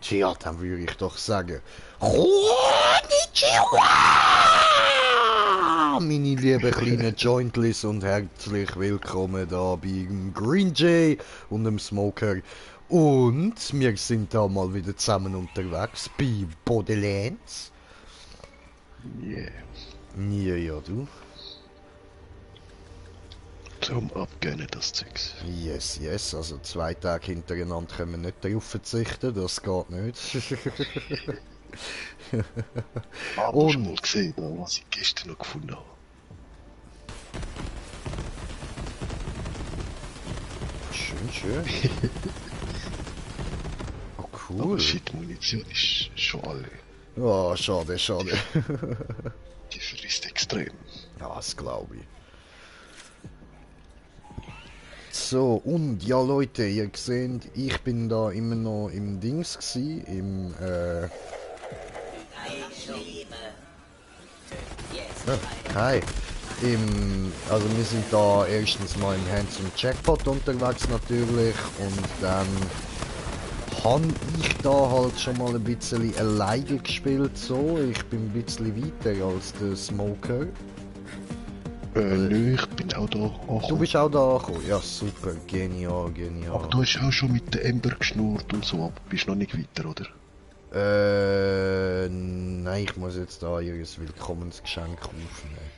Tja, dann würde ich doch sagen, Konnichiwa! Meine lieben kleinen Jointlis und herzlich willkommen da beim Green Jay und dem Smoker. Und wir sind da mal wieder zusammen unterwegs bei Borderlands. Yeah. Ja, du. Zum Abgönnen das Zeugs. Yes, also 2 Tage hintereinander können wir nicht darauf verzichten, das geht nicht. Aber hast du mal gesehen, was ich gestern noch gefunden habe? Schön. Oh, cool. Aber shit, Munition ist schon alle. Oh, schade. Die frisst extrem. Ja, das glaube ich. So, und ja Leute, ihr seht, ich bin da immer noch im Dings gsi, hi. Also wir sind da erstens mal im Handsome Jackpot unterwegs natürlich und dann habe ich da halt schon mal ein bisschen alleine gespielt, so. Ich bin ein bisschen weiter als der Smoker. Nö, ich bin auch da angekommen. Du bist auch da angekommen? Ja, super, genial. Aber du hast auch schon mit der Ember geschnurrt und so, aber bist noch nicht weiter, oder? Nein, ich muss jetzt da ihr Willkommensgeschenk aufnehmen.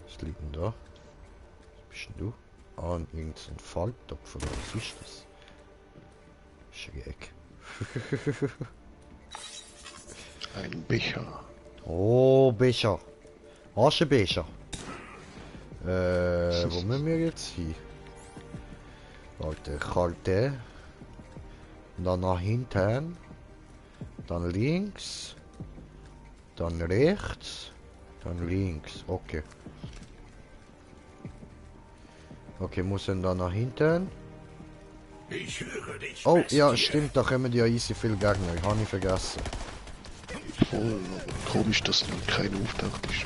Was liegt denn da? Was bist denn du? Ah, irgendein Falltopf, oder was ist das? Schräg. Ein Becher. Oh, Becher. Hast du einen Becher? Wo müssen wir jetzt hin? Warte, Karte. Dann nach hinten. Dann links. Dann rechts. Dann links. Okay. Okay, muss dann nach hinten. Ich höre dich. Oh, ja, stimmt, da kommen ja easy viele Gegner. Habe ich vergessen. Voll, aber komisch, dass noch keiner auftaucht ist.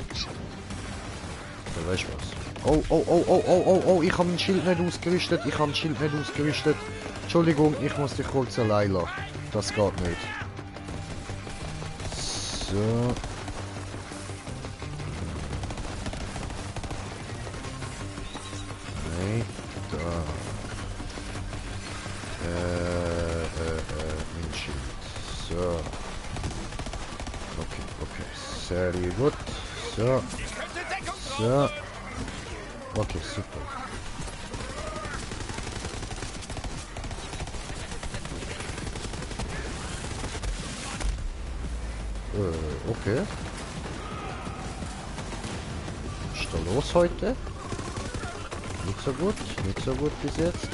Ja, weißt du was? Oh, ich habe mein Schild nicht ausgerüstet. Entschuldigung, ich muss dich kurz allein lassen. Das geht nicht. So. Nein, da. Mein Schild. So. Okay. Sehr gut. So. Okay, super. Okay. Was ist da los heute? Nicht so gut bis jetzt.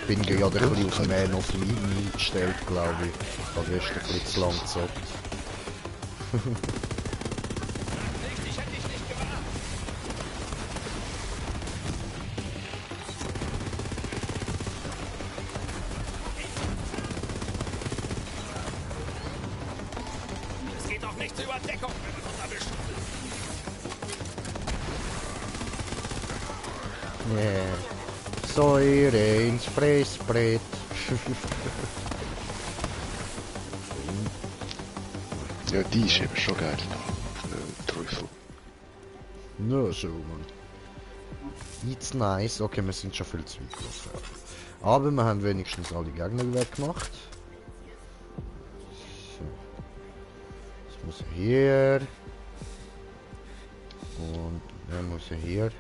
Bin gerade ein bisschen auf Man of Lean eingestellt, glaube ich. Ich habe gestern ein bisschen zu lang gezockt. Es geht doch nicht zur Überdeckung, wenn man uns erwischt. Yeah. Säure ins Fressbrett. Ja, die ist eben schon geil. Trüffel. No, so, man. It's nice. Okay, wir sind schon viel zu weit gelaufen. Aber wir haben wenigstens alle Gegner weggemacht. So. Jetzt muss er hier. Und dann muss er hier.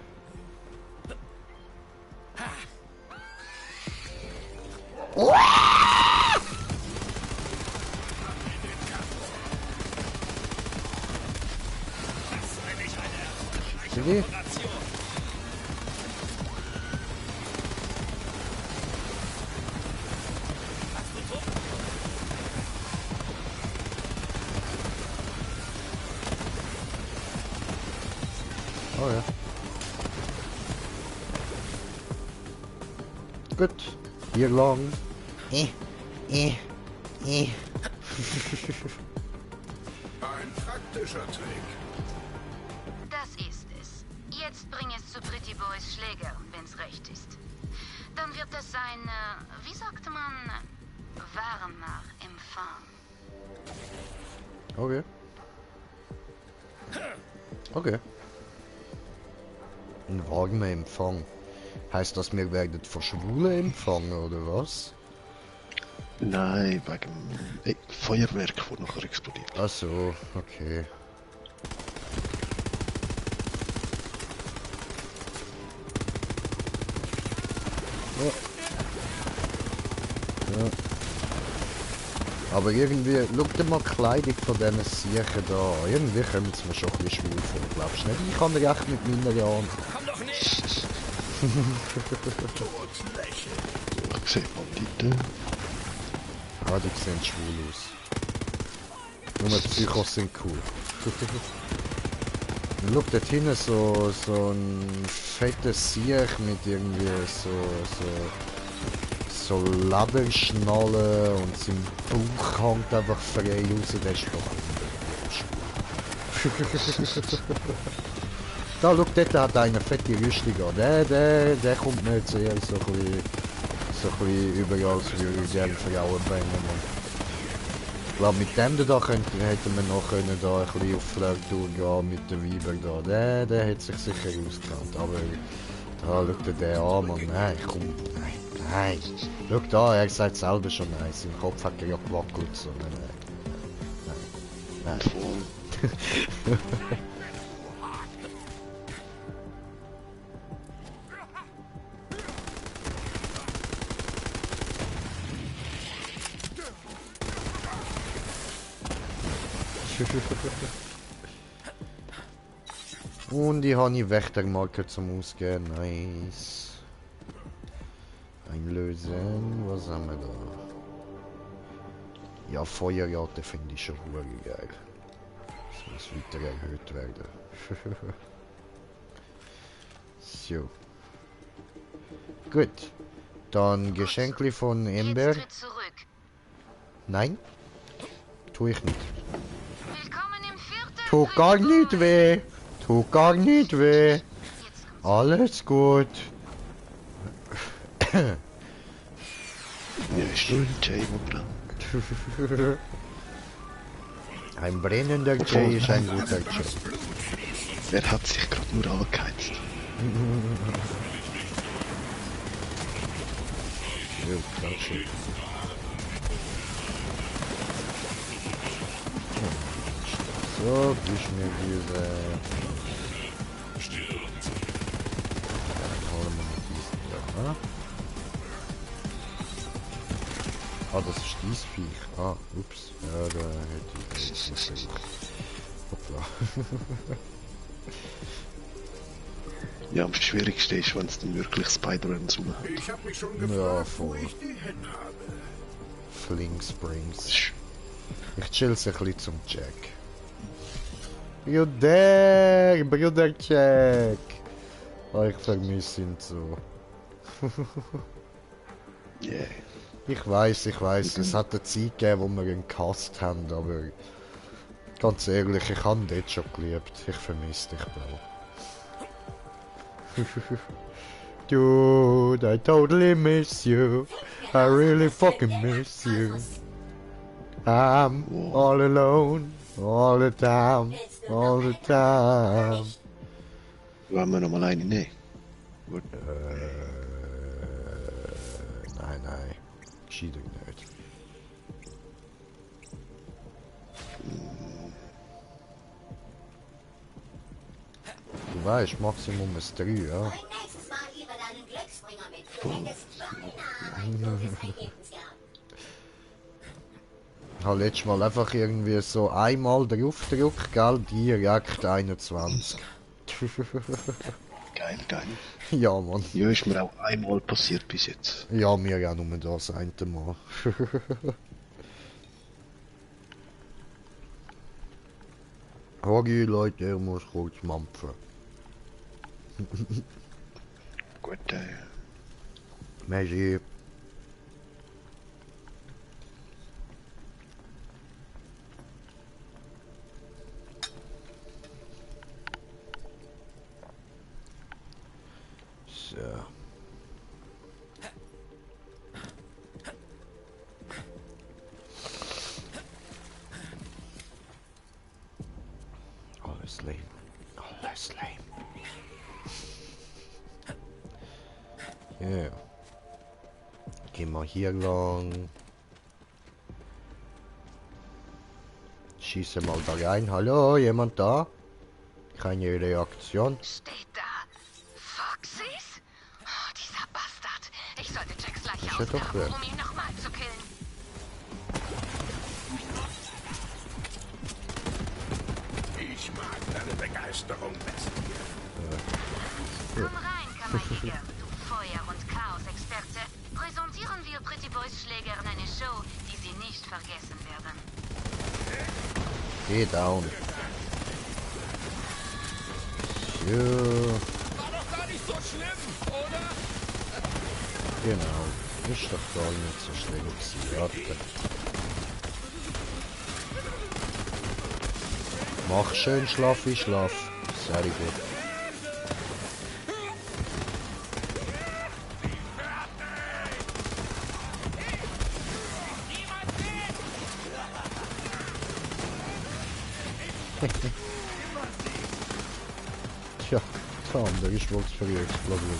Sieh? Oh ja. Gut. Hier lang. Ein praktischer Trick. Das ist es. Jetzt bring es zu Pretty Boys Schläger, wenn's recht ist. Dann wird es ein, wie sagt man, warmer Empfang. Okay. Okay. Ein warmer Empfang. Heißt das, wir werden von Schwulen empfangen, oder was? Nein, wegen Feuerwerk, das nachher explodiert. Ach so, okay. Ja. Ja. Aber irgendwie, schau dir mal die Kleidung von diesen Siechen da an. Irgendwie kommen sie mir schon ein bisschen schwul vor, glaubst du nicht? Ich kann recht mit meiner Jahren. Komm doch nicht! Ich sehe Banditen. Ah, die sehen schwul aus. Nur Psychos sind cool. Und schau dort hinten so ein fettes Siech mit irgendwie so Lederschnallen und sein Bauch hängt einfach frei raus, der ist doch schwul. Da, schau, dort hat einer fette Rüstung an. Der kommt mir jetzt eher so ein bisschen überall, als würde ich gerne Frauen bringen. Ich glaube, mit dem da hätten wir noch können da ein bisschen auf Flirttour gehen mit den Weibern da. Der hat sich sicher ausgekannt, aber da schaut den an, Mann. Nein, komm, nein. Schau da, er sagt selber schon nein, sein Kopf hat ja gewackelt, so. Nein. Und ich habe die Wächtermarke zum Ausgehen. Nice. Einlösen. Was haben wir da? Ja, Feuerrate finde ich schon geil. Das muss weiter erhöht werden. So. Gut. Dann Geschenkli von Ember. Jetzt tritt zurück. Nein. Tue ich nicht. Willkommen im vierten. Tut gar nicht weh. Tut gar nicht weh. Jetzt kommt's. Alles gut. Ja, ist nur ein Jay, der brennt. Ein brennender Jay ist ein guter Jay. Wer hat sich gerade nur angeheizt? Ja, klasse. So, gib mir diese. Dann holen wir noch diesen da. Ah, das ist dies Viech. Ah, ups. Ja, da hätte ich das nicht gemacht. Hoppla. Ja, am schwierigsten ist, wenn es dann wirklich Spider-Rams rum hat. Ich hab mich schon Ja, gefragt, voll. wo ich die hin habe. Fling Springs. Ich chill's ein bisschen zum Jack. Bruder Jack. Oh, ich vermisse ihn so. Yeah. Ich weiß, es hat eine Zeit gegeben, wo wir ihn gehasst haben, aber ganz ehrlich, ich habe ihn dort schon geliebt. Ich vermisse dich, Bro. Dude, I totally miss you. I really fucking miss you. I'm all alone, all the time, all the time. Wollen wir noch mal eine nehmen? Gut. Nein. Gescheiter nicht. Du weißt, Maximum ist 3, ja? Nächstes Mal lieber deinen Glücksbringer mit. Du hättest beinahe ein gutes Ergebnis gehabt. Ich habe letztes Mal einfach irgendwie so einmal draufgedrückt, gell? Direkt 21. Geil. Ja, Mann. Ja, ist mir auch einmal passiert bis jetzt. Ja, mir auch nur das eine Mal. Okay, Leute, ich muss kurz mampfen. Gut, Merci. So. Alles lame. Alles lame. Ja. Gehen wir hier lang. Schieße mal da rein. Hallo, jemand da? Keine Reaktion. Steht da. Foxys? Oh, dieser Bastard. Ich sollte Jacks Leiche Ist ja doch ausgraben, wer. um ihn nochmal zu killen. Ich mag deine Begeisterung besten. Komm rein, Kammerjäger, du Feuer- und Chaos-Experte. Präsentieren wir Pretty Boys Schlägern eine Show, die sie nicht vergessen werden. Geh down. So, War doch gar nicht so schlimm, oder? genau. Ist doch gar nicht so schlimm gewesen. Warte. Mach schön Schlafi, Schlaf. Sehr gut. Tja, der andere ist wohl für die Explosion.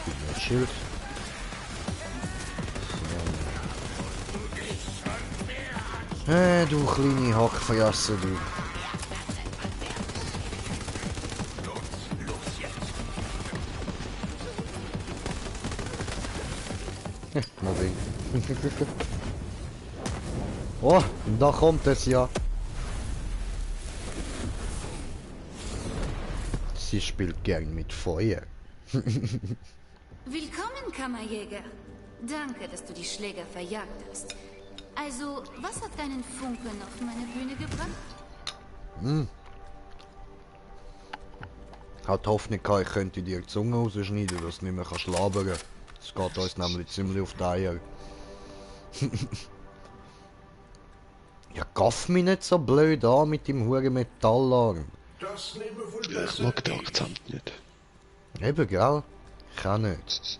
Gib mir ein Schild. So. Du kleine Hackfresse, du. Mobbing. Oh, da kommt es ja. Sie spielt gern mit Feuer. Willkommen, Kammerjäger. Danke, dass du die Schläger verjagt hast. Also, was hat deinen Funken auf meine Bühne gebracht? Hat Hoffnung gehabt, ich könnte dir die Zunge rausschneiden, dass du nicht mehr labern kannst. Das geht uns nämlich ziemlich auf die Eier. Ja, gaff mich nicht so blöd an mit dem huren Metallarm. Das nehme wohl Ja, ich mag den Akzent nicht. Eben, gell? Ich auch nicht.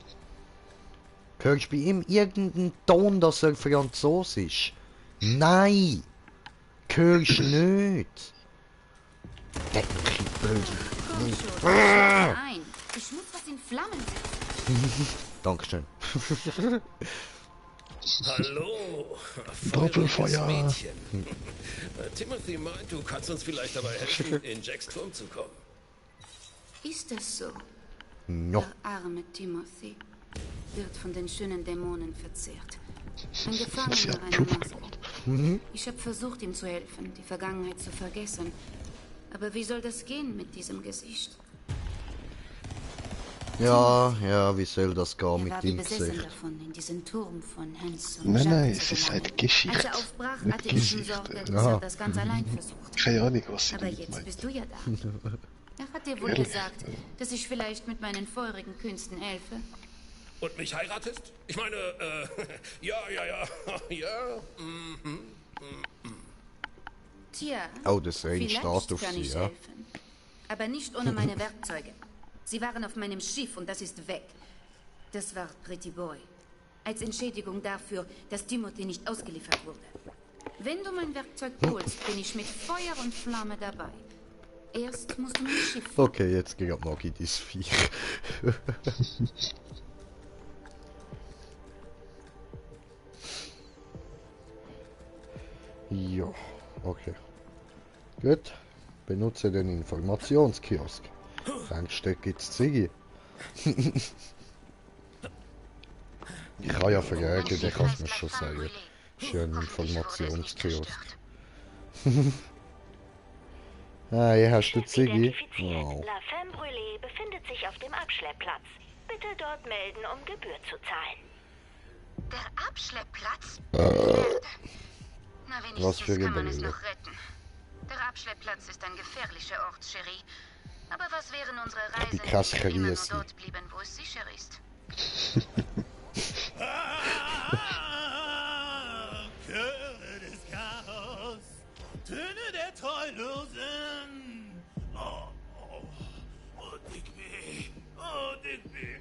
Hörst du bei ihm irgendeinen Ton, dass er Franzos ist? Nein! Hörst du nicht? Denklich blöd. Komm schon, ein. Ich muss was in Flammen setzen. Dankeschön. Hallo, Doppelfeuer. Mädchen. Timothy meint, du kannst uns vielleicht dabei helfen, in Jacks Turm zu kommen. Ist das so? No. Der arme Timothy wird von den schönen Dämonen verzehrt. Ein Sie Gefangener hat einer Proof Maske. gemacht. Ich habe versucht, ihm zu helfen, die Vergangenheit zu vergessen. Aber wie soll das gehen mit diesem Gesicht? Ja, wie soll das gehen Er mit war wie dem besessen Gesicht? davon, in diesen Turm von Hans und Nein, Jacques nein, zu es ist gelangen. eine Geschichte. Als er aufbrach, Nicht hatte ich schon Gesicht. Sorge, dass Ja. er das ganz allein versucht. Keine Ahnung, was sie Aber damit jetzt meint. bist du ja da. Er hat dir wohl Ehrlich? gesagt, dass ich vielleicht mit meinen feurigen Künsten helfe. Und mich heiratest? Ich meine, ja, ja. Tja, Oh, das ist ein vielleicht Start auf kann sie, ich ja? helfen. Aber nicht ohne meine Werkzeuge. Sie waren auf meinem Schiff und das ist weg. Das war Pretty Boy. Als Entschädigung dafür, dass Timothy nicht ausgeliefert wurde. Wenn du mein Werkzeug holst, bin ich mit Feuer und Flamme dabei. Erst musst du mein Schiff finden. Okay, jetzt geht mag ich dieses Viech. Ja, okay. Gut. Benutze den Informationskiosk. Tankstelle gibt's Ziggy. Ich kann ja vergessen, ich kann es mir schon sagen. Schön Informationskiosk. Hier hast du Ziggy. Identifiziert. Wow. La Femme Brûlée befindet sich auf dem Abschleppplatz. Bitte dort melden, um Gebühr zu zahlen. Der Abschleppplatz? Na, Was für wenigstens kann man es Gebäude. noch retten. Der Abschleppplatz ist ein gefährlicher Ort, Cherie. Aber was wären unsere Reisen, wenn Kasserie wir immer nur ist sie. dort blieben, wo es sicher ist? Chöre des Chaos, Töne der Treulosen. Oh, Digby,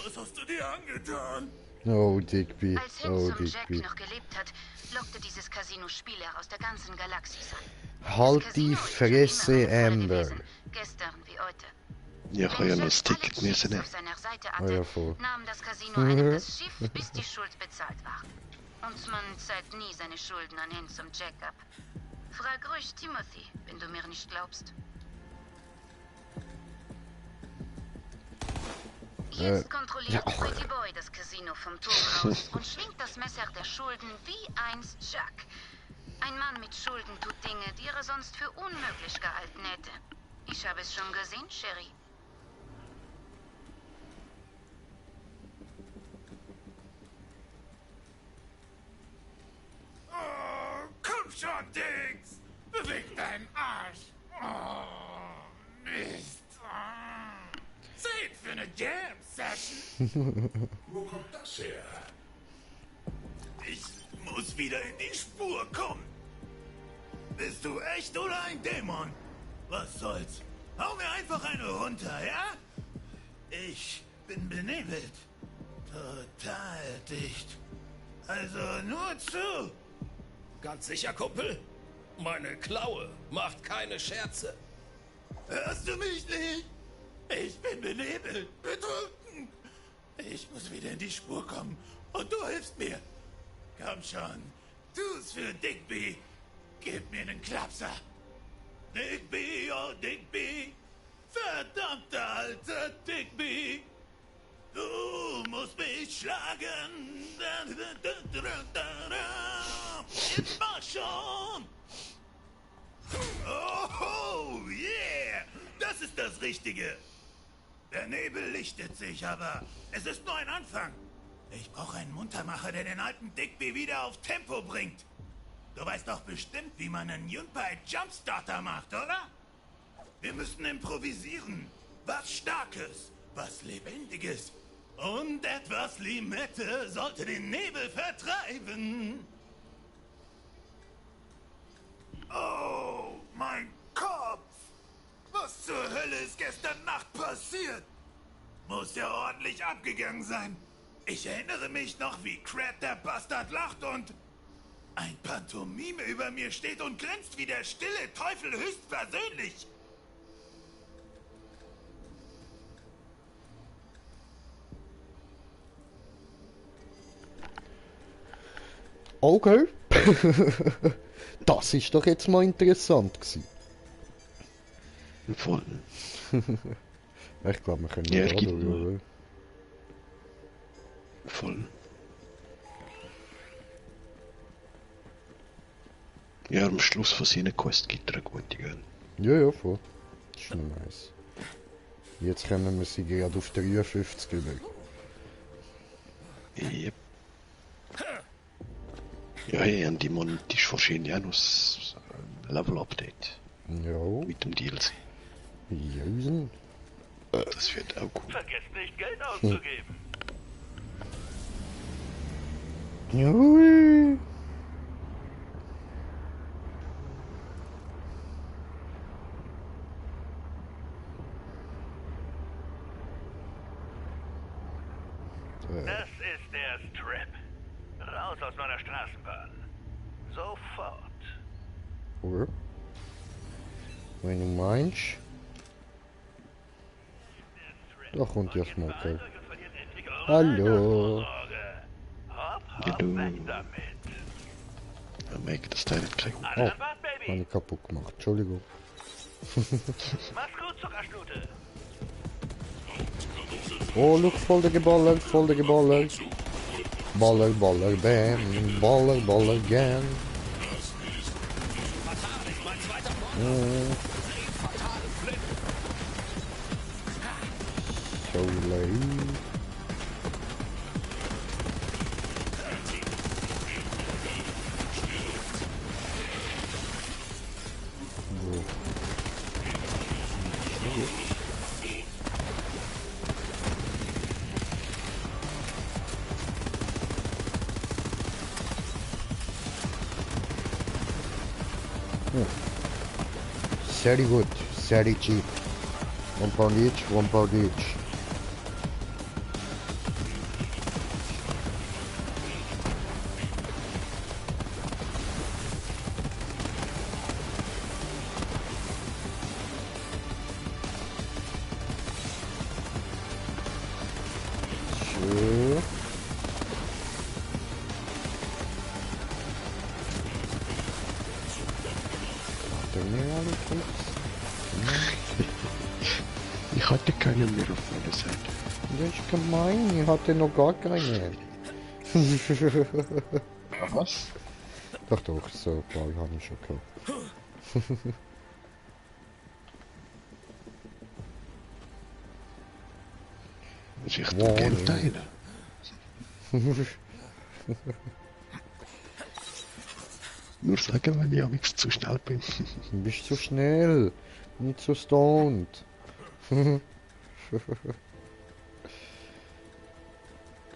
was hast du dir angetan? Oh, Digby. Als Oh, Handsome Jack Digby. noch gelebt hat, lockte die dieses Casino Spieler aus der ganzen Galaxis an. Halt Das die Casino ist schon immer Fresse, eine Falle Amber. gewesen, gestern wie heute. Ja, ich habe ja noch das Jack Ticket alle müssen Chiefs nehmen. auf seiner Seite Ah, hatte, ja, voll. nahm das Casino einem das Schiff, bis die Schuld bezahlt war. Und man zahlt nie seine Schulden an Handsome Jack ab. Frag ruhig Timothy, wenn du mir nicht glaubst. Jetzt kontrolliert Pretty Boy das Casino vom Turm aus und schwingt das Messer der Schulden wie einst Jack. Ein Mann mit Schulden tut Dinge, die er sonst für unmöglich gehalten hätte. Ich habe es schon gesehen, Sherry. Oh, komm schon, Dings! Beweg deinen Arsch! Oh, Mist! Oh. Zeit für eine Jam-Session! Wo kommt das her? Ich muss wieder in die Spur kommen! Bist du echt oder ein Dämon? Was soll's? Hau mir einfach eine runter, ja? Ich bin benebelt. Total dicht. Also nur zu. Ganz sicher, Kumpel? Meine Klaue macht keine Scherze. Hörst du mich nicht? Ich bin benebelt, betrunken. Ich muss wieder in die Spur kommen und du hilfst mir. Komm schon, tu's für Digby. Gib mir einen Klapser. Digby, oh Digby. Verdammter alter Digby. Du musst mich schlagen. Jetzt mach schon. Oh, yeah. Das ist das Richtige. Der Nebel lichtet sich, aber es ist nur ein Anfang. Ich brauche einen Muntermacher, der den alten Digby wieder auf Tempo bringt. Du weißt doch bestimmt, wie man einen Junpei Jumpstarter macht, oder? Wir müssen improvisieren. Was Starkes, was Lebendiges. Und etwas Limette sollte den Nebel vertreiben. Oh, mein Kopf! Was zur Hölle ist gestern Nacht passiert? Muss ja ordentlich abgegangen sein. Ich erinnere mich noch, wie Crab der Bastard lacht und ein Pantomime über mir steht und grinst wie der stille Teufel höchstpersönlich. Okay. Das ist doch jetzt mal interessant gewesen. Voll. Ich glaube, wir können Ja, da es gibt durch, noch. oder? Voll. Ja, am Schluss von seiner Quest gibt er eine gute Gönn. Ja, ja, voll. Das ist schon nice. Jetzt kommen wir sie gerade auf 53 über. Yep. Ja, hey, und die Monat ist wahrscheinlich auch noch das Level-Update Ja, mit dem DLC. Josen. Das wird auch cool. Vergesst nicht, Geld auszugeben. Jui. Das ist der Strip. Raus aus meiner Straßenbahn. Sofort. Oder? Wenn du meinst. Da kommt ja Smoker. Hallo. Hallo. Weg damit. Ja, Mike, das Teil nicht kriegen. Oh, An Band, Baby. habe ich kaputt gemacht. Entschuldigung. Mach's gut, Zuckerstute. Oh, look, voll der Geballer, voll der Geballer. Baller, Baller, bam, Baller, Baller, gern. So late. Very good, very cheap. 1 pound each, 1 pound each. er mir alle Tricks? Ich hatte keinen mehr auf meiner Seite. Das ist gemein, ich hatte noch gar keine. Was? Doch, so ein paar habe ich schon gehabt. Ist ich den Geld teilen? Nur sagen, wenn ich am liebsten zu schnell bin. Du bist zu schnell, nicht so stoned.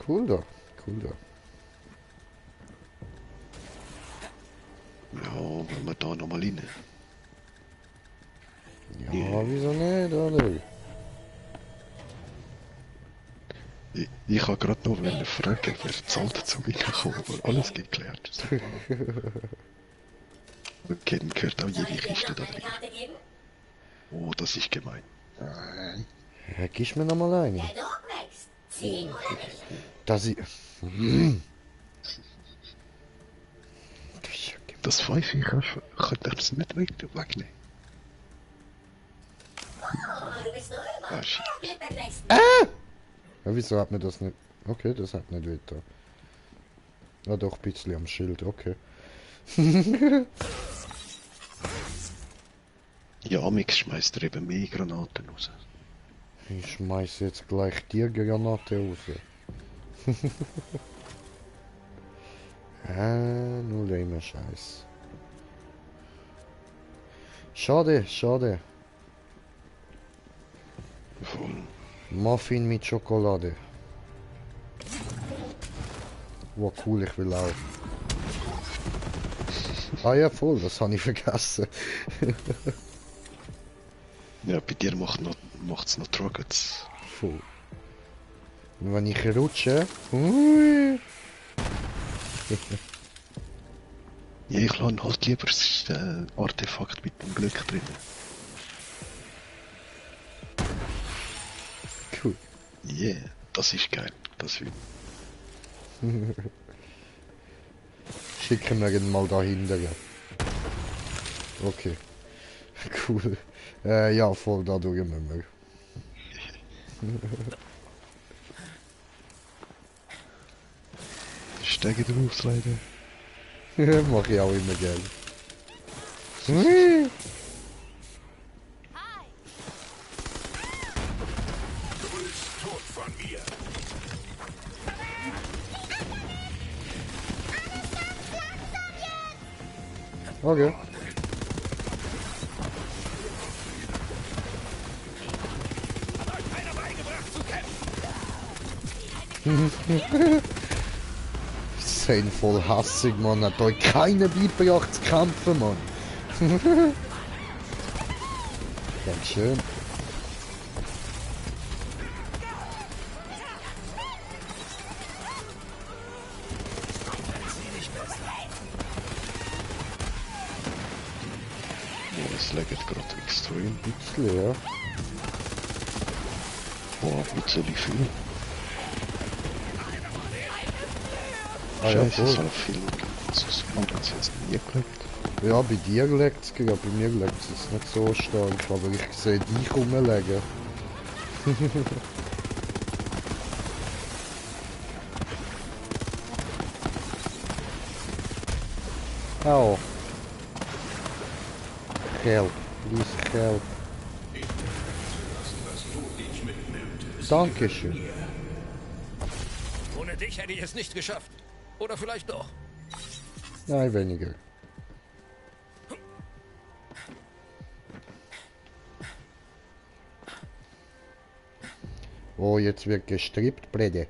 Cool da, cool da. Ja, wenn wir da nochmal rein. Ja, wieso nicht, oder? Ich habe gerade noch fragen, wer zahlt zum Reinkommen, aber alles geklärt ist. Okay, dann gehört auch jede Kiste da drin. Karte geben? Oh, das ist gemein. Ja, gib mir nochmal eine. Der Dog wächst. 10 oder nicht? Dass ich... Das Pfeife kann das nicht wegnehmen. Oh, du bist rüber. Ah, shit. Glück beim nächsten. Ja, wieso hat mir das nicht... Okay, das hat nicht weiter. Ja, doch, ein bisschen am Schild, okay. Ja, Amix schmeißt er eben mehr Granaten raus. Ich schmeiß jetzt gleich die Granate raus. Nur lame Scheiß. Schade, schade. Voll. Muffin mit Schokolade. Wow, cool, ich will auch. Ah ja, voll, das habe ich vergessen. Ja, bei dir macht's noch Trockets. Voll. Und wenn ich rutsche... Ui. Ja, ich lade halt lieber das Artefakt mit dem Glück drin. Cool. Yeah, das ist geil. Das will Schicken wir ihn mal dahinter. Okay. Cool. Ja, voll da durch müssen wir. Steige drauf, leider. Mach ich auch immer gerne. Hui. Tot von mir. Okay. Keiner beigebracht zu kämpfen. Sind voll hassig, Mann. Hat euch keiner beigebracht zu kämpfen, Mann. Dankeschön. Ja, es legt gerade extrem. Bisschen, ja. Boah, wie soll ich viel? Ah ja, Scheiße, voll. so viel. Das hat es jetzt nie gelegt. Ja, bei dir legt es, ja, bei mir legt es nicht so stark, aber ich sehe dich rumlegen. Au. Help, please help. Dankeschön. Ohne dich hätte ich es nicht geschafft. Oder vielleicht doch. Nein, weniger. Oh, jetzt wird gestrippt, Brede.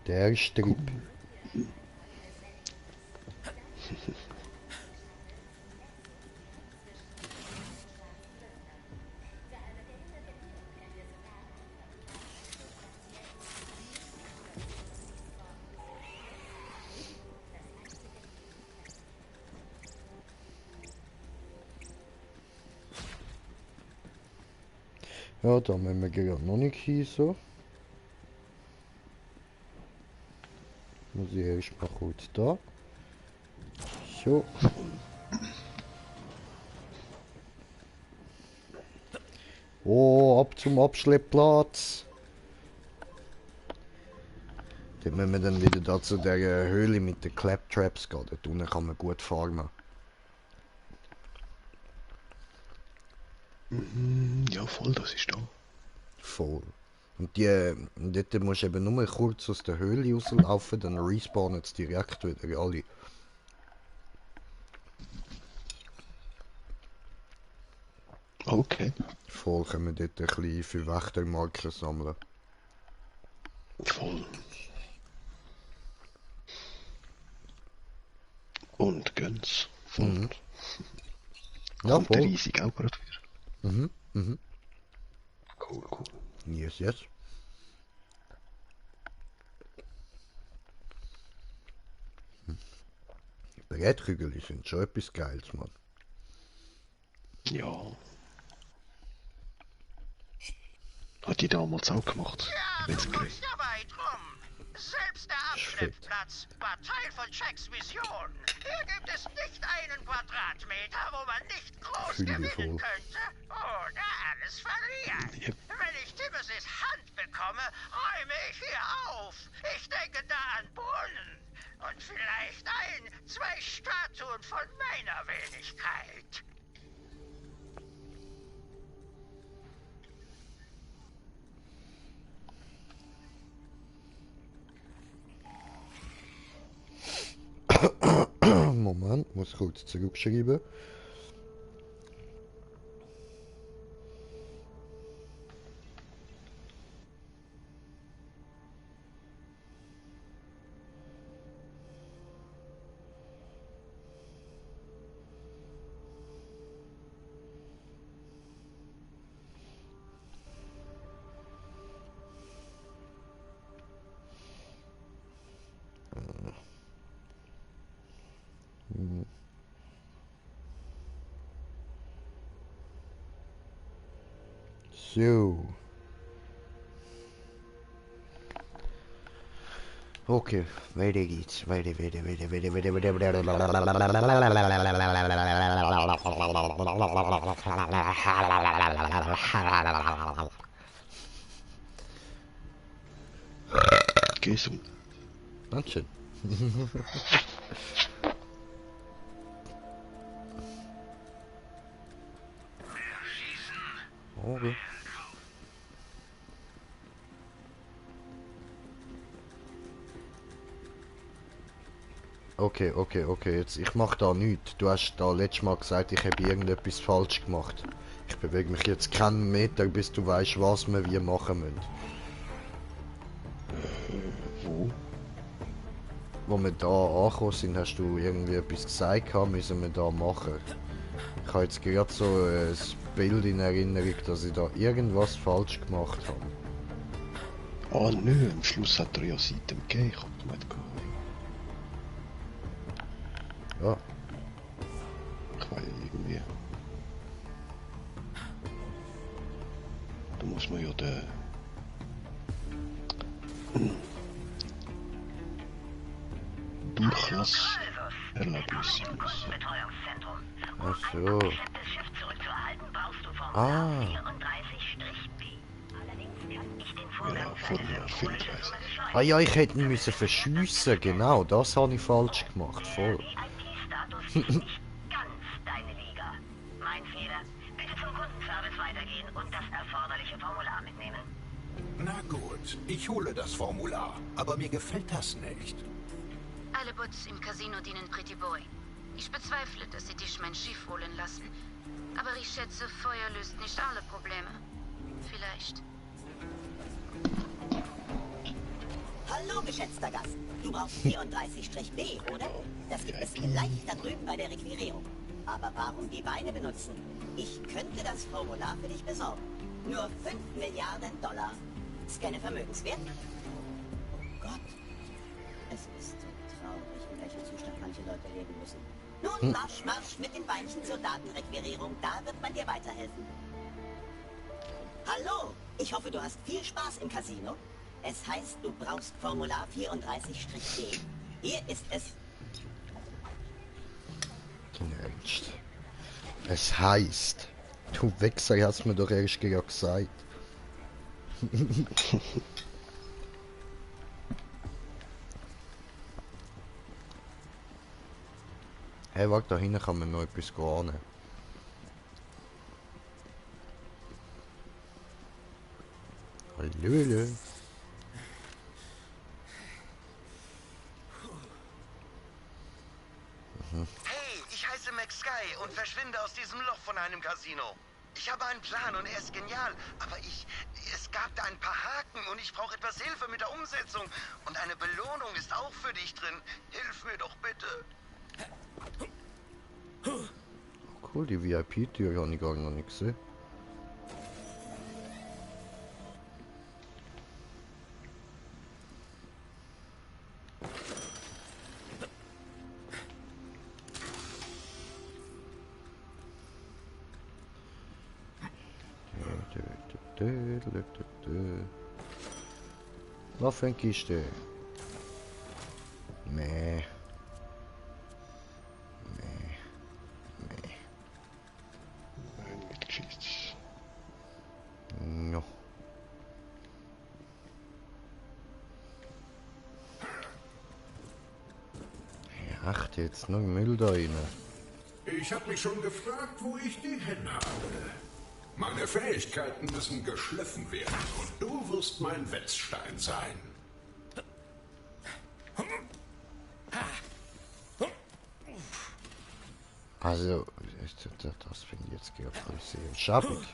Der Strip. Ja, da müssen wir gerade noch nicht hin, so. Muss ich erst mal kurz da. So. Oh, ab zum Abschleppplatz. Dort müssen wir dann wieder da zu der Höhle mit den Claptraps gehen. Dort unten kann man gut farmen. Ja, voll, das ist da. Voll. Und dort musst du eben nur kurz aus der Höhle rauslaufen, dann respawnen sie direkt wieder alle. Okay. Voll können wir dort ein bisschen für Wächtermarken sammeln. Voll. Und gönn's. Voll. Mhm. Ja, Kommt der voll. riesig auch gerade wieder. Mhm, mhm. Cool, cool. Yes, yes. Brettkügel sind schon etwas Geiles, Mann. Ja. Hat die damals auch gemacht. Ja, Wenn's du geht. kommst ja weit rum. Selbst der Abschleppplatz war Teil von Jacks Vision. Hier gibt es nicht einen Quadratmeter, wo man nicht groß Fühl dich gewinnen wohl. könnte oder alles verlieren. Yep. Wenn ich Timothy's Hand bekomme, räume ich hier auf. Ich denke da an Brunnen. Und vielleicht 2 Statuen von meiner Wenigkeit. Moment, muss kurz zurückschreiben. So. Okay, weiter geht's. Weiter. Gesund. Dankeschön. Okay. Okay, jetzt, ich mach da nichts. Du hast da letztes Mal gesagt, ich habe irgendetwas falsch gemacht. Ich bewege mich jetzt keinen Meter, bis du weißt, was wir wie machen müssen. Wo? Wo wir da angekommen sind, hast du irgendwie etwas gesagt, müssen wir da machen. Ich habe jetzt gerade so ein Bild in Erinnerung, dass ich da irgendwas falsch gemacht habe. Ah, nö, am Schluss hat er ja Seiten gegeben. Ich hab gemeint, Ja, ich weiß irgendwie. Da muss man ja den. Durchlass-Erlaubnis müssen. Betreuungszentrum. ach so. Das Schiff zurückzuerhalten, brauchst du Formular 34-B. Allerdings kann ich den Vorgang Ja, Formular 34. Ah ja, ich hätte ihn müssen verschiessen, genau, das habe ich falsch gemacht, voll. VIP-Status ist nicht ganz deine Liga. Mein Fehler. Bitte zum Kundenservice weitergehen und das erforderliche Formular mitnehmen. Na gut, ich hole das Formular, aber mir gefällt das nicht. Alle Bots im Casino dienen Pretty Boy. Ich bezweifle, dass sie dich mein Schiff holen lassen. Aber ich schätze, Feuer löst nicht alle Probleme. Vielleicht. Hallo, geschätzter Gast. Du brauchst 34-B, oder? Das gibt es gleich da drüben bei der Requirierung. Aber warum die Beine benutzen? Ich könnte das Formular für dich besorgen. Nur 5 Milliarden $. Scanne Vermögenswert. Oh Gott. Es ist so traurig, in welchem Zustand manche Leute leben müssen. Nun Marsch mit den Beinchen zur Datenrequirierung. Da wird man dir weiterhelfen. Hallo, ich hoffe, du hast viel Spaß im Casino. Es heißt, du brauchst Formular 34-D. Hier ist es. Ernst. Es heißt, du Wichser, hast mir doch erst gerade gesagt. Hey, warte, da hinten kann man noch etwas ahnen. Hallöle. Hey, ich heiße Max Sky und verschwinde aus diesem Loch von einem Casino. Ich habe einen Plan und er ist genial, aber es gab da ein paar Haken und ich brauche etwas Hilfe mit der Umsetzung. Und eine Belohnung ist auch für dich drin. Hilf mir doch bitte. Cool, die VIP-Tür habe ich gar noch nicht gesehen. Was für ein Kiste? Nee. Mitgeschichts. No. Ach, jetzt noch Müll da rein. Ich habe mich schon gefragt, wo ich die hin habe. Meine Fähigkeiten müssen geschliffen werden und du wirst mein Wetzstein sein. Also, das finde ich jetzt gerade sehr schäbig.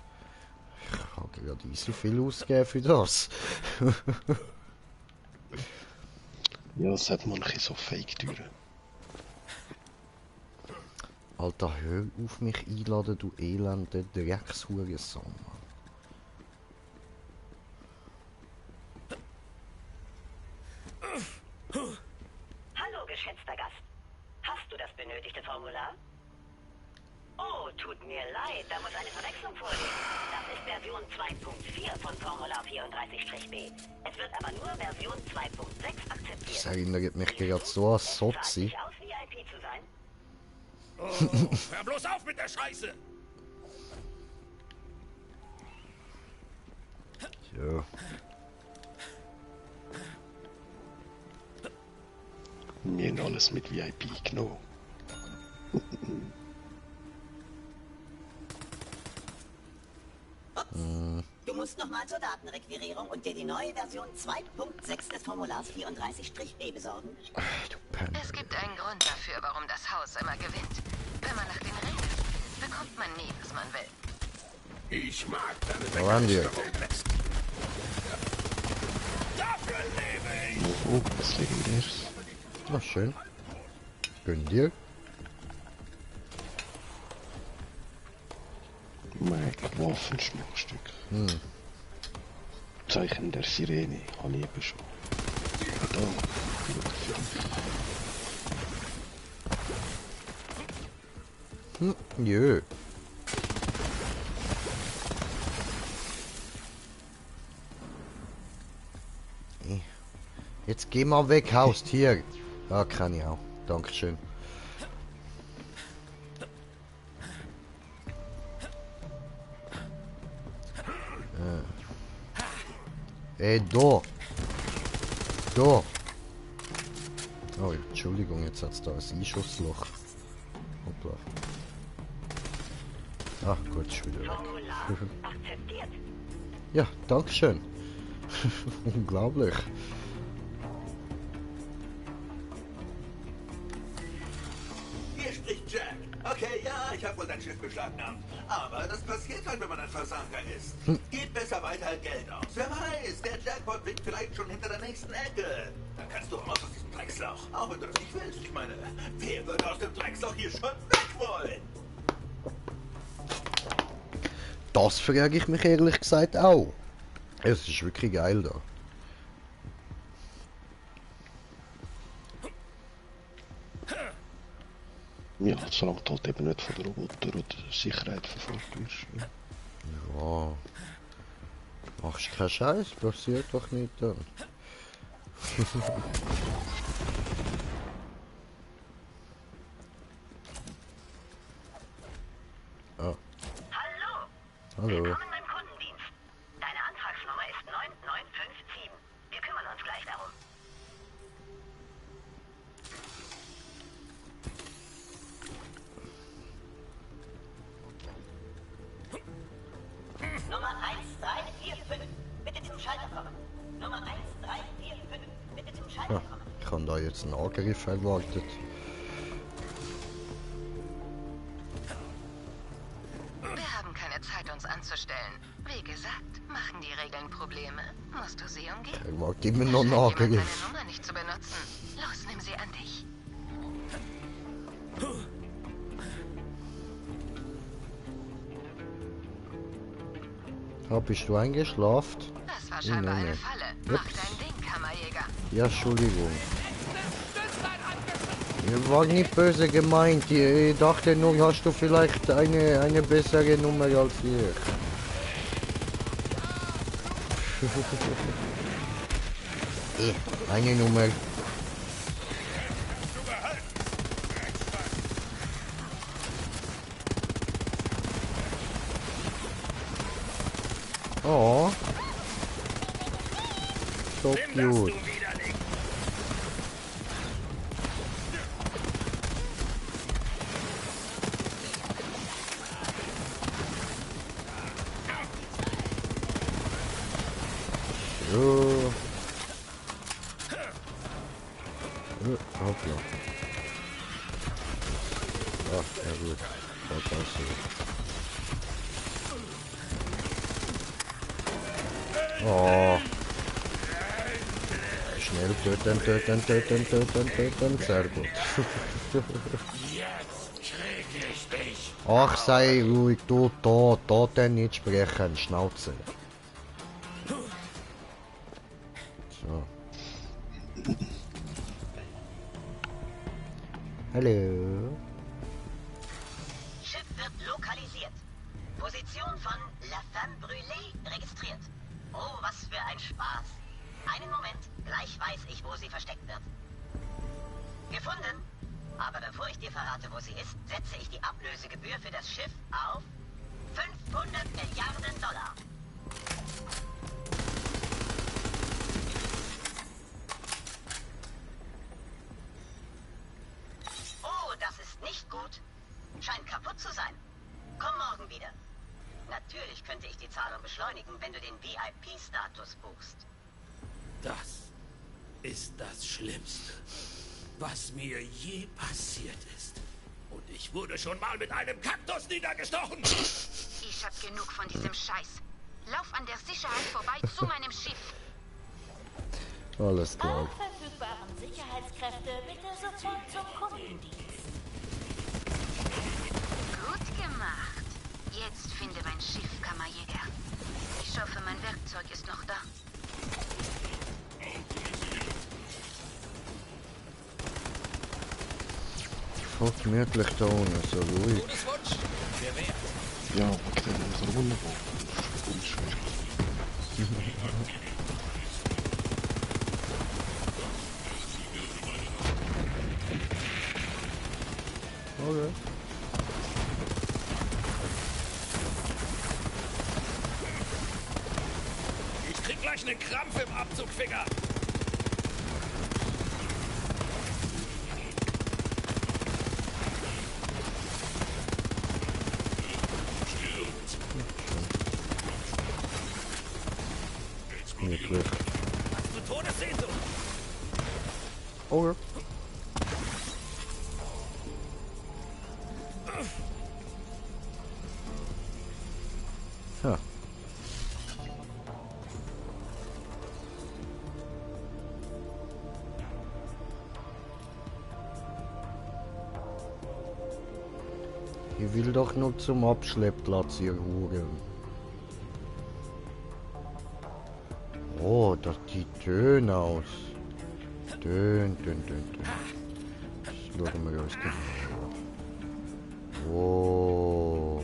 Ich habe gerade so viel ausgegeben für das. Ja, es hat manche so Fake-Türen. Alter, hör auf mich einladen, du elende Dreckshurensohn. Hallo, geschätzter Gast. Hast du das benötigte Formular? Oh, tut mir leid, da muss eine Verwechslung vorliegen. Das ist Version 2.4 von Formular 34-B. Es wird aber nur Version 2.6 akzeptiert. Das erinnert mich gerade so an Sozi. Aus, VIP zu sein? Oh, hör bloß auf mit der Scheiße! Ja. Wir haben alles mit VIP genommen. Du musst nochmal zur Datenrequirierung und dir die neue Version 2.6 des Formulars 34-B besorgen. Es gibt einen Grund dafür, warum das Haus immer gewinnt. Wenn man nach den Regeln spielt, bekommt man nie, was man will. Ich mag deine Wo waren wir? Dafür lebe ich! Oh, was legendäres. Na schön. Gönn dir. Mein Waffenschmuckstück. Zeichen der Sirene, habe ich eben schon. Ja, da. Jö. Jetzt geh mal weg, Haustier. Ja, kann ich auch. Dankeschön. Ey, da! Da! Oh, Entschuldigung, jetzt hat es da ein Einschussloch. Hoppla. Ah, gut, ist wieder weg. Akzeptiert. Ja, dankeschön. Unglaublich. Hier spricht Jack. Okay, ja, ich habe wohl dein Schiff beschlagnahmt. Aber das passiert halt, wenn man ein Versager ist. Gib besser weiter Geld aus. Wer weiß, der Jackpot liegt vielleicht schon hinter der nächsten Ecke. Dann kannst du raus aus diesem Drecksloch. Auch wenn du das nicht willst. Ich meine, wer würde aus dem Drecksloch hier schon weg wollen? Das frage ich mich ehrlich gesagt auch. Es ist wirklich geil da. Ja, solange du halt eben nicht von der Roboter oder der Sicherheit verfolgt wirst. Ja. Ja. Machst keinen Scheiß, passiert doch nicht dann. Ah. Hallo! Hallo. Willkommen beim Kundendienst. Deine Antragsnummer ist 9957. Wir kümmern uns gleich darum. Nummer 1345. Bitte zum Schalter kommen. Nummer 1345. Bitte zum Schalter Ja, kommen. ich habe da jetzt einen Angriff erwartet. Wir haben keine Zeit, uns anzustellen. Wie gesagt, machen die Regeln Probleme, musst du sie umgehen. Ich mag immer noch einen Scheint jemand Angriff. seine Nummer nicht zu benutzen. Los, nimm sie an dich. Bist du eingeschlafen? Das war scheinbar Nee, nee. eine Falle. Mach dein Ding, Kammerjäger. Ja, Entschuldigung. Ich war nicht böse gemeint. Ich dachte nur, hast du vielleicht eine bessere Nummer als ich. Eine Nummer. Oh. So cute. So. Hoppla. Ach, ja gut. Oh. Schnell töten. Sehr gut. Ach, sei ruhig, du, da denn nicht sprechen, Schnauze. So. Hallo. Schiff wird lokalisiert. Position von La Femme Brûlée registriert. Oh, was für ein Spaß. Einen Moment, gleich weiß ich, wo sie versteckt wird. Gefunden. Aber bevor ich dir verrate, wo sie ist, setze ich die Ablösegebühr für das Schiff auf 500 Milliarden Dollar. Oh, das ist nicht gut. Scheint kaputt zu sein. Komm morgen wieder. Natürlich könnte ich die Zahlung beschleunigen, wenn du den VIP-Status buchst. Das ist das Schlimmste, was mir je passiert ist. Und ich wurde schon mal mit einem Kaktus niedergestochen. Ich hab genug von diesem Scheiß. Lauf an der Sicherheit vorbei zu meinem Schiff. Alles klar. Verfügbaren Sicherheitskräfte bitte sofort zum Kundendienst. Gut gemacht. Jetzt finde mein Schiff, Kammerjäger. Ich hoffe, mein Werkzeug ist noch da. Voll gemütlich da unten, so ruhig. Ja, wegen dem Rollenbogen. Unschwer. Okay. Ich krieg gleich einen Krampf im Abzugfinger. Gemütlich. Hast du Todessehnsucht? Okay. Ja. Ich will doch nur zum Abschleppplatz, ihr Huren. Oh, das sieht schön aus. Schön. Das schauen wir uns genau an. Oh.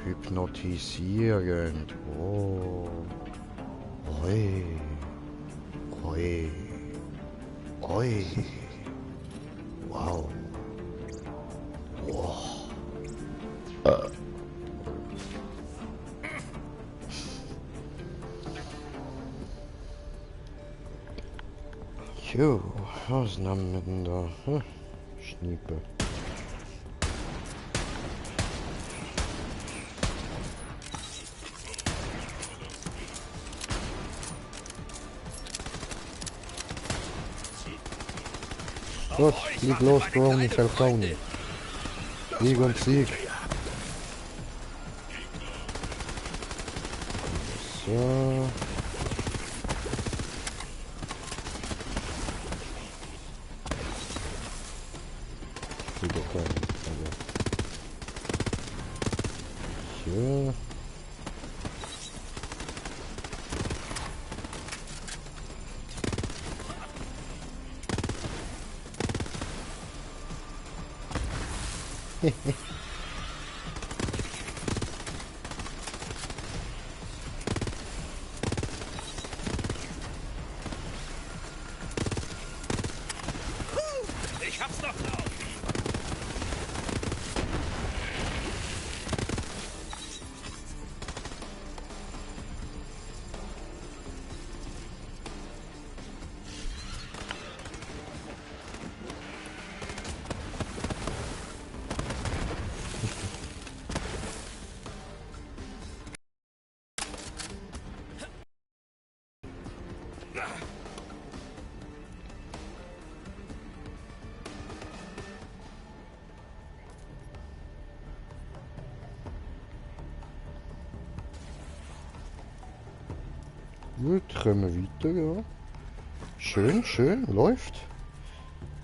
Hypnotisierend. Oh. Oi. Oi. Oi. Wow. Wow. Jo, was nehmen wir denn da? Schniepe. Gut, flieg los, Brony Falcone. Sieg und Sieg. So. Wieder kein. So. Ich hab's doch drauf. Gut, können wir weiter, ja. Schön, schön, läuft.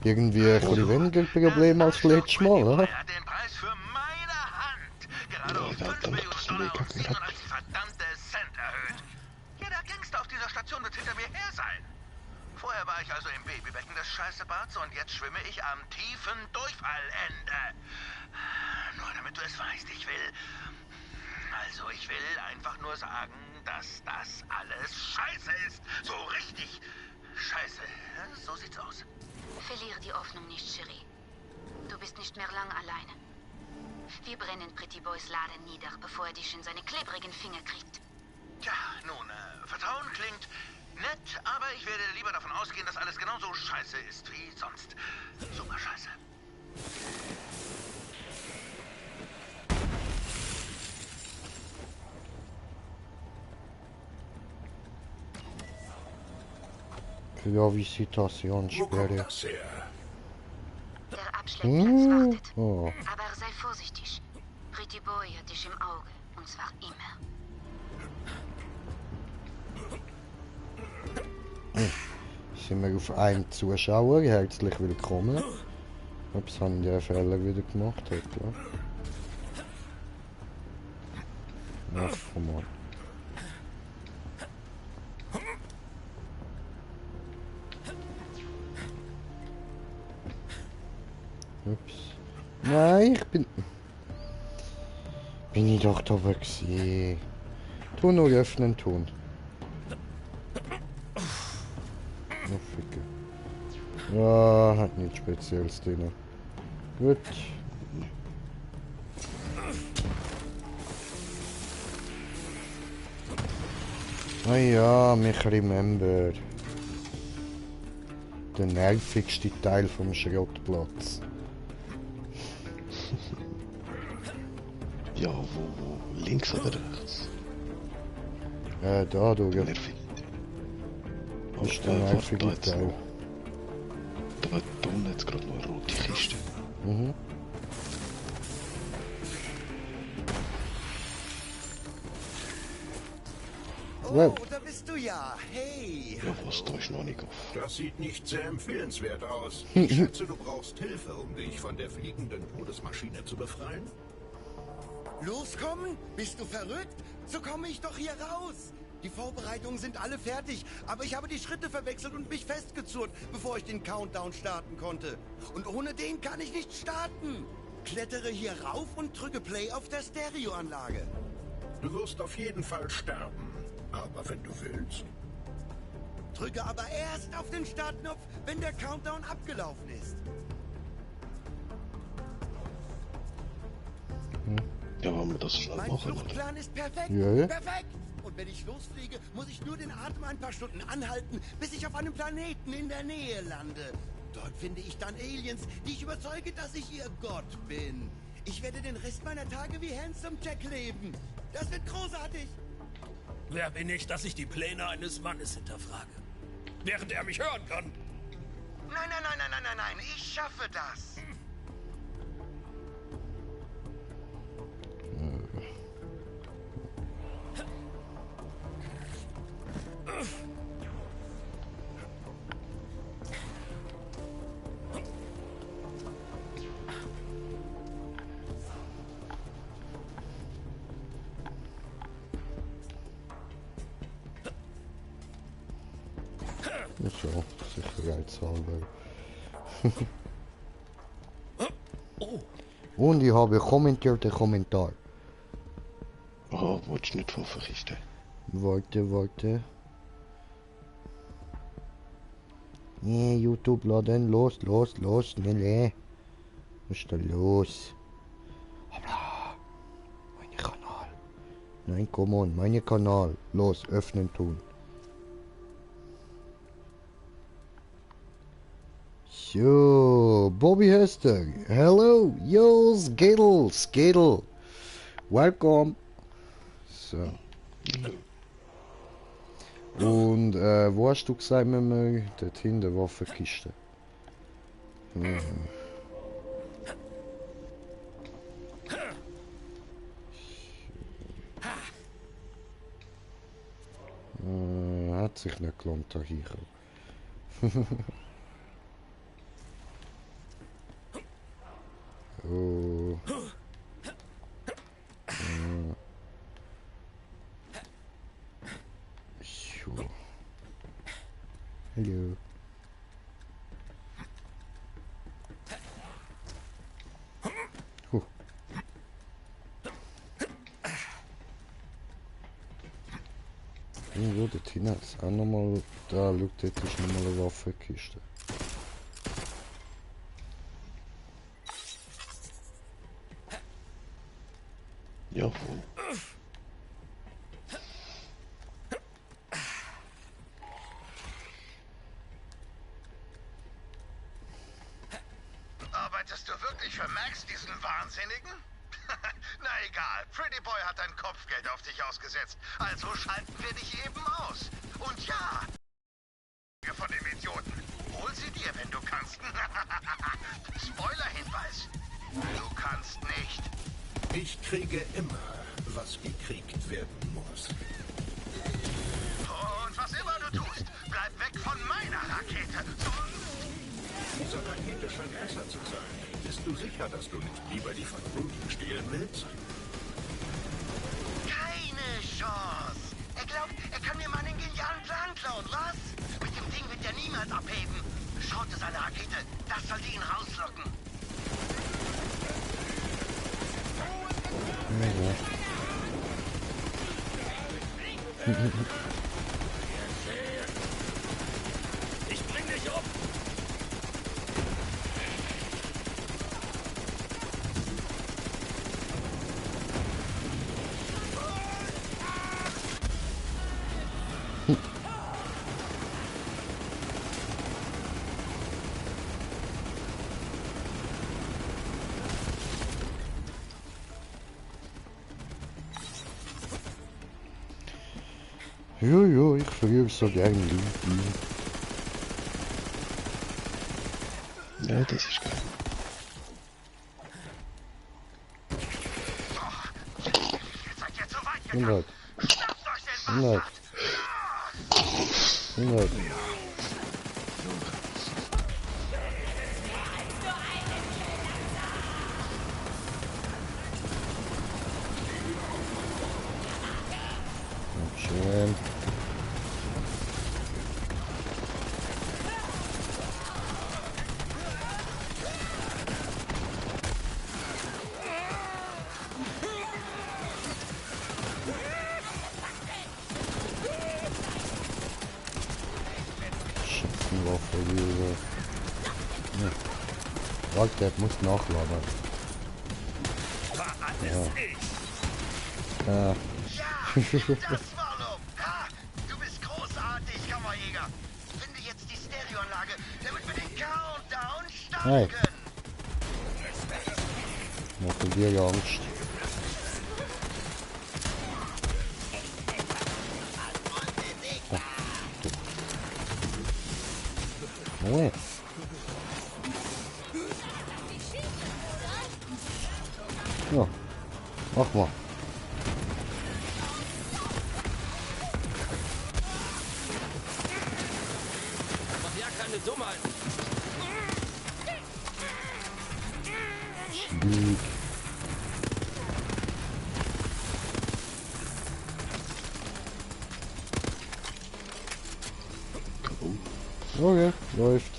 Irgendwie ein bisschen weniger Problem als letztes Mal, oder? Er hat den Preis für meine Hand gerade auf 5 Millionen Dollar und 87 verdammte Cent erhöht. Jeder Gangster auf dieser Station wird hinter mir her sein. Vorher war ich also im Babybecken des Scheißebads und jetzt schwimme ich am tiefen Durchfallende. Nur damit du es weißt, ich will einfach nur sagen, dass das alles scheiße ist. So richtig scheiße. So sieht's aus. Verliere die Hoffnung nicht, Cherie. Du bist nicht mehr lang alleine. Wir brennen Pretty Boys Laden nieder, bevor er dich in seine klebrigen Finger kriegt. Tja, nun, Vertrauen klingt nett, aber ich werde lieber davon ausgehen, dass alles genauso scheiße ist wie sonst. Super scheiße. Ja, Visitationssperre. Der Abschleppplatz wartet. Oh. Aber sei vorsichtig. Pretty Boy hat dich im Auge. Und zwar immer. Sind wir auf einen Zuschauer, herzlich willkommen. Ups, haben die einen Fehler wieder gemacht hat, ja. Ach, komm mal. Ups. Nein, bin ich doch da gewesen. Tu nur öffnen tun. Oh, Ficke. Ja, hat nichts Spezielles drin. Gut. Ah ja, mich remember. Der nervigste Teil vom Schrottplatz. Ja, wo? Links oder rechts? Da, du. Ja. Nervig. Das ist der nervige Teil. Da unten jetzt gerade noch eine rote Kiste. Mhm. Oh, da bist du ja. Hey. Ja, was, da ist noch nicht auf. Das sieht nicht sehr empfehlenswert aus. Ich schätze, du brauchst Hilfe, um dich von der fliegenden Todesmaschine zu befreien. Loskommen? Bist du verrückt? So komme ich doch hier raus. Die Vorbereitungen sind alle fertig, aber ich habe die Schritte verwechselt und mich festgezurrt, bevor ich den Countdown starten konnte. Und ohne den kann ich nicht starten. Klettere hier rauf und drücke Play auf der Stereoanlage. Du wirst auf jeden Fall sterben. Aber wenn du willst. Drücke aber erst auf den Startknopf, wenn der Countdown abgelaufen ist. Ja, wollen wir das schon Mein machen, Fluchtplan ist perfekt. Ja. Perfekt! Und wenn ich losfliege, muss ich nur den Atem ein paar Stunden anhalten, bis ich auf einem Planeten in der Nähe lande. Dort finde ich dann Aliens, die ich überzeuge, dass ich ihr Gott bin. Ich werde den Rest meiner Tage wie Handsome Jack leben. Das wird großartig. Wer bin ich, dass ich die Pläne eines Mannes hinterfrage? Während er mich hören kann. Nein, ich schaffe das. So, sicherheitshalber. Und ich habe kommentierte Kommentar. Oh, willst du nicht von verrichten? Warte. Nee, YouTube laden, los, schnell. Was ist da los? Habla, meine Kanal. Nein, come on, meine Kanal. Los, öffnen tun. So, Bobby Hester. Hello, yo, Skittle. Welcome. So. Und, wo hast du gesagt, wir dort hinten Waffenkiste? Hat sich nicht gelohnt, da hier. Oh. So. Hallo. Wo dort hin ist auch nochmal, da, schau, dort ist nochmal eine Waffenkiste. Jawohl. Arbeitest du wirklich für Max, diesen Wahnsinnigen? Na egal, Pretty Boy hat ein Kopfgeld auf dich ausgesetzt. Also schalten wir dich eben aus. Und ja, von dem Idioten. Hol sie dir, wenn du kannst. Spoiler-Hinweis. Du kannst nicht. Ich kriege immer, was gekriegt werden muss. Und was immer du tust, bleib weg von meiner Rakete. Diese Rakete scheint besser zu sein. Bist du sicher, dass du nicht lieber die von Rudy stehlen willst? Keine Chance. Er glaubt, er kann mir meinen genialen Plan klauen, was? Mit dem Ding wird er niemals abheben. Schrotte seine Rakete. Das sollte ihn rauslocken. Ich bring dich um! Jo, ich verliere so gerne Leute. Ja, das ist geil. Hundert. 100. Schön. Ja. Warte, der muss nachladen. War alles ich. Ja, das war Lob. Ha, du bist großartig, Kammerjäger. Finde jetzt die Stereoanlage, damit wir den Countdown starten Hey. können. Machen dir ja Angst. Oh. Ja, mach mal. Mach ja keine Dummheiten. Schwieg. Okay, läuft.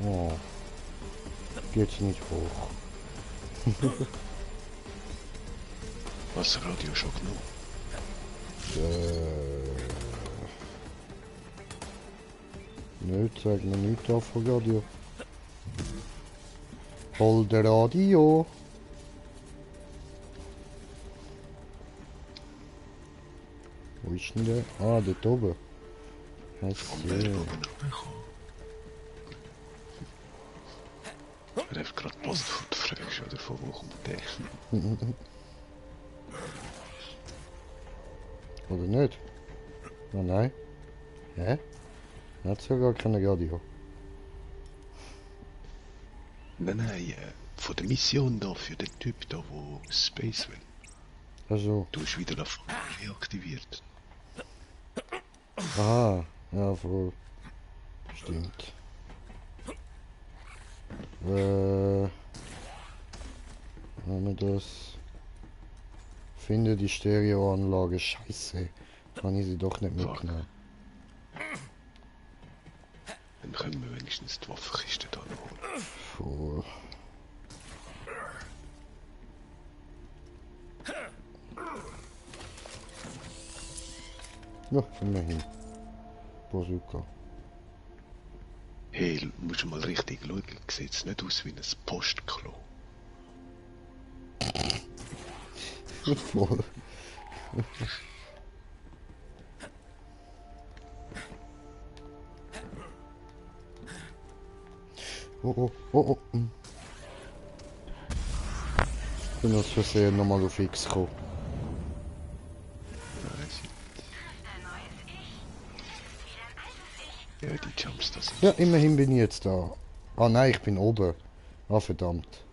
Oh. Geht's nicht hoch. Was Radio schon genommen? Nö, zeig mir nicht auf von Radio. Hol der Radio. Wo ist denn der? Ah, dort oben. Heißt Er heeft gerade Post voor de vraag, oder von wo kommt der? Oder nicht? Oh nein. Hä? Er hat sogar kein Radio. Nein, nein, von der Mission da, für den Typ da, wo Space will. Also. Du hast wieder davon reaktiviert. Aha, ja voll. Stimmt. Haben wir das? Finde die Stereoanlage. Scheiße. Kann ich sie doch nicht mitnehmen. Dann können wir wenigstens die Waffenkiste da noch holen. Voll. Ja, immerhin. Bazooka. Hey, musst du mal richtig schauen, sieht nicht aus wie ein Postklo. Voll. Oh, oh, oh, oh. Ich bin aus Versehen nochmal auf X gekommen. Ja, die Jumps, das Ja, immerhin bin ich jetzt da. Ah nein, ich bin oben. Ah verdammt.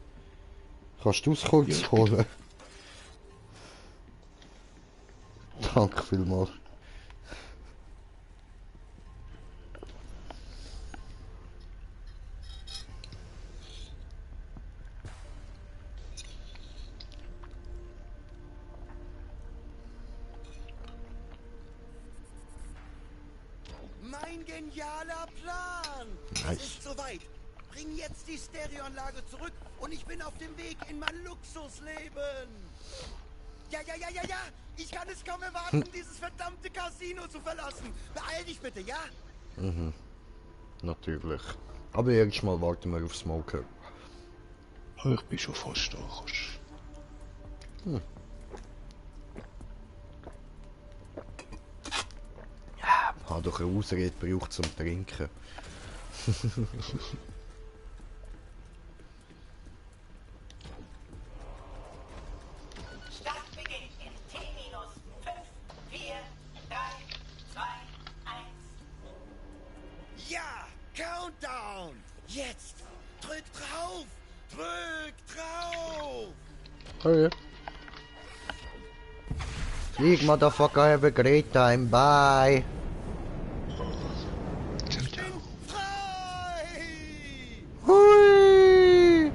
Kannst du das Holz Ja, holen? Danke vielmals. Mein genialer Plan! Nice. Es ist soweit. Bring jetzt die Stereoanlage zurück und ich bin auf dem Weg in mein Luxusleben. Ja, ja, ja, ja, ja! Ich kann es kaum erwarten, dieses verdammte Casino zu verlassen. Beeil dich bitte, ja? Mhm. Natürlich. Aber erstmal warten wir auf Smoker. Ich bin schon fast da. Hm. Hat doch eine Ausrede gebraucht zum Trinken. Start beginnt in T minus 5, 4, 3, 2, 1. Ja! Countdown! Jetzt! Drück drauf! Drück drauf! Okay. Flieg, Motherfucker, have a great time. Bye. Hui!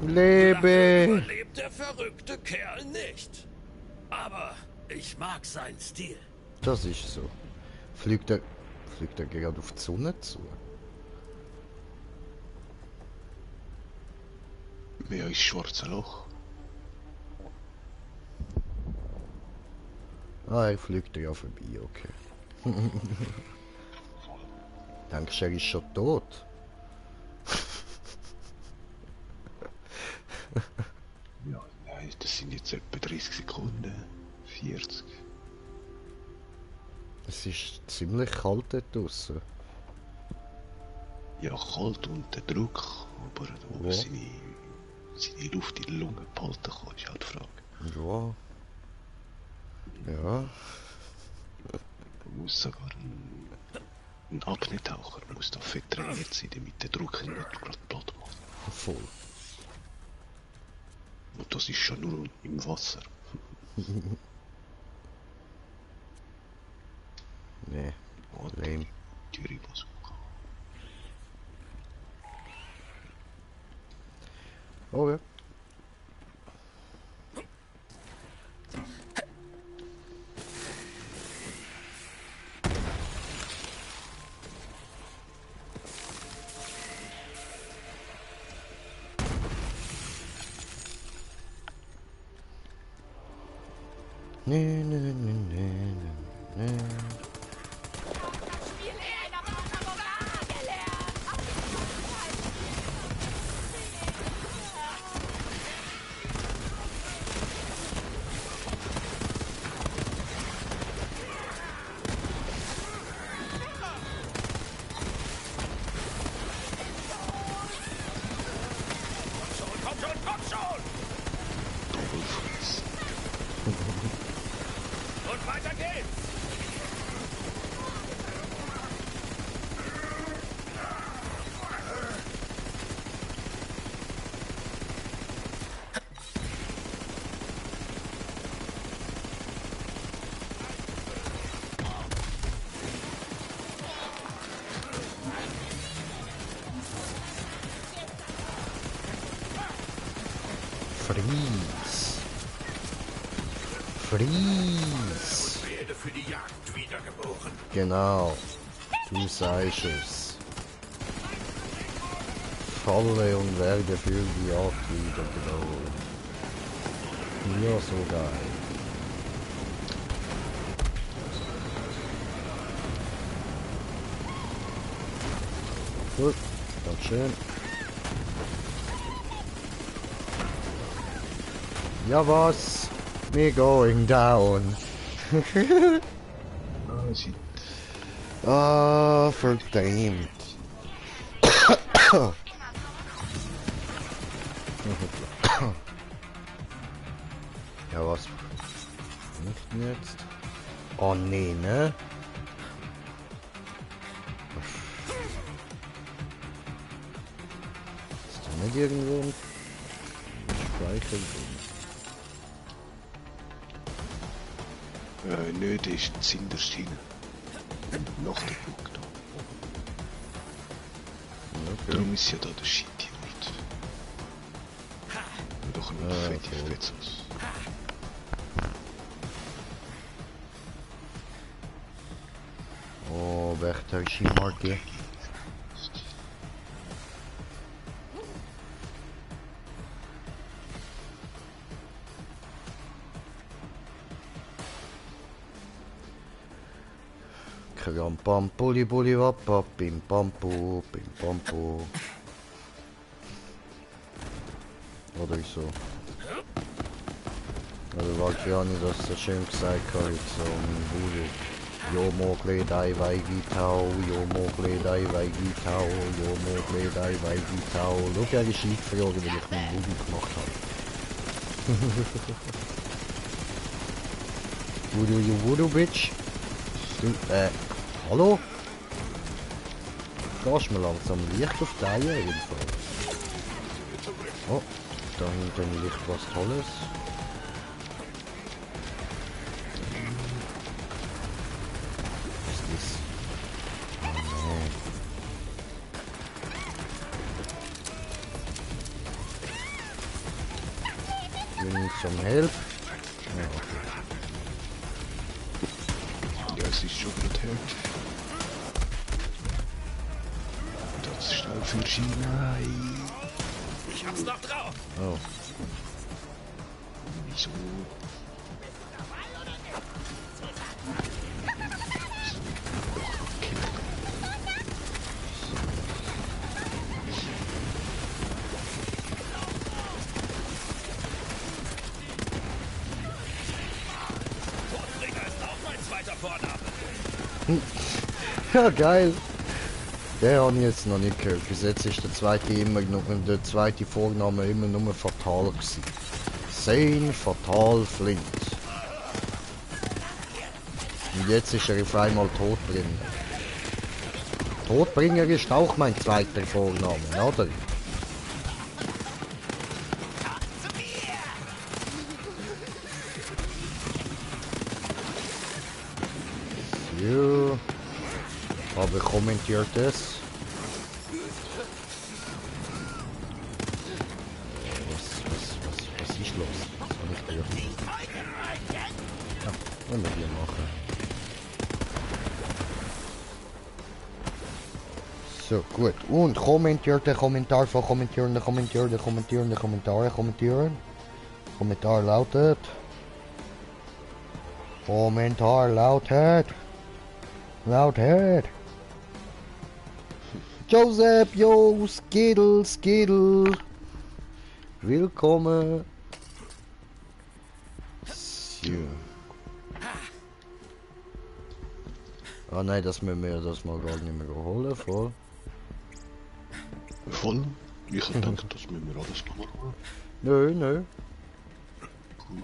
Lebe! Überlebt der verrückte Kerl nicht. Aber ich mag seinen Stil. Das ist so. Fliegt er gerade auf die Sonne zu? Wer ist schwarze Loch? Ah, er fliegt ja vorbei, okay. Denkst du, er ist schon tot? Ja, nein, das sind jetzt etwa 30 Sekunden. 40. Es ist ziemlich kalt dort draussen. Ja, kalt und der Druck, aber wo Ja. seine Luft in die Lunge behalten kann, ist halt die Frage. Ja. Ja. Man muss sogar ein Apnoetaucher muss da fett trainiert sein, damit der Druck nicht gerade platt macht. Voll. Und das ist schon nur im Wasser. Nee, lame. Thüringen-Bazooka. Oh ja. Nee, nee, nee, nee, nee, nee. Komm schon! Und weiter geht's! Freeze. Freeze. Werde für die Jagd wiedergeboren. Genau. Du sagst es. Falle und werde für die Jagd wiedergeboren. Ja, so geil. Gut, ganz schön. Ja was? Me going down. Ah, verdammt. Ja was? Nicht jetzt? Oh nee, ne? Ist da nicht irgendwo ein Speicher drin? Nicht, ist die Sinderschiene. Nach der Burg da. Okay. Darum ist ja da der Shit-Jord. Und doch ein fette Fetzos. Oh, Wächter-Skimarke. Kram pam puli puli wappa pim pampu pim pampu. Oder so. Oder was ja nicht, dass er schön gesagt hat, so ein Bude. Jo mogle dai vai gitau, jo mogle dai vai gitau, jo mogle dai vai gitau. Schau, er ist eingefroren, weil ich meinen Bude gemacht habe. Voodoo, you voodoo, bitch. Du, hallo? Gehst mir langsam Licht auf die Eier jedenfalls. Oh, da hinten liegt was Tolles. Was ist das? Oh nee. You need some help? Ja, okay. Ja, es ist schon gerade hart. Das ist schnell für China. Ich hab's noch drauf! Oh. Wieso? Vorname. Ja, geil. Der habe ich jetzt noch nicht gehört. Bis jetzt ist der zweite Vorname immer nur Fatal gewesen. Zane Fatal Flint. Und jetzt ist er auf einmal Todbringer. Todbringer ist auch mein zweiter Vorname, oder? So. Aber kommentiert es. Was ist los? Was kann ich da was wir hier machen? So, gut. Und kommentiert den Kommentar von kommentieren. Kommentar lautet. Joseph, yo, Skiddle. Willkommen. So. Ah nein, das müssen wir das mal gar nicht mehr holen, voll. Voll? Ich hab gedacht, das müssen wir alles nochmal holen. Nö. Cool.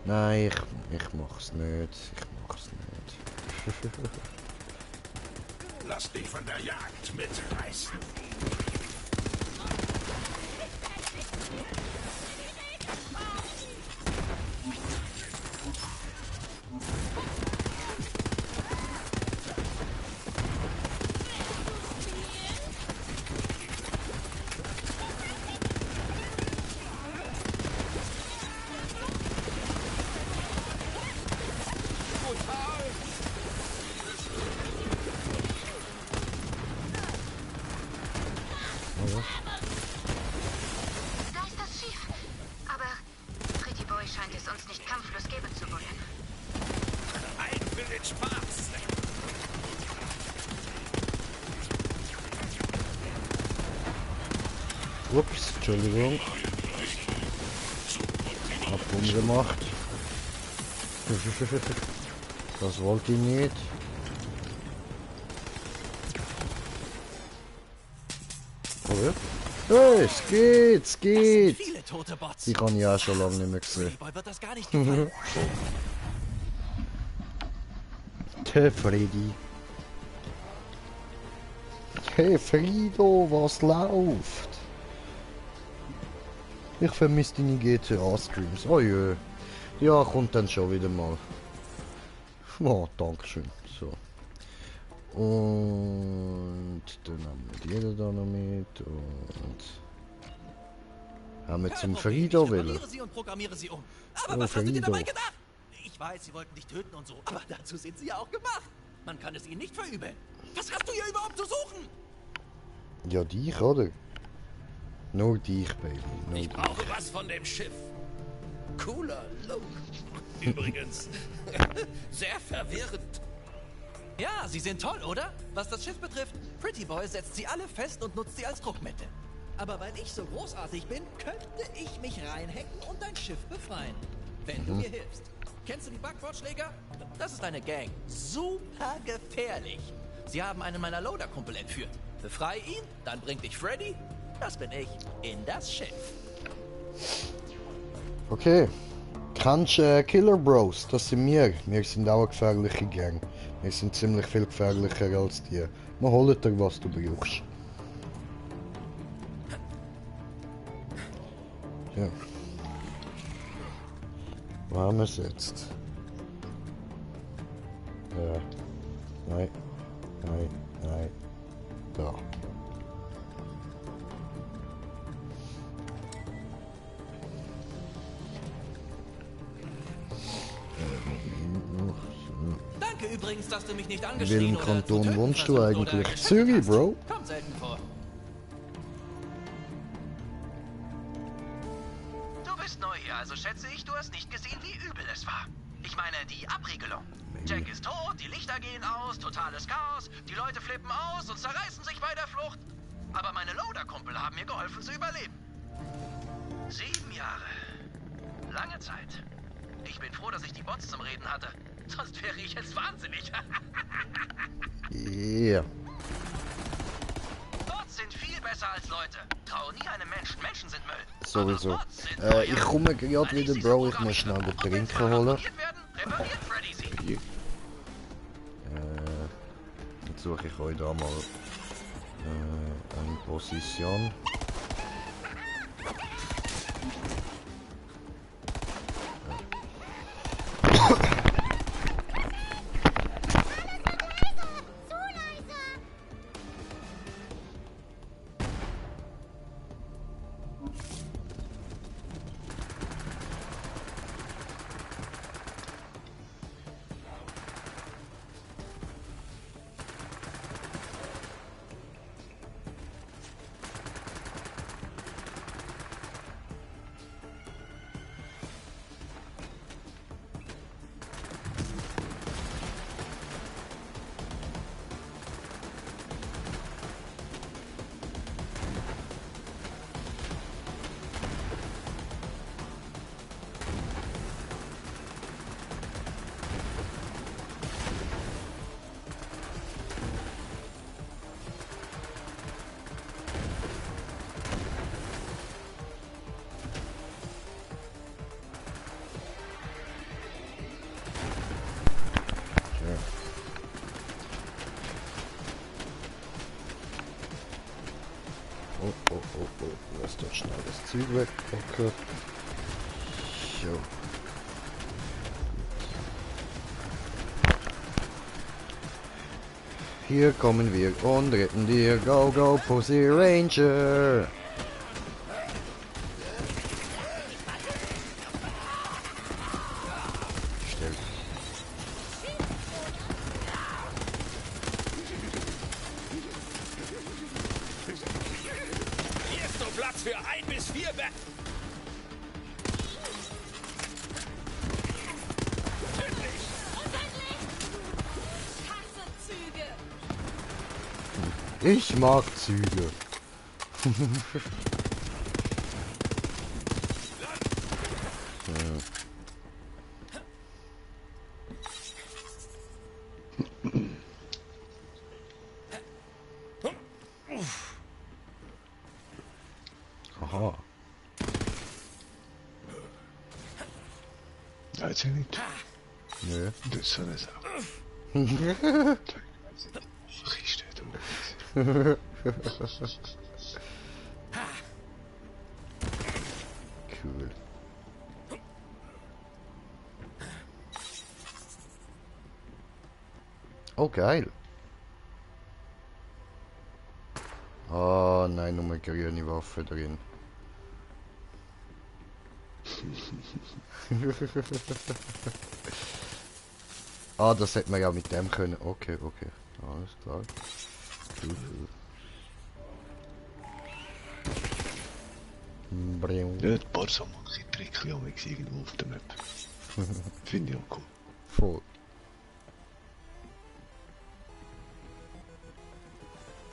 Nein, ich mach's nicht. Lass dich von der Jagd mitreißen. Da ist das Schiff. Aber Pretty Boy scheint es uns nicht kampflos geben zu wollen. Ein für den Spaß. Ups, Entschuldigung. Hab umgemacht. Das wollte ich nicht. Oder? Hey, es geht! Viele tote Bots. Die kann ich auch schon lange nicht mehr gesehen. Wird das gar nicht gefallen. Der Freddy. Hey Frido, was läuft? Ich vermisse deine GTA-Streams. Oh jö. Ja, kommt dann schon wieder mal. Oh, dankeschön. So. Und dann haben wir die da noch mit und haben wir zum Frido willen. Ich sie und programmiere sie um. Aber was hast du dir dabei gedacht? Ich weiß, sie wollten dich töten und so, aber dazu sind sie ja auch gemacht. Man kann es ihnen nicht verübeln. Was hast du hier überhaupt zu suchen? Ja, dich, oder? Nur dich, Baby. Nur Ich dich. brauche was von dem Schiff. Cooler Look. Übrigens, sehr verwirrend. Ja, sie sind toll, oder? Was das Schiff betrifft, Pretty Boy setzt sie alle fest und nutzt sie als Druckmittel. Aber weil ich so großartig bin, könnte ich mich reinhacken und dein Schiff befreien. Wenn du mir hilfst. Kennst du die Backbordschläger? Das ist eine Gang. Super gefährlich. Sie haben einen meiner Loader-Kumpel entführt. Befrei ihn, dann bringt dich Freddy, das bin ich, in das Schiff. Okay. Kennst Killer Bros? Das sind wir. Wir sind auch eine gefährliche Gang. Wir sind ziemlich viel gefährlicher als die. Wir holen dir, was du brauchst. Ja. Wo haben wir es jetzt? Nein. Da. Danke übrigens, dass du mich nicht In angeschrien welchem oder Kanton zu töten wohnst du versucht eigentlich? oder Zürich, hast. Bro? Kommt selten vor. Du bist neu hier, also schätze ich, du hast nicht gesehen, wie übel es war. Ich meine, die Abriegelung. Jack ist tot, die Lichter gehen aus, totales Chaos, die Leute flippen aus und zerreißen sich bei der Flucht. Aber meine Loader-Kumpel Schnabel haben mir geholfen zu überleben. 7 Jahre. Lange Zeit. Ich bin froh, dass ich die Bots zum Reden hatte. Sonst wäre ich jetzt wahnsinnig. Yeah. Bots sind viel besser als Leute. Trau nie einem Menschen. Menschen sind Müll. Sowieso. Ich komme gerade wieder, Bro. Ich muss schnell den Trinken holen. Jetzt suche ich euch da mal eine Position. Oh, lass doch schnell das Zeug wegpacken. So. Hier kommen wir und retten dir. Go, go, Pussy Ranger! Stimmt. Hier ist nur Platz für 1 bis 4 Bett. Ich mag Züge. Aha. Weiß ich nicht. Nö. Das soll es auch. Cool. Oh, geil. Oh nein, nur eine grüne Waffe drin. Ah, das hätte man ja mit dem können. Okay, okay. Alles klar. Cool. Ja, ein paar so manche Trickchen haben wir irgendwo auf der Map. Finde ich auch cool. Voll.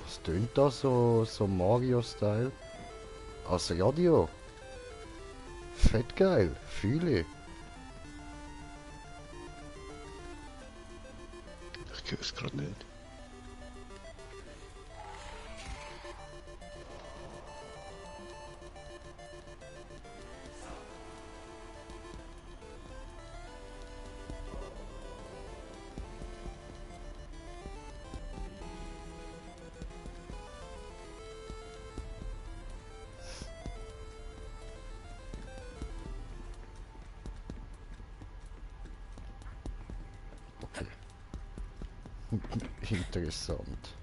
Was tönt da so Mario-Style? Als Radio? Fett geil, fühle ich. Ich höre es gerade nicht. Interessant.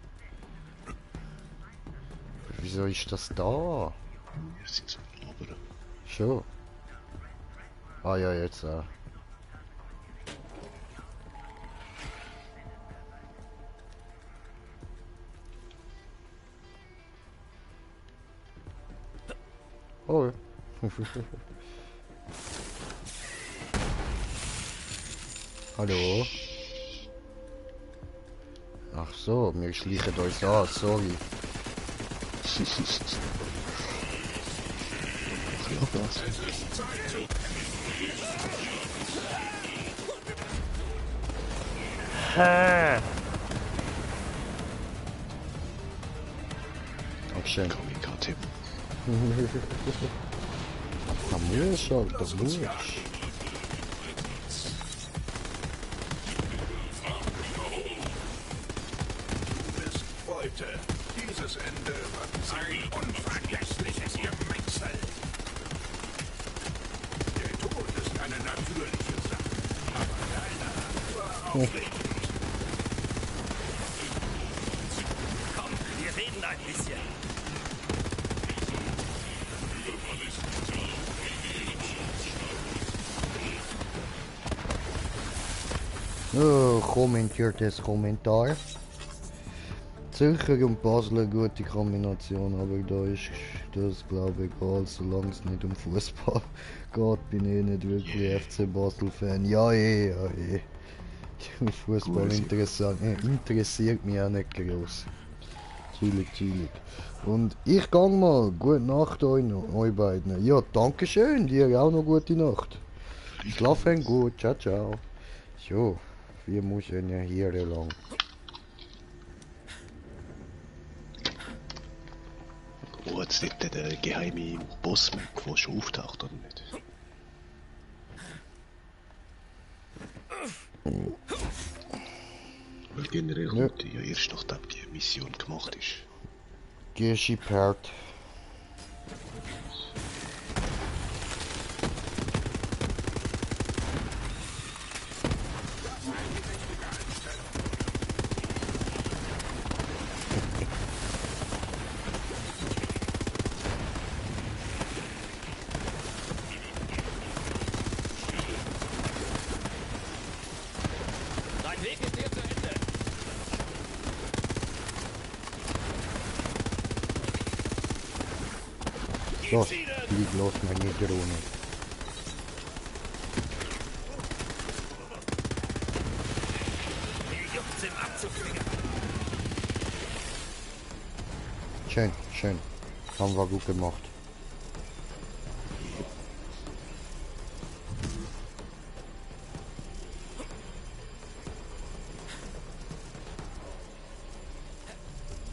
Wieso ist das da? Wir sind so labern. Schon. Ah ja, jetzt auch. Oh. Hallo. Ach so, wir schleichen uns an, sorry. bisschen ablassen. Dankeschön. Kamikaze. Da muss halt, das muss. Heute, dieses Ende wird ein unvergessliches Gemetzel. Der Tod ist eine natürliche Sache, aber deiner war auch richtig. Komm, wir reden ein bisschen. Oh, kommentiert das Kommentar. Zürcher und Basel eine gute Kombination, aber da ist das glaube ich egal, solange es nicht um Fußball geht, bin ich nicht wirklich FC Basel-Fan. Ja, Fußball interessiert mich auch nicht groß. Natürlich. Und ich gang mal. Gute Nacht euch beiden. Ja, danke schön. Dir auch noch gute Nacht. Schlafen gut. Ciao, ciao. So, wir müssen ja hier lang. Wo hat's nicht der geheime Boss, der schon auftaucht, oder nicht? Weil generell kommt ja erst nachdem die Mission gemacht ist. Geschippert. Dein Weg ist hier zu Ende. Los, flieg los, meine Drohne. Die juckt's im Abzug, Digga. Schön, schön. Haben wir gut gemacht.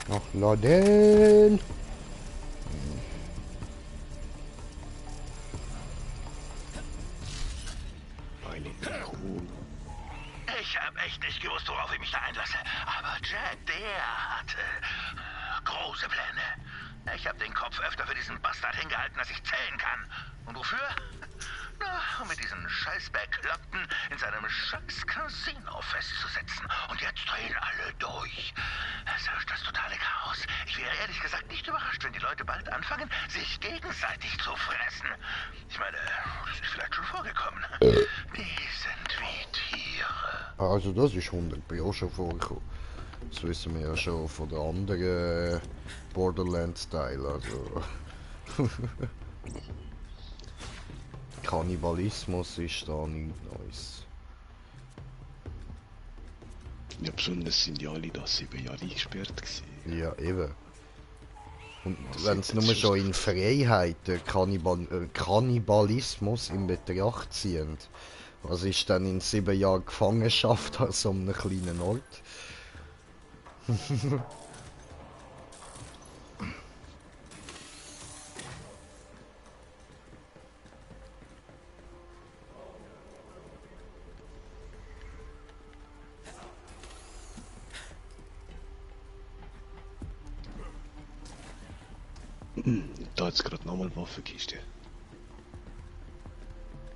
Noch laden. Ich hab echt nicht gewusst, worauf ich mich da einlasse. Aber Jack, der hatte große Pläne. Ich hab den Kopf öfter für diesen Bastard hingehalten, als ich zählen kann. Und wofür? Na, um mit diesen Scheiß-Bekloppten in seinem Scheiß-Casino festzusetzen. Und jetzt drehen alle durch. Es herrscht das totale Chaos. Ich wäre ehrlich gesagt nicht überrascht, wenn die Leute bald anfangen, sich gegenseitig zu fressen. Ich meine, das ist vielleicht schon vorgekommen. Die sind wie Tiere. Also das ist 100 Jahre schon vorgekommen. Das wissen wir ja schon von den anderen Borderlands-Teilen. Also. Kannibalismus ist da nichts Neues. Ja, besonders sind ja alle da 7 Jahre eingesperrt gewesen. Ja, eben. Und wenn es nur schon in Freiheit Kannibalismus in Betracht ziehen, was ist denn in 7 Jahren Gefangenschaft an so einem kleinen Ort? Da hat's gerade nochmal Waffenkiste.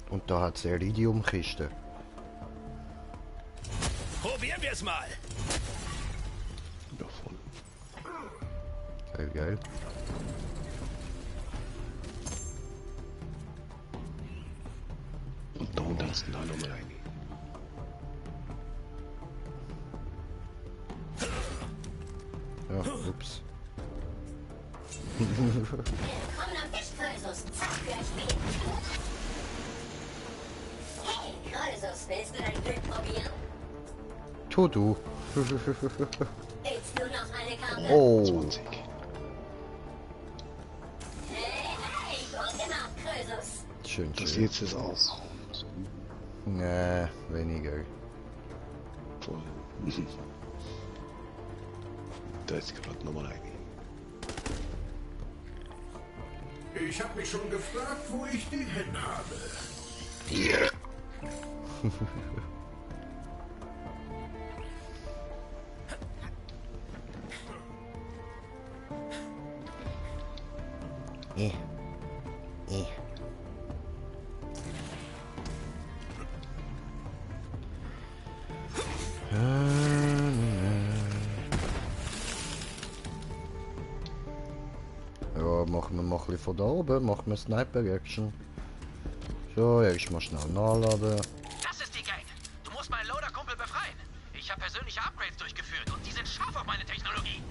Und da hat es Iridiumkiste. Probieren wir es mal. Ja, voll. Geil, geil. Und da unten hat's dann auch nochmal eine. Ja, ups. Willkommen am Tisch, Krösus. Zeit für ein Spiel. Hey, Krösus, willst du dein Glück probieren? Du. Willst du noch eine Karte? Oh. 20. Hey, gut gemacht, Schön, Das schön. jetzt ist auch. Nee, weniger. Voll. Da ist gerade nochmal eine. Ich habe mich schon gefragt, wo ich die hin habe. Hier. Ja, machen wir mal ein bisschen von da oben, machen wir Sniper-Action. So, erstmal schnell nachladen. Das ist die Gang. Du musst meinen Loader-Kumpel befreien. Ich habe persönliche Upgrades durchgeführt und die sind scharf auf meine Technologie.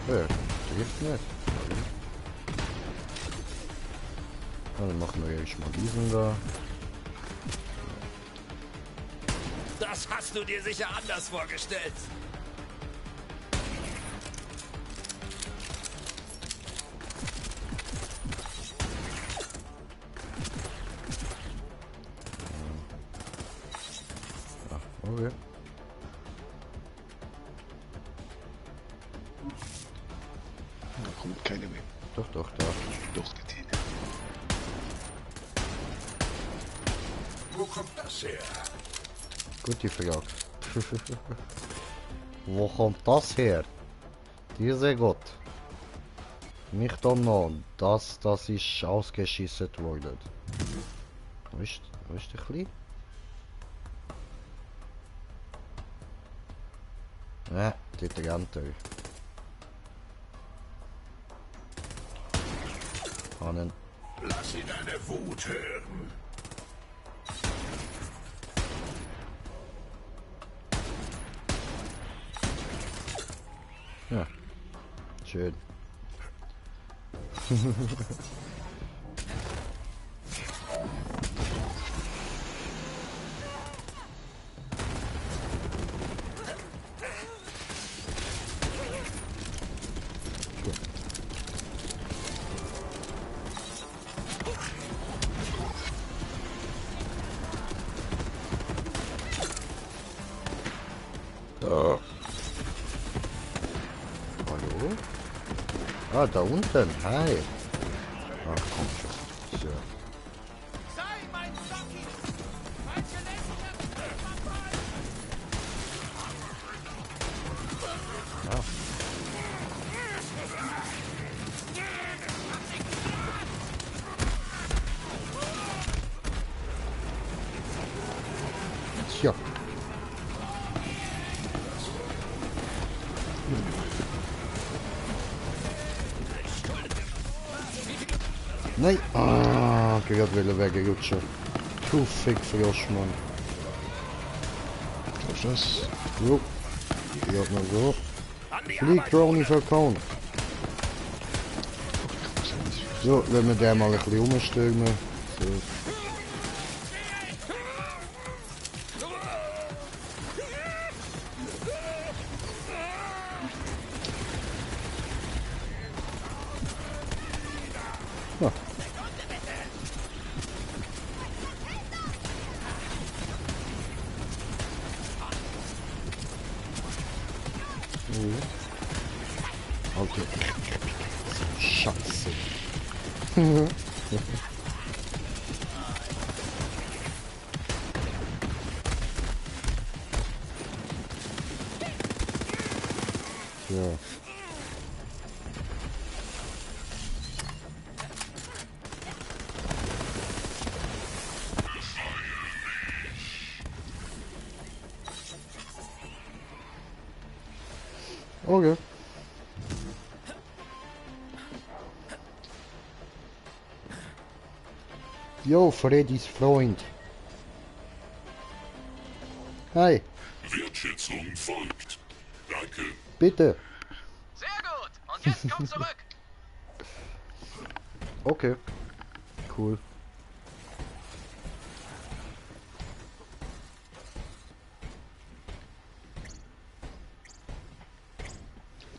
Ja, trifft nicht. Dann machen wir erstmal diesen da. Das hast du dir sicher anders vorgestellt. Okay. Da kommt keine mehr. Doch, da. Doch, nicht hin. Wo kommt das her? Gute Frage. Wo kommt das her? Dieser Gott. Nicht unknown. Das ist ausgeschissen worden. Wo ist der Kleine? Ja, dort rennt er. Hannen. Lass ihn deine Wut hören. Ja, schön. Hallo? Ah, da unten. Hi. Ach, komm schon. So. Ah. Tja. Nein! Ah, gerade will wegrutschen. Zu fick Frosch, Mann. Was ist das? Jo. Gerade mal so. Flieg Crony verkauft. So, wenn wir den mal ein bisschen umstürmen. So. Ja. Okay. Scheiße. Ja. Okay. Jo, Freddys Freund. Hi. Wertschätzung folgt. Danke. Bitte. Sehr gut. Und jetzt komm zurück. Okay. Cool.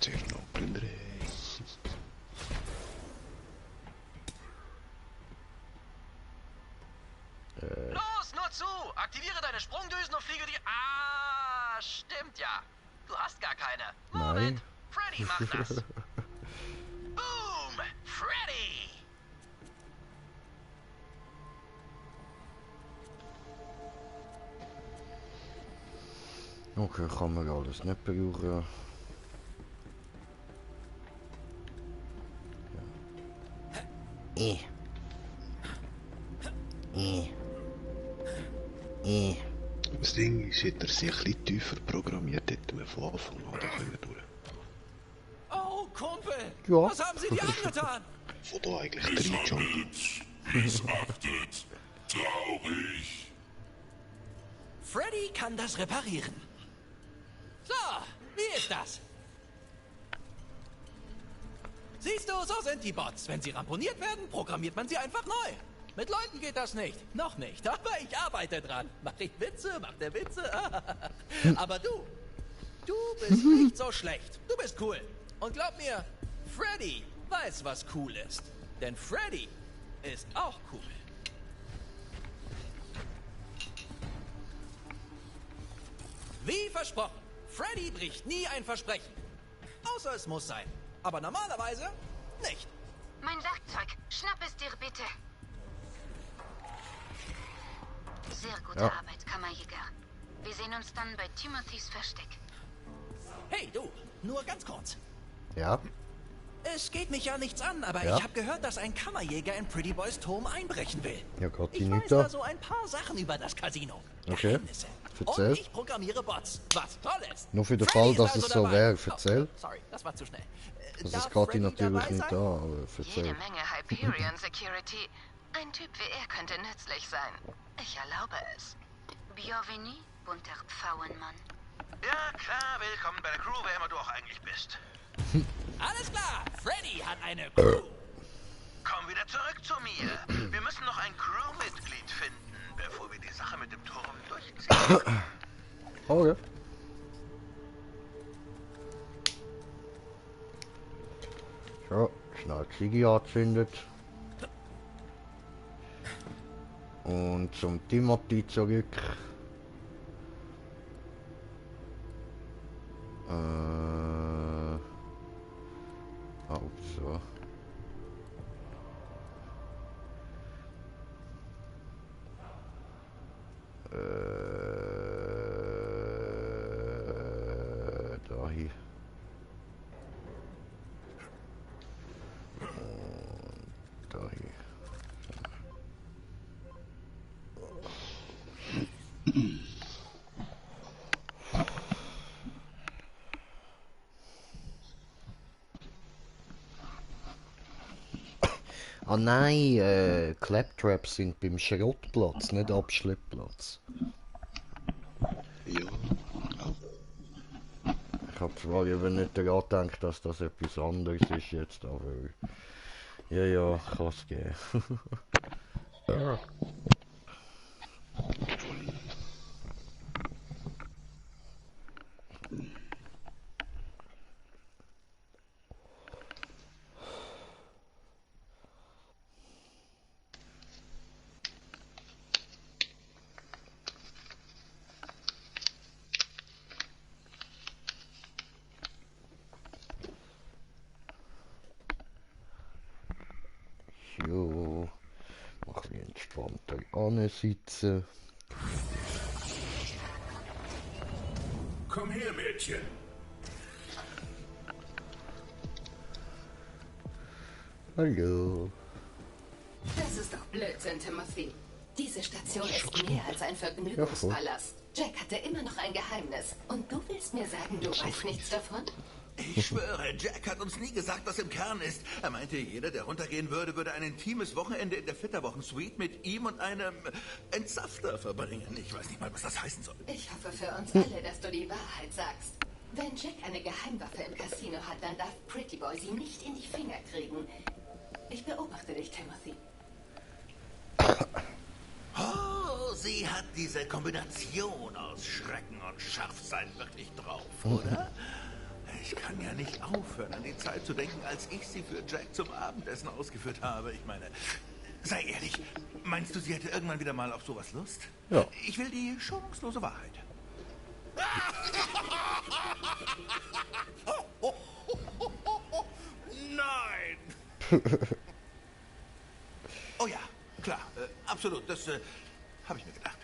C'erano a prendere. Nur zu! Aktiviere deine Sprungdüsen und fliege die... Ah, stimmt ja. Du hast gar keine. Moment, Freddy macht das. Boom! Freddy! Okay, kann man alles nicht brauchen. Das Ding ist, hätte er sich ein bisschen tiefer programmiert, hätten wir von Anfang an da können durch. Oh, Kumpel! Ja. Was haben Sie dir angetan? Von da eigentlich drin schon. Missachtet. Traurig. Freddy kann das reparieren. So, wie ist das? Siehst du, so sind die Bots. Wenn sie ramponiert werden, programmiert man sie einfach neu. Mit Leuten geht das nicht. Noch nicht. Aber ich arbeite dran. Mach ich Witze? Macht der Witze? Aber du bist nicht so schlecht. Du bist cool. Und glaub mir, Freddy weiß, was cool ist. Denn Freddy ist auch cool. Wie versprochen. Freddy bricht nie ein Versprechen. Außer es muss sein. Aber normalerweise nicht. Mein Werkzeug. Schnapp es dir bitte. Sehr gute Arbeit, Kammerjäger. Wir sehen uns dann bei Timothys Versteck. Hey, du. Nur ganz kurz. Ja. Es geht mich ja nichts an, aber Ja. ich habe gehört, dass ein Kammerjäger in Pretty Boys Turm einbrechen will. Ja, Gott, die Ich nicht weiß da. da so ein paar Sachen über das Casino. Okay. Geheimnisse. Erzähl. Und ich programmiere Bots. Was toll ist. Nur für den Freddy Fall, ist dass es also so dabei. wäre. Erzähl. Oh, sorry, das war zu schnell. Also Darf es geht Freddy natürlich dabei nicht sein? da, aber Jede erzähl. Menge Hyperion Security. Ein Typ wie er könnte nützlich sein. Ich erlaube es. Bienvenue, bunter Pfauenmann. Ja, klar, willkommen bei der Crew, wer immer du auch eigentlich bist. Alles klar, Freddy hat eine Crew. Komm wieder zurück zu mir. Wir müssen noch ein Crewmitglied finden, bevor wir die Sache mit dem Turm durchziehen. Okay. So, schnell Ziege angezündet. Und zum Timothy zurück. So. Da hier. Und da hier. Ah nein, Claptraps sind beim Schrottplatz, nicht Abschleppplatz. Ja, Ich habe zwar eben nicht daran gedacht, dass das etwas anderes ist jetzt, aber ja, kann es geben. Ja. Jo, mach mich entspannter ansitzen. Komm her, Mädchen. Hallo. Das ist doch Blödsinn, Timothy. Diese Station ist mehr als ein Vergnügungspalast. Jack hatte immer noch ein Geheimnis. Und du willst mir sagen, du weißt nichts davon? Ich schwöre, Jack hat uns nie gesagt, was im Kern ist. Er meinte, jeder, der runtergehen würde, würde ein intimes Wochenende in der Flitterwochen-Suite mit ihm und einem Entsafter verbringen. Ich weiß nicht mal, was das heißen soll. Ich hoffe für uns alle, dass du die Wahrheit sagst. Wenn Jack eine Geheimwaffe im Casino hat, dann darf Pretty Boy sie nicht in die Finger kriegen. Ich beobachte dich, Timothy. Oh, sie hat diese Kombination aus Schrecken und Scharfsein wirklich drauf, oder? Ich kann ja nicht aufhören, an die Zeit zu denken, als ich sie für Jack zum Abendessen ausgeführt habe. Ich meine, Sei ehrlich, meinst du, sie hätte irgendwann wieder mal auf sowas Lust? Ja. Ich will die schonungslose Wahrheit. Nein! Oh ja, klar, absolut, das habe ich mir gedacht.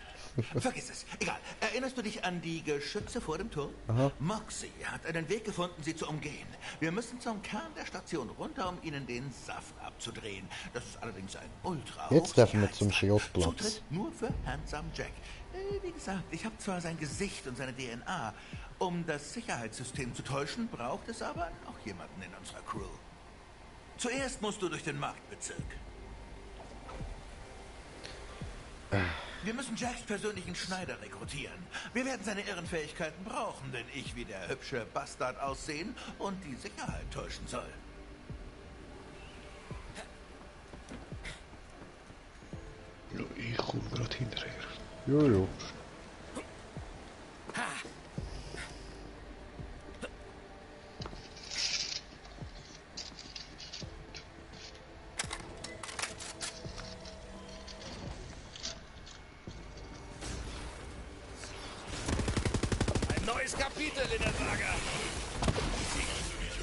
Vergiss es, egal. Erinnerst du dich an die Geschütze vor dem Turm? Aha. Moxie hat einen Weg gefunden, sie zu umgehen. Wir müssen zum Kern der Station runter, um ihnen den Saft abzudrehen. Das ist allerdings ein ultra Jetzt dürfen wir zum Schrottplatz. Zutritt nur für Handsome Jack. Wie gesagt, ich habe zwar sein Gesicht und seine DNA. Um das Sicherheitssystem zu täuschen, braucht es aber noch jemanden in unserer Crew. Zuerst musst du durch den Marktbezirk. Wir müssen Jacks persönlichen Schneider rekrutieren. Wir werden seine Irrenfähigkeiten brauchen, wenn ich wie der hübsche Bastard aussehen und die Sicherheit täuschen soll. Ja, ich komme gerade hinterher. Jojo. Ein neues Kapitel in der Saga.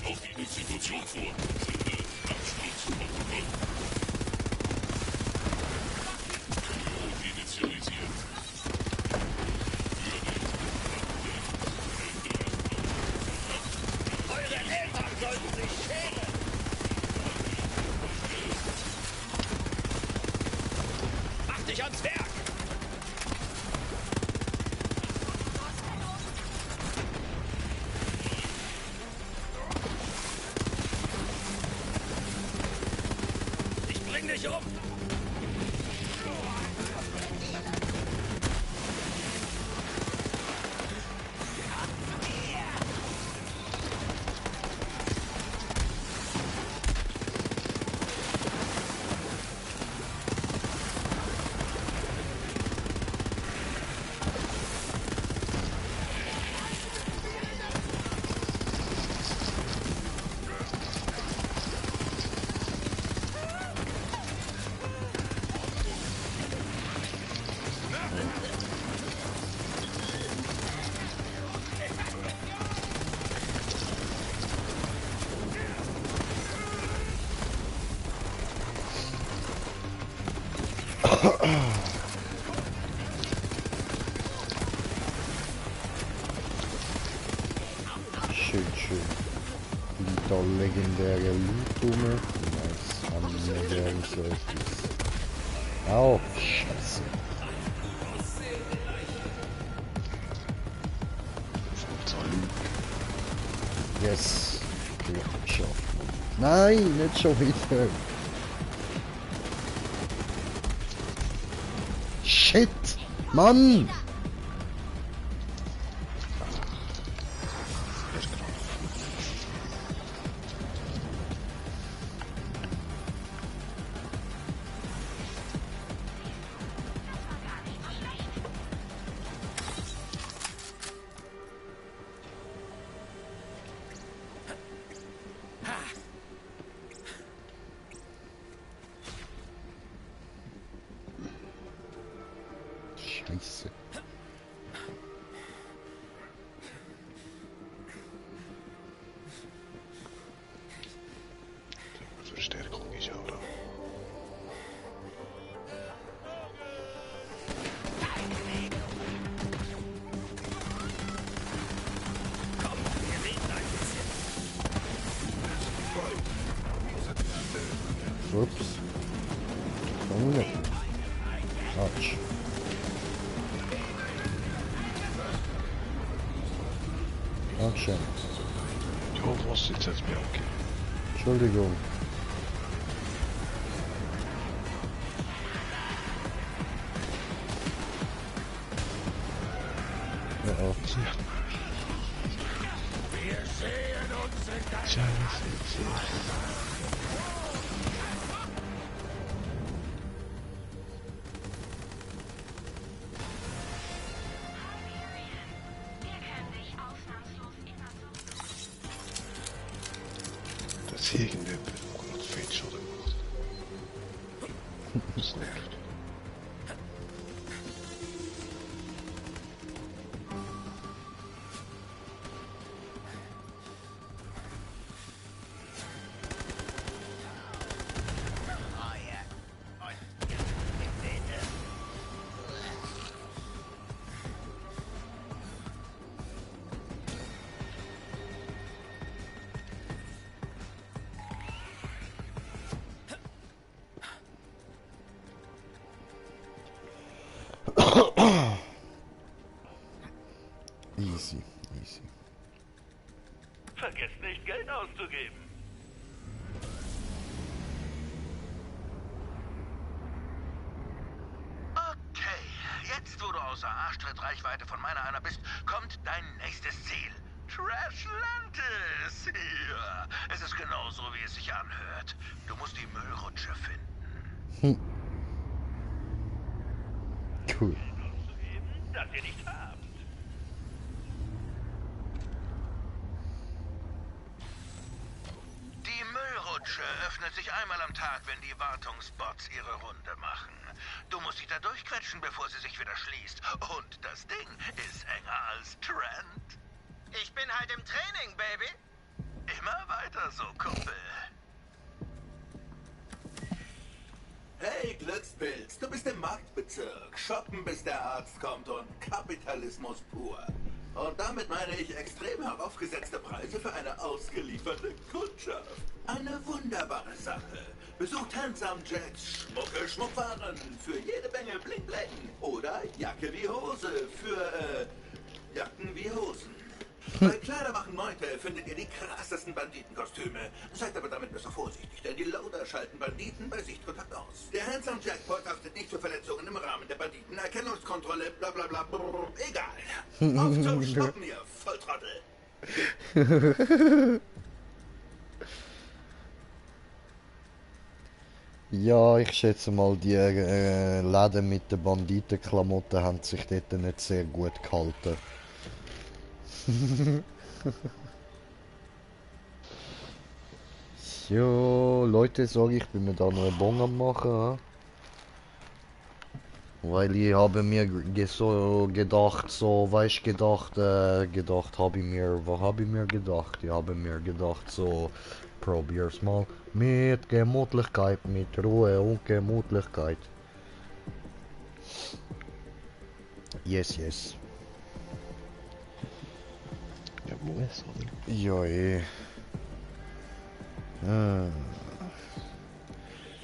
Auf die Institution vor. Sende Absturzprotokoll. Initialisiert. Eure Eltern sollten sich schämen. Mach dich ans Werk. Ich bring dich um. Schön, schön. Liegt da legendäre Loot rum. Nice. Haben wir werden so richtig. Au, Scheiße. Yes. Okay, geschafft. Nein, nicht schon wieder. Shit! Mann! Scheiße. Verstärkung ist auch da. Ups. Komm nicht. Quatsch. Dankeschön. Ja, was jetzt hat's mir angegeben. Entschuldigung. Ja, auch. Wir sehen uns in der Das ist irgendjemand, der gerade Fetch oder macht. Das nervt. Easy, easy. Vergesst nicht, Geld auszugeben. Okay, jetzt wo du außer Arschtrittreichweite von meiner einer bist, kommt dein nächstes Ziel. Trashlantis! Hier. Es ist genauso, wie es sich anhört. Du musst die Müllrutsche finden. Cool. Das ihr nicht habt. Die Müllrutsche öffnet sich einmal am Tag, wenn die Wartungsbots ihre Runde machen. Du musst dich da durchquetschen, bevor sie sich wieder schließt. Und das Ding ist enger als Trent. Ich bin halt im Training, Baby. Immer weiter so, Kumpel. Hey, Glückspilz, du bist im Marktbezirk. Shoppen, bis der Arzt kommt und Kapitalismus pur. Und damit meine ich extrem heraufgesetzte Preise für eine ausgelieferte Kundschaft. Eine wunderbare Sache. Besucht Handsome Jacks schmucke Schmuckwaren für jede Menge Bling Bling. Oder Jacke wie Hose für, Jacken wie Hosen. Bei Kleidermachen Meute findet ihr die krassesten Banditenkostüme. Seid aber damit besser vorsichtig, denn die Loader schalten Banditen bei Sichtkontakt aus. Der Handsome Jackpot haftet nicht für Verletzungen im Rahmen der Banditenerkennungskontrolle, bla bla bla, brrr, egal. Auf zum Stoppen, ihr Volltrottel. Ja, ich schätze mal, die Läden mit den Banditenklamotten haben sich dort nicht sehr gut gehalten. Jo, Leute, sage ich, bin mir da noch einen Bon am machen. Ha? Weil ich habe mir so gedacht, so, weißt gedacht, habe ich mir, was habe ich mir gedacht? Ich habe mir gedacht, so, probier's mal mit Gemütlichkeit, mit Ruhe und Gemütlichkeit. Yes, yes. Ja, muss, oder? Ja,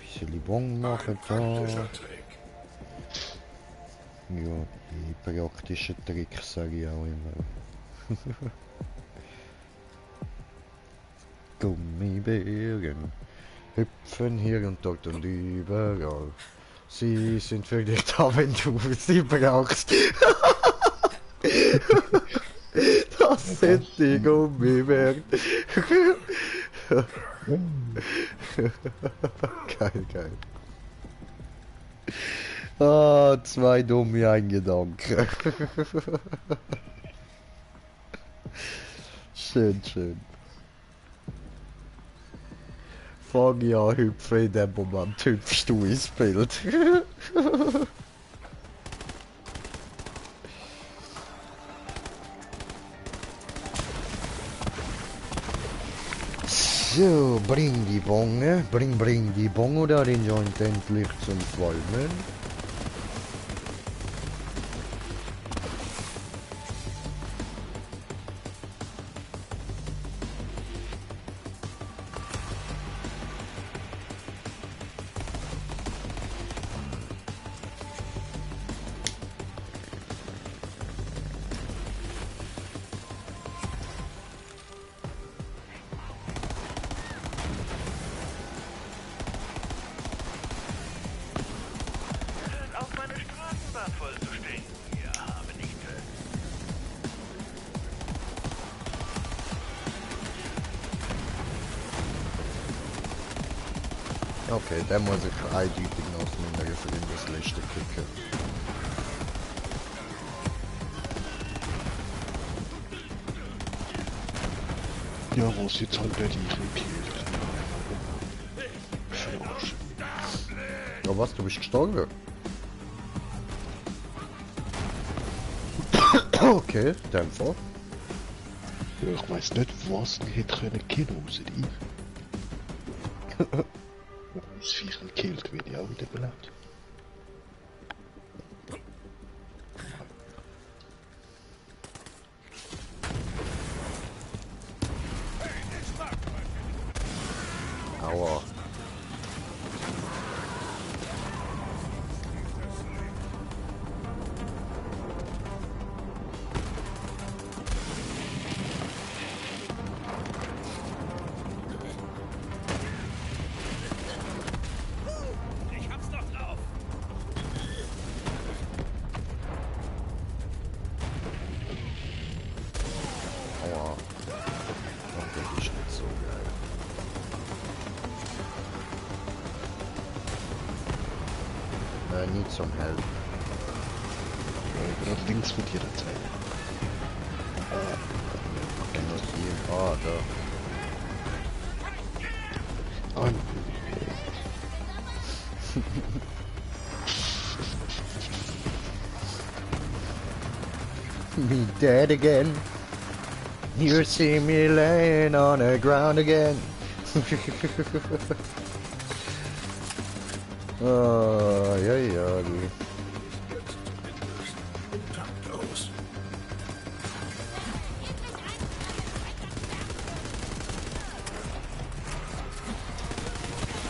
bisschen Bon machen da. Ja, die praktischen Tricks sage ich auch immer. Gummibären hüpfen hier und dort und überall. Sie sind für dich da, wenn du sie brauchst. Das sind die Gummibären. Geil, geil. Ah, zwei dumme Eingedanken. Schön, schön. Fang ich an hüpfen, in dem Moment hüpfst du ins Bild. So, bring die Bon, bring die Bon oder den Joint endlich zum Qualmen. Okay, der muss ich eindeutig aus meiner Freundesliste kicken. Ja, was jetzt halt nicht ich im Kiel. Verarschen. Oh was, du bist gestorben? Okay, dann vor. Ja, ich weiss nicht, was ich hätte können killen, außer dich. Das Viech gekillt, werde ich auch wieder belebt. Aua. Ich hab's doch drauf. Aua. Oh, das ist nicht so geil. Nie zum Helden. Gerade links von dir erzählen. Genau hier. Ah, da. Ah, Me dead again. You see me laying on the ground again. Oh, ja, ja, die. Taktlos.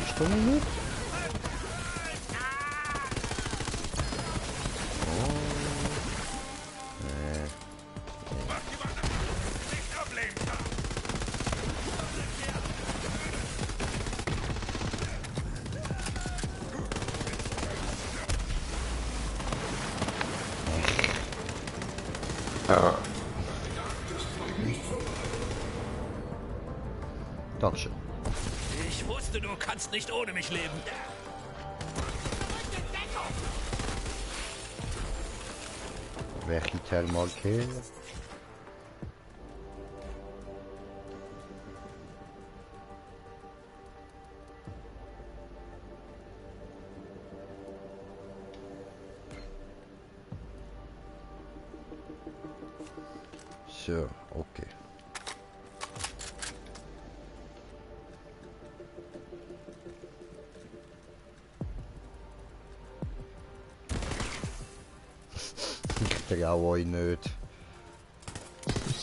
Bist du nicht? Oh. Nee. Ah. Dankeschön. Ich wusste, du kannst nicht ohne mich leben. Welche Thermalkehle? So, okay. Ich traue euch nicht.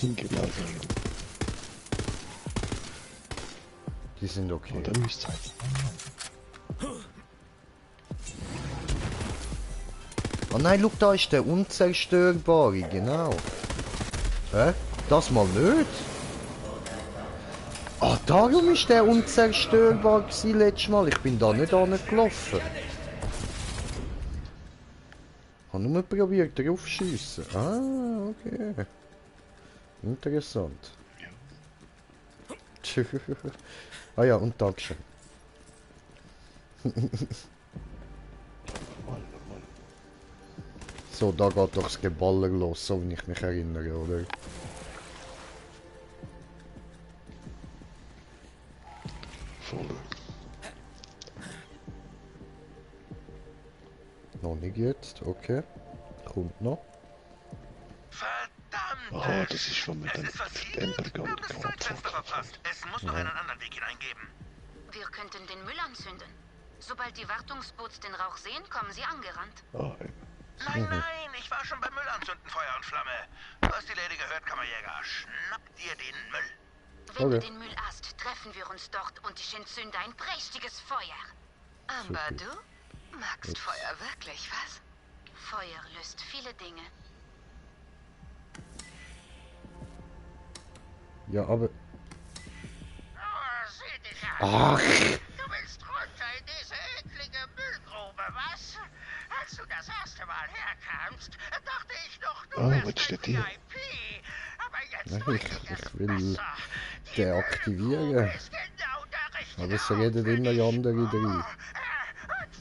Genau. Die sind okay. Oder müsst halt. Oh nein, schau, da ist der Unzerstörbare, genau. Hä? Das mal nicht? Ah, darum ist der unzerstörbar gewesen letztes Mal. Ich bin da nicht angelaufen. Ich habe nur probiert drauf schiessen. Ah, okay. Interessant. Ah ja, und Dankeschön. So, da geht doch das Geballer los, so wie ich mich erinnere, oder? Voll. Noch nicht jetzt, okay. Kommt noch. Ah, das ist schon mit dem Stempelgang. Es muss noch einen anderen Weg hineingeben. Wir könnten den Müll anzünden. Sobald die Wartungsboots den Rauch sehen, kommen sie angerannt. Ah, Nein, nein, ich war schon beim Müllanzünden, Feuer und Flamme. Du hast die Lady gehört, Kammerjäger. Schnapp dir den Müll. Wenn du den Müll hast, treffen wir uns dort und ich entzünde ein prächtiges Feuer. Aber du magst Feuer wirklich, was? Feuer löst viele Dinge. Ja, aber... Oh, sieh dich an. Ach! Du willst runter in diese eklige Müllgrube, was? Als du das erste Mal herkamst, dachte ich noch, du was wärst steht ein hier? VIP. Aber jetzt Nein, ich will deaktivieren. Aber es redet immer die andere drin. Und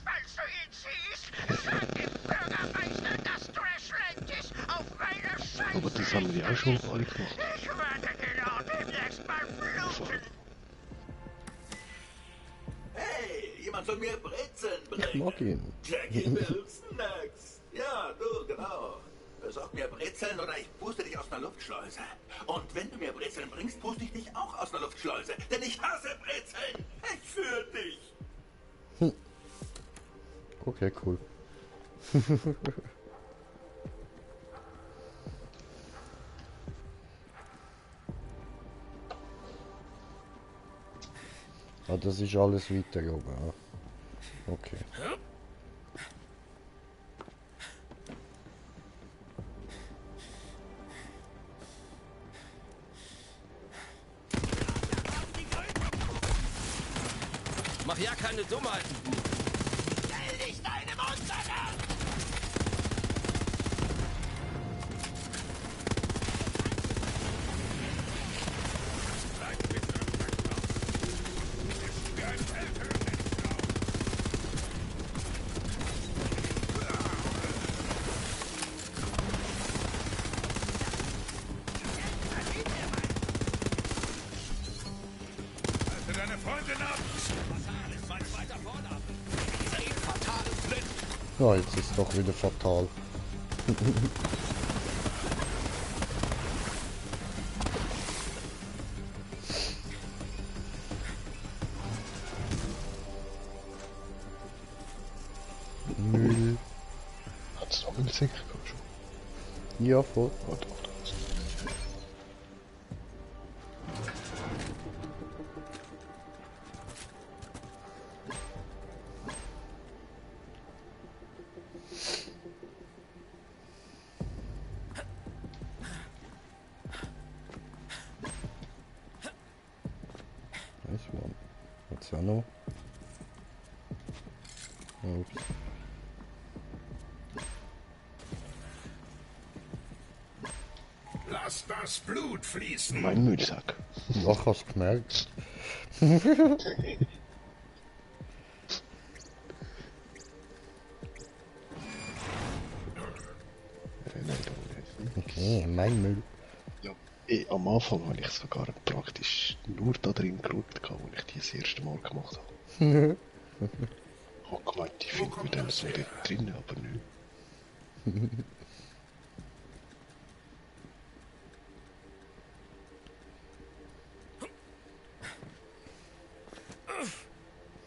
falls du ihn siehst, sag dem Bürgermeister, dass du erschlägst auf meine Scheiße. Aber das haben wir auch schon alle gemacht. Ich werde den Ort demnächst mal bluten. Hey, jemand soll mir Brezeln bringen. Ich mag ihn. Jackie Wilson-Snacks. Ja, du, genau. Besorg mir Brezeln oder ich puste dich aus einer Luftschleuse. Und wenn du mir Brezeln bringst, puste ich dich auch aus einer Luftschleuse. Denn ich hasse Brezeln. Ich für dich. Okay, cool. Ah, das ist alles weiter oben. Ah. Okay. Mach ja keine Dummheiten. Stell dich deinem Untergang! Deine Freundin ab! Fatal ist mein zweiter Vorname. Dieser fatale Flint. Ja, jetzt ist doch wieder fatal. Müll. Hat's noch Müll sicher schon? Ja, voll. Oh, doch. Nice one. What's that now? Oops. Lass das Blut fließen. Mein Müllsack. Ja, hast gemerkt. Okay, mein Müll. Ja, am Anfang habe ich sogar praktisch nur da drin geschaut, als ich die das erste Mal gemacht habe. Ich habe gemeint, ich finde mit dem so dort drin, aber nicht.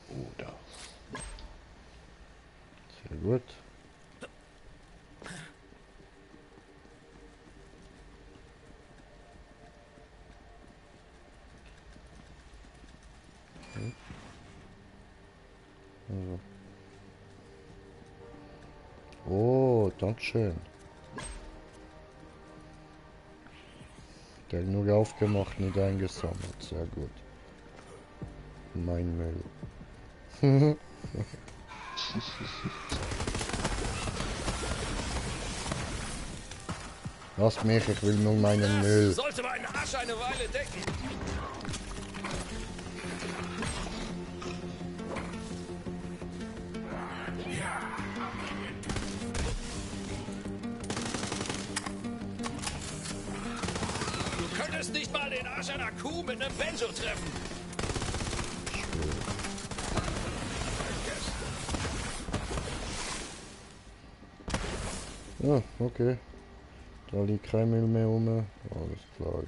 Oh, da. Sehr gut. Also. Oh, Dankeschön. Der hat nur aufgemacht, nicht eingesammelt. Sehr gut. Mein Müll. Lass mich, ich will nur meinen Müll. Sollte meinen Arsch eine Weile decken. Du könntest nicht mal den Arsch einer Kuh mit einem Benjo treffen. Ja, okay. Da liegt kein Müll mehr rum. Alles klar.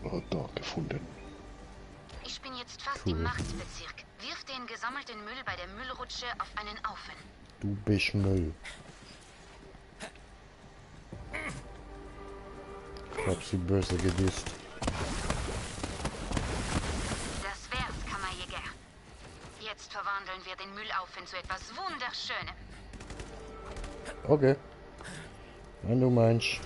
Oh, da, gefunden. Ich bin jetzt fast Cool. im Machtbezirk. Wirf den gesammelten Müll bei der Müllrutsche auf einen Aufen. Du bist Müll. Ich hab sie böse gedisst. Das wär's, Kammerjäger. Jetzt verwandeln wir den Müllaufen zu etwas Wunderschönem. Okay. Wenn du meinst.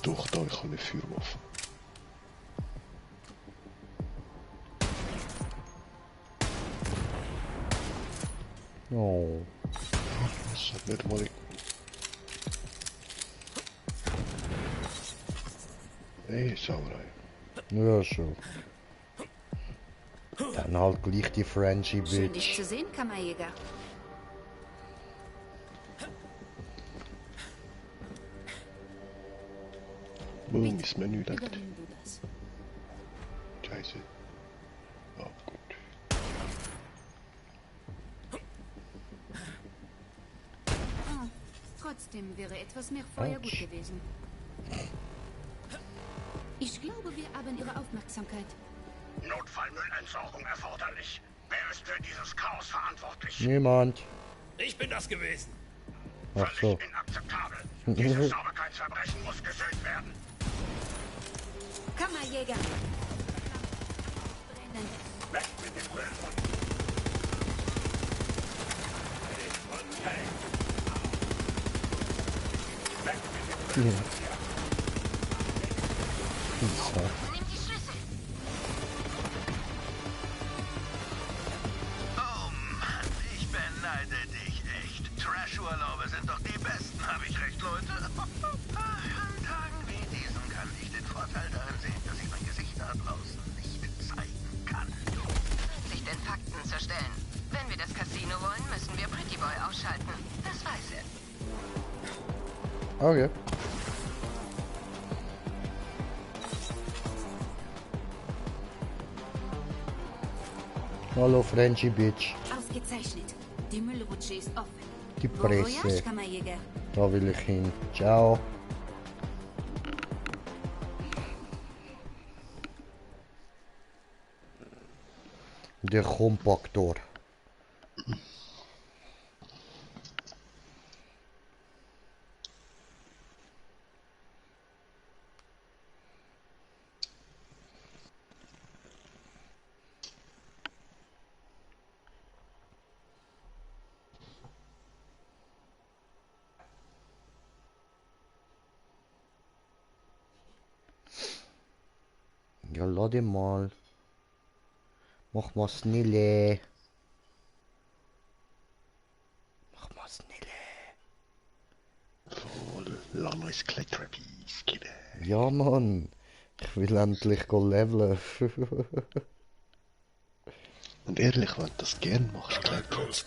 Doch, da, ich habe eine Feuerwaffe. Oh. Das hat nicht mal... Hey, Sauerei. Ja, schon. Dann halt gleich die Frenchie Schön, dich Bitch. zu sehen, Kammerjäger. Oh, mein Menü leckt. Übernimm du das. Scheiße. Ah, gut. Oh, trotzdem wäre etwas mehr Feuer gut gewesen. Ich glaube, wir haben Ihre Aufmerksamkeit. Notfallmüllentsorgung erforderlich. Wer ist für dieses Chaos verantwortlich? Niemand. Ich bin das gewesen. Ach so. Inakzeptabel. Dieses Sauberkeitsverbrechen muss gesühnt werden. Kammerjäger! Weg mit dem Müll von... Weg mit dem Müll. Nimm die Schlüssel. Oh Mann, ich beneide dich echt. Trash-Urlaube sind doch die besten, habe ich recht, Leute? An Tagen wie diesen kann ich den Vorteil darin sehen, dass ich mein Gesicht da draußen nicht zeigen kann. Sich den Fakten zu stellen. Wenn wir das Casino wollen, müssen wir Pretty Boy ausschalten. Das weiß er. Okay. Hallo Frenchy Bitch. Ausgezeichnet. Die Müllrutsche ist offen. Die Bon Presse. voyage, Kammerjäger. Da will ich hin. Ciao. Der Kompaktor. Ja, lade mal. Mach mal schnelle. Mach mal schnelle. Voll langes Kletterbiss, Kinder. Ja, Mann. Ich will endlich go leveln. Und ehrlich, wenn du das gern machst, Kletterbiss,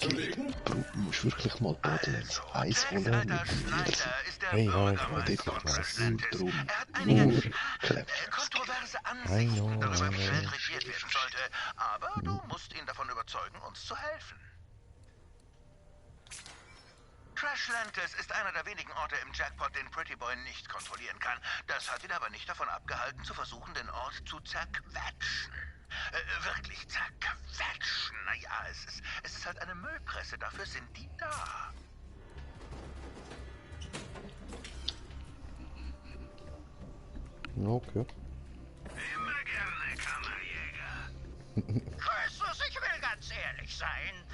musst du wirklich mal Borderlands 1 holen mit DLC. Hey, ja, ich Weil dort geht es nur darum, nur Kletterbiss. Kontroverse I know, Ansichten darüber, I wie know. Welt regiert werden sollte. Aber du musst ihn davon überzeugen, uns zu helfen. Trashlantis ist einer der wenigen Orte im Jackpot, den Pretty Boy nicht kontrollieren kann. Das hat ihn aber nicht davon abgehalten, zu versuchen, den Ort zu zerquetschen. Wirklich zerquetschen. Naja, es ist halt eine Müllpresse, dafür sind die da. Okay. Immer gerne, Kammerjäger. Christus, ich will ganz ehrlich sein.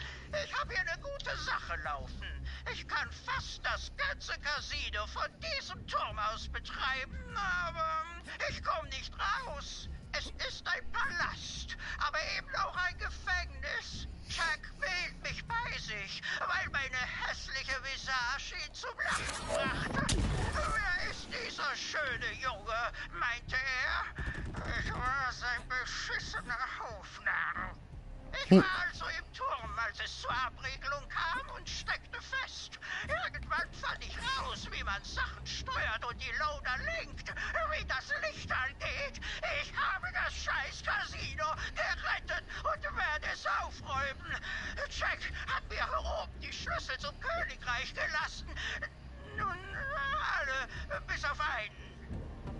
Ich habe hier eine gute Sache laufen. Ich kann fast das ganze Casino von diesem Turm aus betreiben, aber ich komme nicht raus. Es ist ein Palast, aber eben auch ein Gefängnis. Jack wählt mich bei sich, weil meine hässliche Visage ihn zum Lachen brachte. Wer ist dieser schöne Junge, meinte er. Ich war sein beschissener Hofnarr. Ich war also im Turm, als es zur Abriegelung kam und steckte fest. Irgendwann fand ich raus, wie man Sachen steuert und die Loader lenkt, wie das Licht angeht. Ich habe das scheiß Casino gerettet und werde es aufräumen. Jack hat mir hier oben die Schlüssel zum Königreich gelassen. Nun, alle, bis auf einen.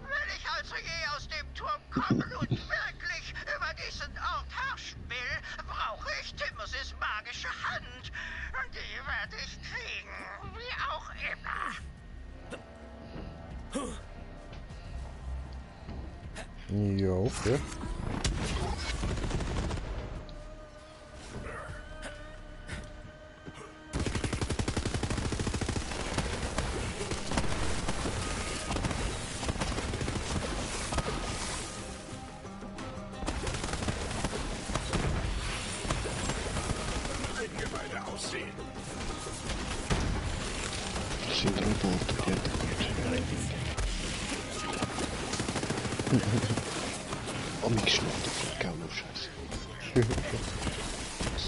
Wenn ich also je aus dem Turm kommen und wirklich über diesen Ort herrschen will, brauche ich Timothy's magische Hand. Und die werde ich kriegen, wie auch immer. Ja, okay. Eingeweide aussehen. Das sind Roboter, die hat gut. Amig schnappt auf die Gauner Scheiße.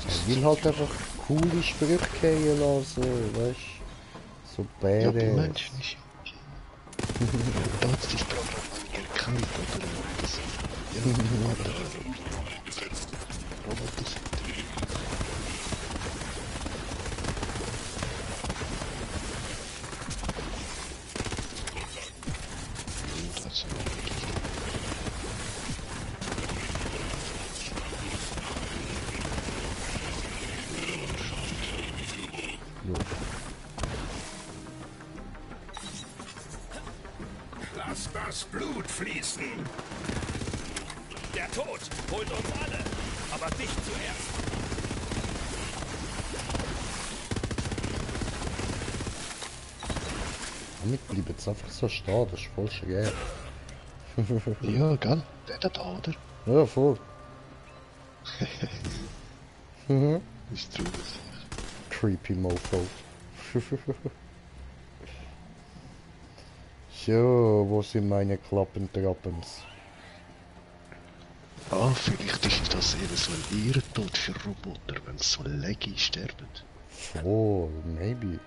Ich will halt einfach coole Sprüche gehen lassen, weißt du? So Ja, badass. aber Menschen nicht. Da hat das Programm Lass das Blut fließen. Der Tod holt uns alle, aber dich zuerst. Mitbleiben jetzt einfach so stehen, das ist voll schwer. Ja, gell? Der da, oder? Ja, voll. Ist true. Creepy Mofo. So, wo sind meine Klappentrappens? Ah, vielleicht ist das eher so ein Ehrentod für Roboter, wenn sie so laggy sterben. Voll, maybe.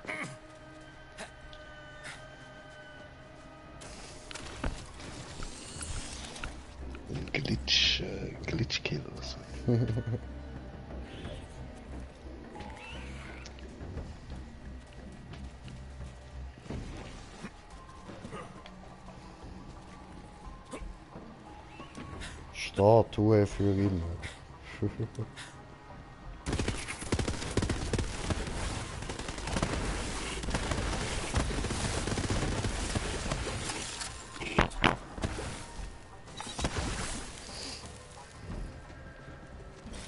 Ein Glitch-Kill oder so. Statue für immer.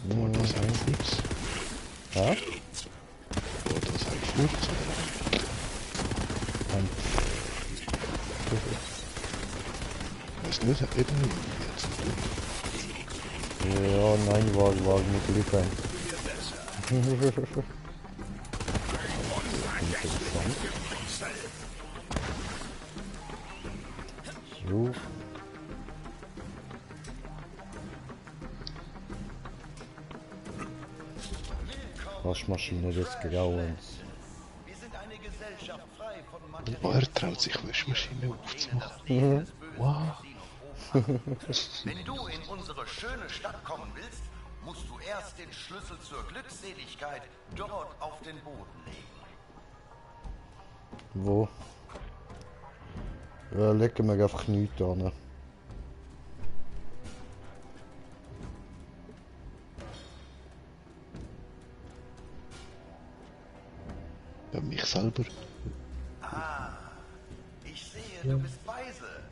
War das ein Furz? Ja? War das ein Furz oder ein... Weißt du nicht, eben jetzt. Ja, nein, war mit Glück. Interessant. So. Waschmaschine des Grauens. Wir sind eine Gesellschaft frei von Oh, er traut sich Waschmaschine aufzumachen. Wow. Wenn du in unsere schöne Stadt kommen willst, musst du erst den Schlüssel zur Glückseligkeit dort auf den Boden legen. Wo? Ja, legen wir einfach nichts an. Ja, mich selber. Ah, ich sehe, du bist weise.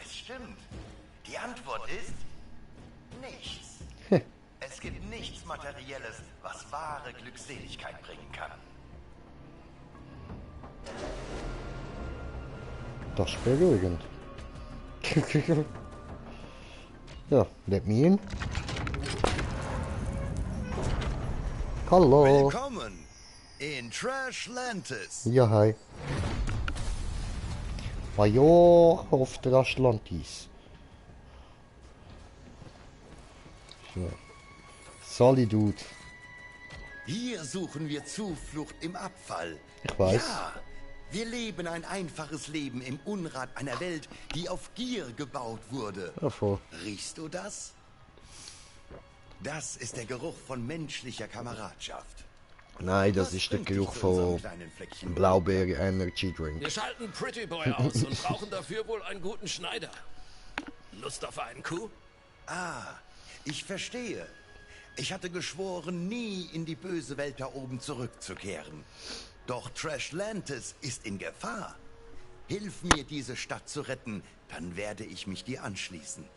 Es stimmt. Die Antwort ist nichts. Es gibt nichts Materielles, was wahre Glückseligkeit bringen kann. Das ist beruhigend. Ja, let me in. Hallo. Willkommen in Trashlantis. Ja, hi. Major auf der Atlantis. So. Solitude. Hier suchen wir Zuflucht im Abfall. Ich weiß. Ja, wir leben ein einfaches Leben im Unrat einer Welt, die auf Gier gebaut wurde. Ja, voll. Riechst du das? Das ist der Geruch von menschlicher Kameradschaft. Nein, das ist der Geruch von Blaubeere Energy Drink. Wir schalten Pretty Boy aus und brauchen dafür wohl einen guten Schneider. Lust auf einen Coup? Ah, ich verstehe. Ich hatte geschworen, nie in die böse Welt da oben zurückzukehren. Doch Trashlantis ist in Gefahr. Hilf mir, diese Stadt zu retten, dann werde ich mich dir anschließen.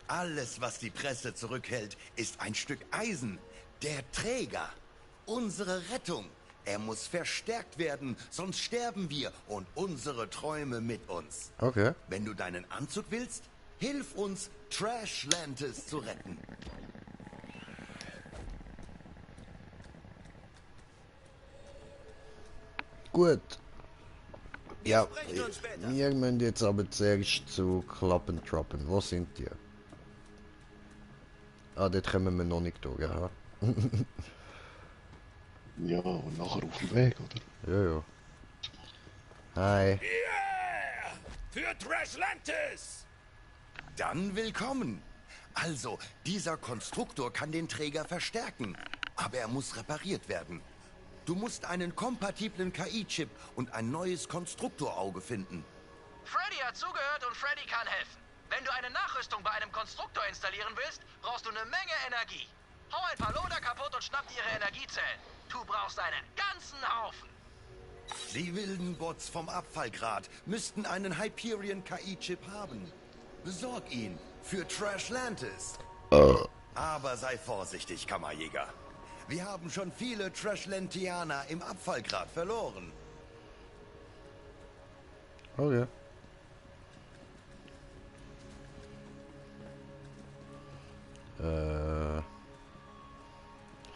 Alles, was die Presse zurückhält, ist ein Stück Eisen. Der Träger. Unsere Rettung. Er muss verstärkt werden, sonst sterben wir und unsere Träume mit uns. Okay. Wenn du deinen Anzug willst, hilf uns, Trashlantis zu retten. Gut. Ja, wir müssen jetzt aber zuerst zu Klappentrappen. Wo sind die? Ah, dort kommen wir noch nicht durch, ja. Ja, und nachher auf dem Weg, oder? Ja, ja. Hi. Yeah! Für Trashlantis! Dann willkommen. Also, dieser Konstruktor kann den Träger verstärken, aber er muss repariert werden. Du musst einen kompatiblen KI-Chip und ein neues Konstruktorauge finden. Freddy hat zugehört und Freddy kann helfen. Wenn du eine Nachrüstung bei einem Konstruktor installieren willst, brauchst du eine Menge Energie. Hau ein paar Loader kaputt und schnapp dir ihre Energiezellen. Du brauchst einen ganzen Haufen. Die wilden Bots vom Abfallgrad müssten einen Hyperion KI-Chip haben. Besorg ihn für Trashlantis. Aber sei vorsichtig, Kammerjäger. Wir haben schon viele Trashlantianer im Abfallgrad verloren. Okay.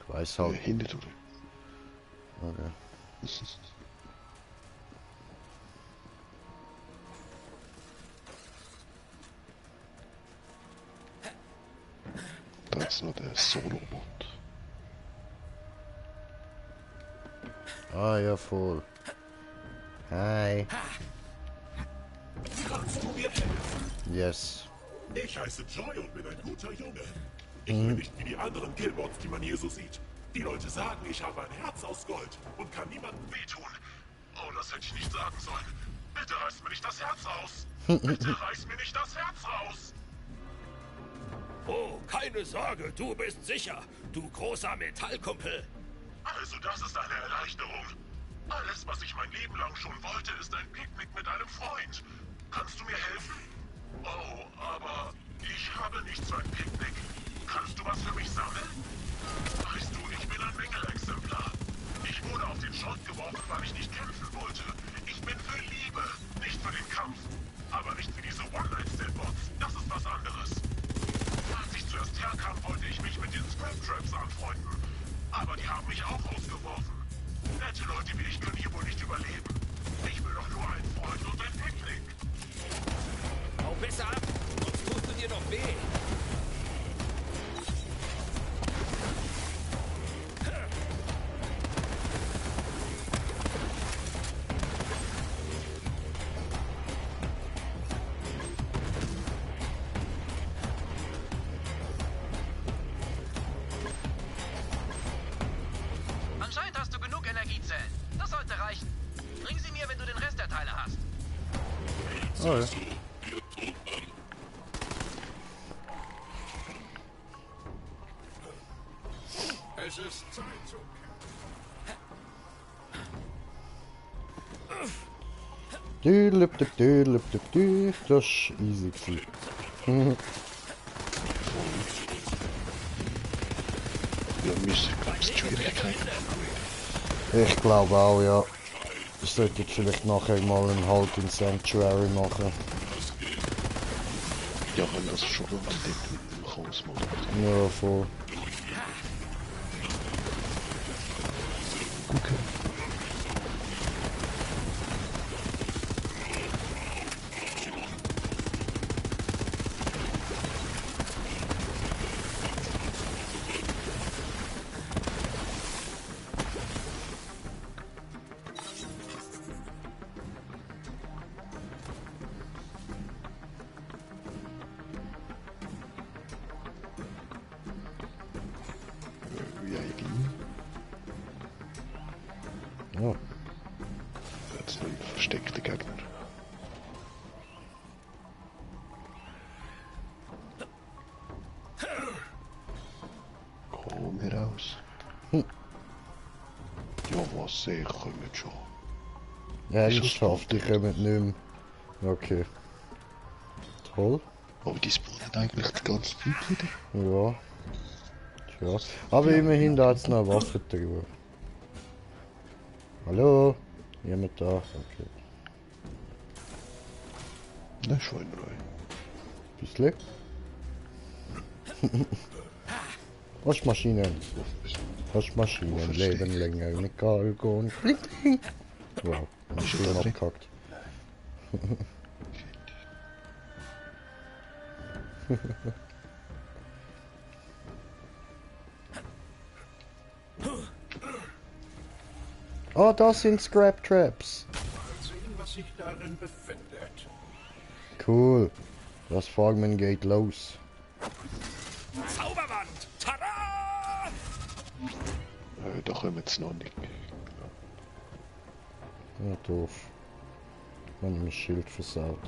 Ich weiß halt. Hinter dir. Okay. Da ist noch der Solo-Bot. Ah ja, voll. Hi. Kannst du mir helfen? Yes. Ich heiße Joy und bin ein guter Junge. Ich bin nicht wie die anderen Killbots, die man hier so sieht. Die Leute sagen, ich habe ein Herz aus Gold und kann niemandem wehtun. Oh, das hätte ich nicht sagen sollen. Bitte reiß mir nicht das Herz raus. Bitte reiß mir nicht das Herz raus. Oh, keine Sorge, du bist sicher, du großer Metallkumpel. Also das ist eine Erleichterung. Alles, was ich mein Leben lang schon wollte, ist ein Picknick mit einem Freund. Kannst du mir helfen? Oh, aber ich habe nichts für ein Picknick. Kannst du was für mich sammeln? Weißt du, ich bin ein Mängelexemplar. Ich wurde auf den Schrott geworfen, weil ich nicht kämpfen wollte. Ich bin für Liebe, nicht für den Kampf. Aber nicht für diese One-Night-Stand-Bots. Das ist was anderes. Als ich zuerst herkam, wollte ich mich mit den Scrap-Traps anfreunden. Aber die haben mich auch rausgeworfen. Nette Leute wie ich können hier wohl nicht überleben. Ich will doch nur einen Freund und ein Picknick. Hau besser ab, sonst tust du dir doch weh. Anscheinend hast du genug Energiezellen. Das sollte reichen. Bring sie mir, wenn du den Rest der Teile hast. Oh ja. Es ist Zeit zum Das ist easy gewesen. Wir müssen, glaube ich, Schwierigkeiten. Ich glaube auch, ja. Ich sollte jetzt vielleicht nachher mal einen Halt in Sanctuary machen. Ja, wenn das schon unterdeckt mit dem Chaos-Modus. Ja, voll. Okay. Ja. Jetzt ein versteckter Gegner. Komm heraus. Ja, was sehe ich, kommen schon. Ernsthaft, die kommen nicht mehr. Okay. Toll. Aber die spawnen eigentlich die ganze Zeit wieder. Ja. Tja. Aber immerhin, da hat es noch eine Waffe drüber. Hallo? Jemand da? Okay. Na, Schweinerei. Bisschen? Waschmaschinen. Waschmaschinen leben länger mit Galgon. Bling, bling. Wow, ich bin abgekackt. Oh, das sind Scrap Traps. Mal sehen, was sich darin befindet. Cool. Das Farmen geht los. Zauberwand! Tada! Da kommen sie noch nicht. Ja, doof. Man hat mein Schild versaut.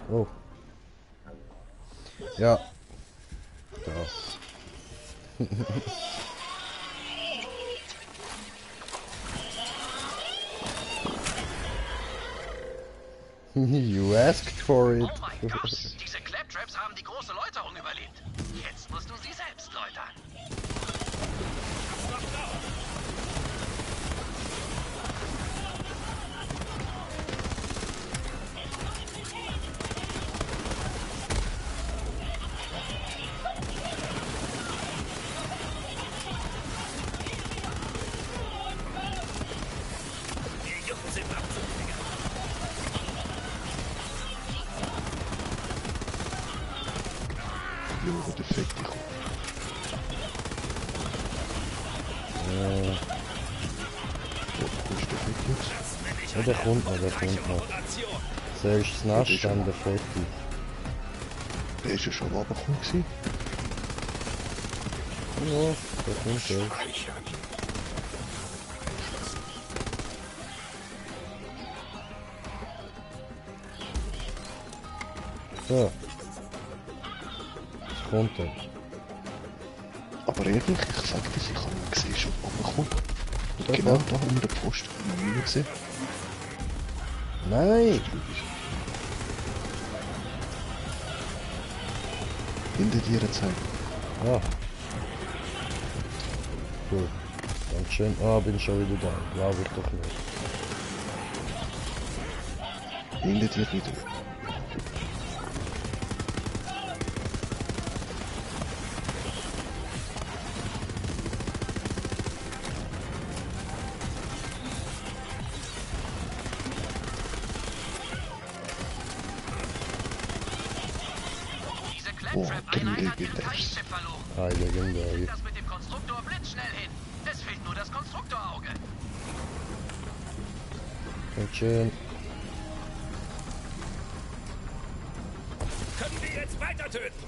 Oh. Ja. Da. You asked for it. Oh mein Gott, diese Claptraps haben die große Läuterung überlebt. Jetzt musst du sie selbst läutern. Die Jungen sind abzulegen. Junge, der fängt dich auf. Wo ist der Fett jetzt? Ja, der kommt noch, der kommt noch. Zuerst das Nest, dann der Fette. Der ist ja schon runtergekommen gewesen. Ja, der kommt erst. So. Jetzt kommt er. Aber ehrlich, ich sag dir, ich habe ihn gesehen, schon runtergekommen. Und genau da haben wir den Post noch nie gesehen. Nein! Hinter dir zeigen. Ah. Cool. Dankeschön. Ah, bin schon wieder da. Glaube ich doch nicht. Hinter dir wieder. Diese Claptrap-Einheit hat ihren Feindchip verloren. Ah, legendär. Das mit dem Konstruktor blitzschnell hin. Es fehlt nur das Konstruktorauge. Dankeschön. Können wir jetzt weiter töten?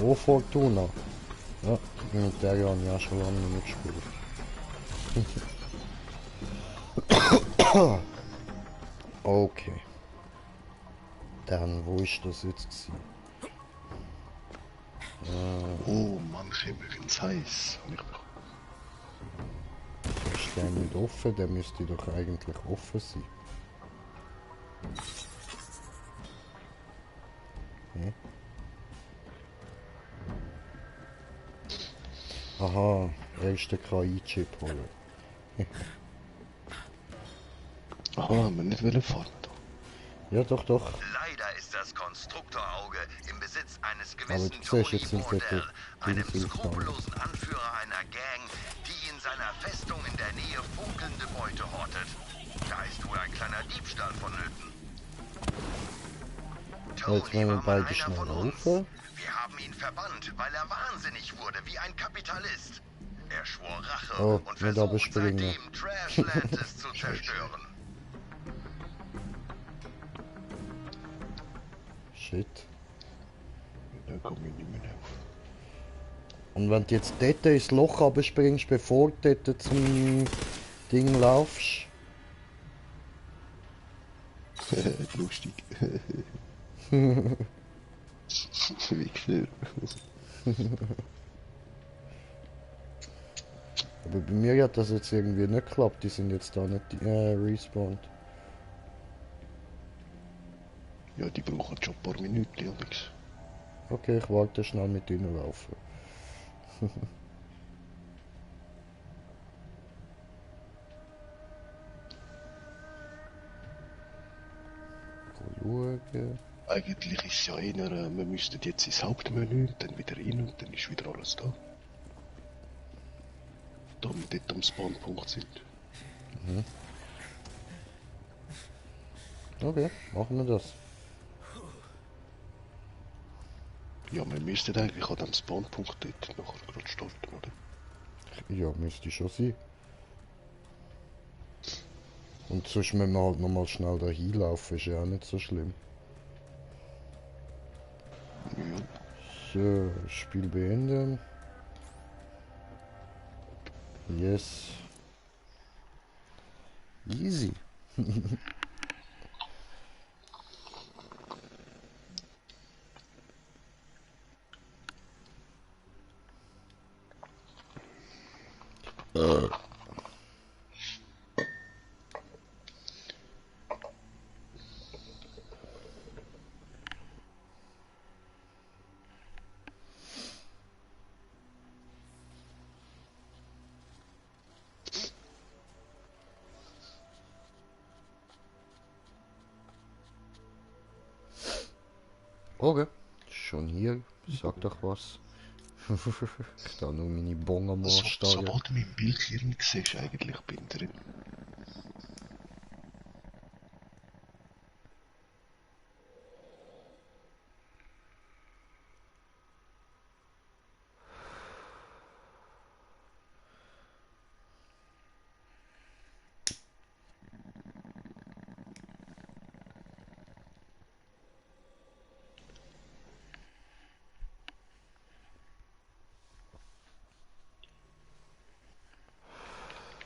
Oh, Fortuna. Ja, mit der habe ich ja schon lange nicht gespielt. Okay. Dann, wo ist das jetzt gewesen? Oh Mann, ich habe übrigens heiß. Ist der nicht offen? Der müsste doch eigentlich offen sein. Hm? Aha, er ist der KI-Chip holen. Aha, haben wir nicht fahren. Ja, doch, doch. Leider ist das Konstruktorauge im Besitz eines Aber gewissen du siehst jetzt Tony nicht, Bordell, einem viel skrupellosen Anführer einer Gang, die in seiner Festung in der Nähe funkelnde Beute hortet. Da ist wohl ein kleiner Diebstahl vonnöten. Jetzt wollen wir beide schnell Wir laufen. haben ihn verbannt, weil er wahnsinnig wurde wie ein Kapitalist. Er schwor Rache Oh, und nicht aber versucht springen. seitdem Trashlands zu zerstören. Shit. Da komme ich nicht mehr auf. Und wenn du jetzt dort ins Loch abspringst, bevor du dort zum Ding laufst. Lustig. Wichser. Aber bei mir hat das jetzt irgendwie nicht geklappt, die sind jetzt da nicht respawned. Ja, die brauchen schon ein paar Minuten, Alex. Okay, ich warte schnell mit ihnen laufen. Schauen. Eigentlich ist es ja eher, wir müssten jetzt ins Hauptmenü, dann wieder rein und dann ist wieder alles da. Da wir dort am Spawnpunkt sind. Mhm. Okay, machen wir das. Ja, wir müssten eigentlich an dem Spawnpunkt dort nachher gerade starten, oder? Ja, müsste schon sein. Und sonst müssen wir halt nochmal schnell da hinlaufen, ist ja auch nicht so schlimm. So, Spiel beenden. Yes. Easy. Okay, schon hier, sag doch was. Ich da nur meine Bon am Arsch. Sobald du mein Bildschirm siehst, eigentlich bin ich drin.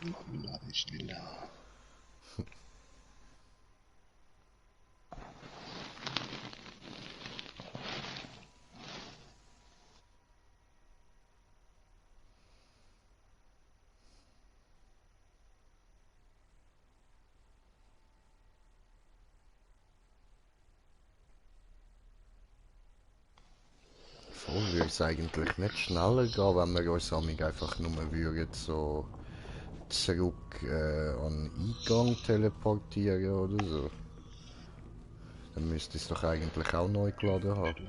Marmelade ist lila. Voll würde es eigentlich nicht schneller gehen, wenn wir uns einfach nur würden so zurück an den Eingang teleportieren oder so. Dann müsste es doch eigentlich auch neu geladen haben.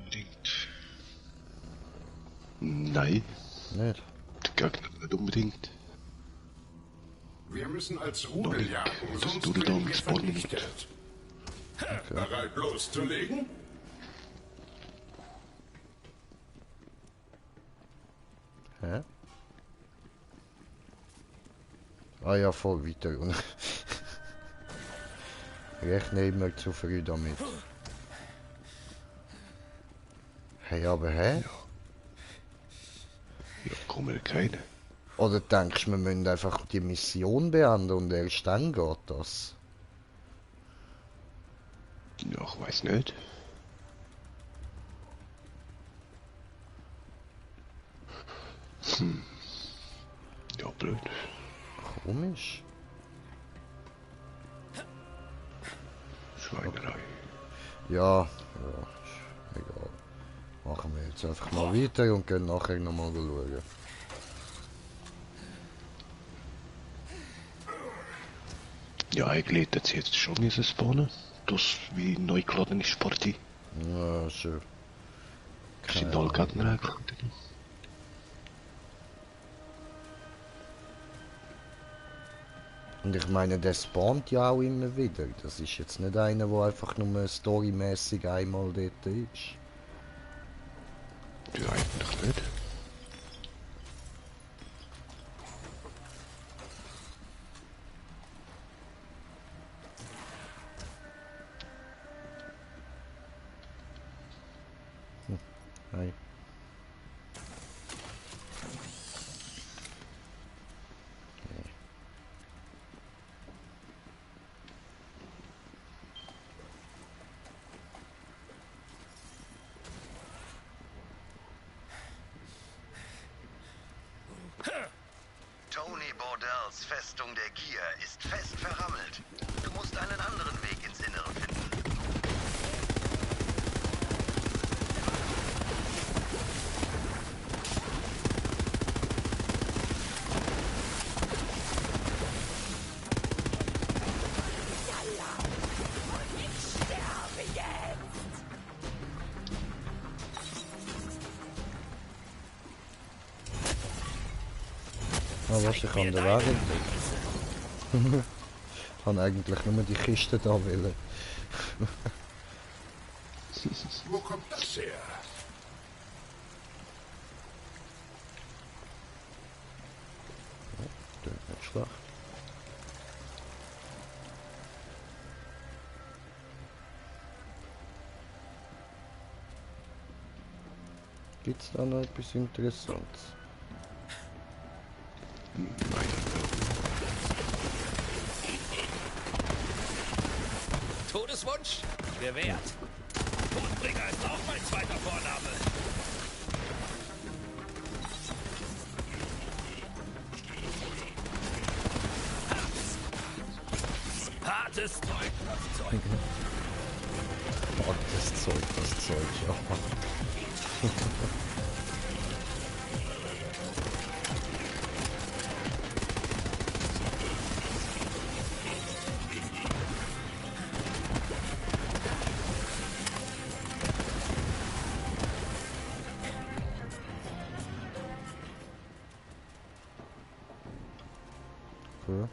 Nein. Nicht? Der Gegner nicht unbedingt. Wir müssen als Rudel jagen, sonst du werden wir vernichtet. Okay. Bereit loszulegen? Hä? Ah ja, voll weiter. Rechne immer zu früh damit. Hey, aber hä? Ja, kommen keine. Oder denkst du, wir müssen einfach die Mission beenden und erst dann geht das? Ja, ich weiß nicht. Ja, blöd. Komisch. Schweinerei. Ja, egal. Machen wir jetzt einfach mal weiter und gehen nachher nochmal schauen. Ja, eigentlich hätte sie jetzt schon müssen spawnen. Das wie neu geladen ist Party. Ja, schön. Sind alle Gegner einfach. Und ich meine, der spawnt ja auch immer wieder. Das ist jetzt nicht einer, der einfach nur storymäßig einmal dort ist. Ja, eigentlich nicht. Hi. Tony Bordells Festung der Gier ist fest verrammelt. Du musst einen anderen Weg ins Innere finden. Ah, was, ich kann den Weg entdecken. Ich kann eigentlich nur die Kiste da wählen. Wo kommt das her? Klingt nicht schlecht. Gibt's da noch etwas Interessantes? Todeswunsch? Gewährt. Todbringer ist auch mein zweiter Vorname. Hartes Zeug, das Zeug. Das Zeug, ja. Okay.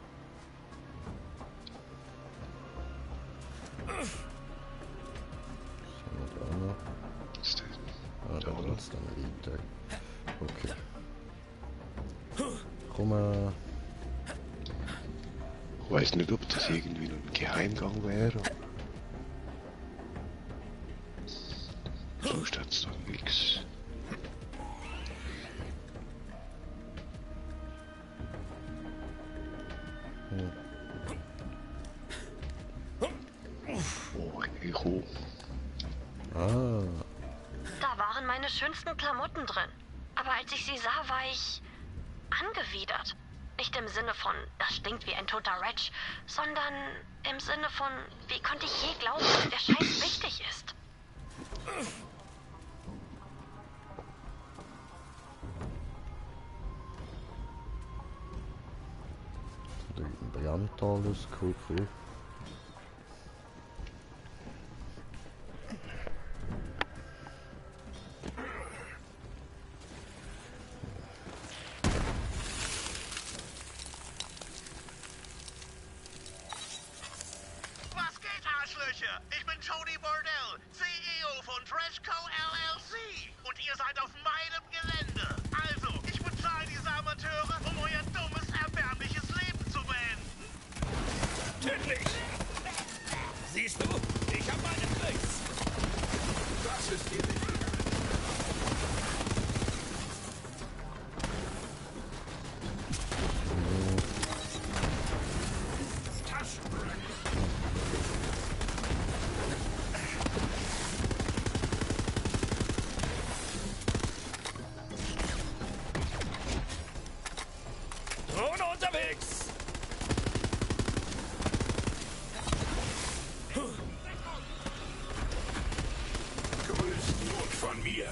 Da benutzt dann Winter. Okay. Komm. Ich weiß nicht, ob das irgendwie noch ein Geheimgang wäre. So steht es da nichts. Oh, Echo. Ah. Da waren meine schönsten Klamotten drin. Aber als ich sie sah, war ich angewidert. Nicht im Sinne von, das stinkt wie ein toter Wretch, sondern im Sinne von, wie konnte ich je glauben, dass der Scheiß wichtig ist? Da brennt alles, cool. Ich bin Tony Bordell, CEO von Trashco LLC. Und ihr seid auf meinem Gelände. Also, ich bezahle diese Amateure, um euer dummes, erbärmliches Leben zu beenden. Tödlich! Siehst du, ich hab meine Tricks. Das ist dir nicht. Drohne unterwegs! Grüßt Not von mir.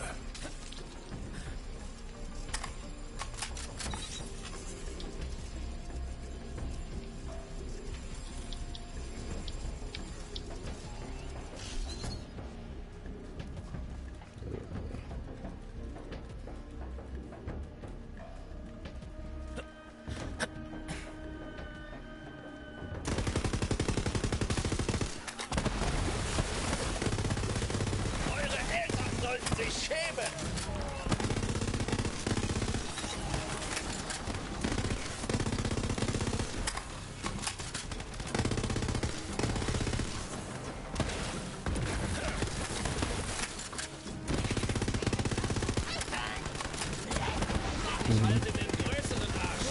Eure Eltern sollten sich schämen! Ich halte den größeren Arsch!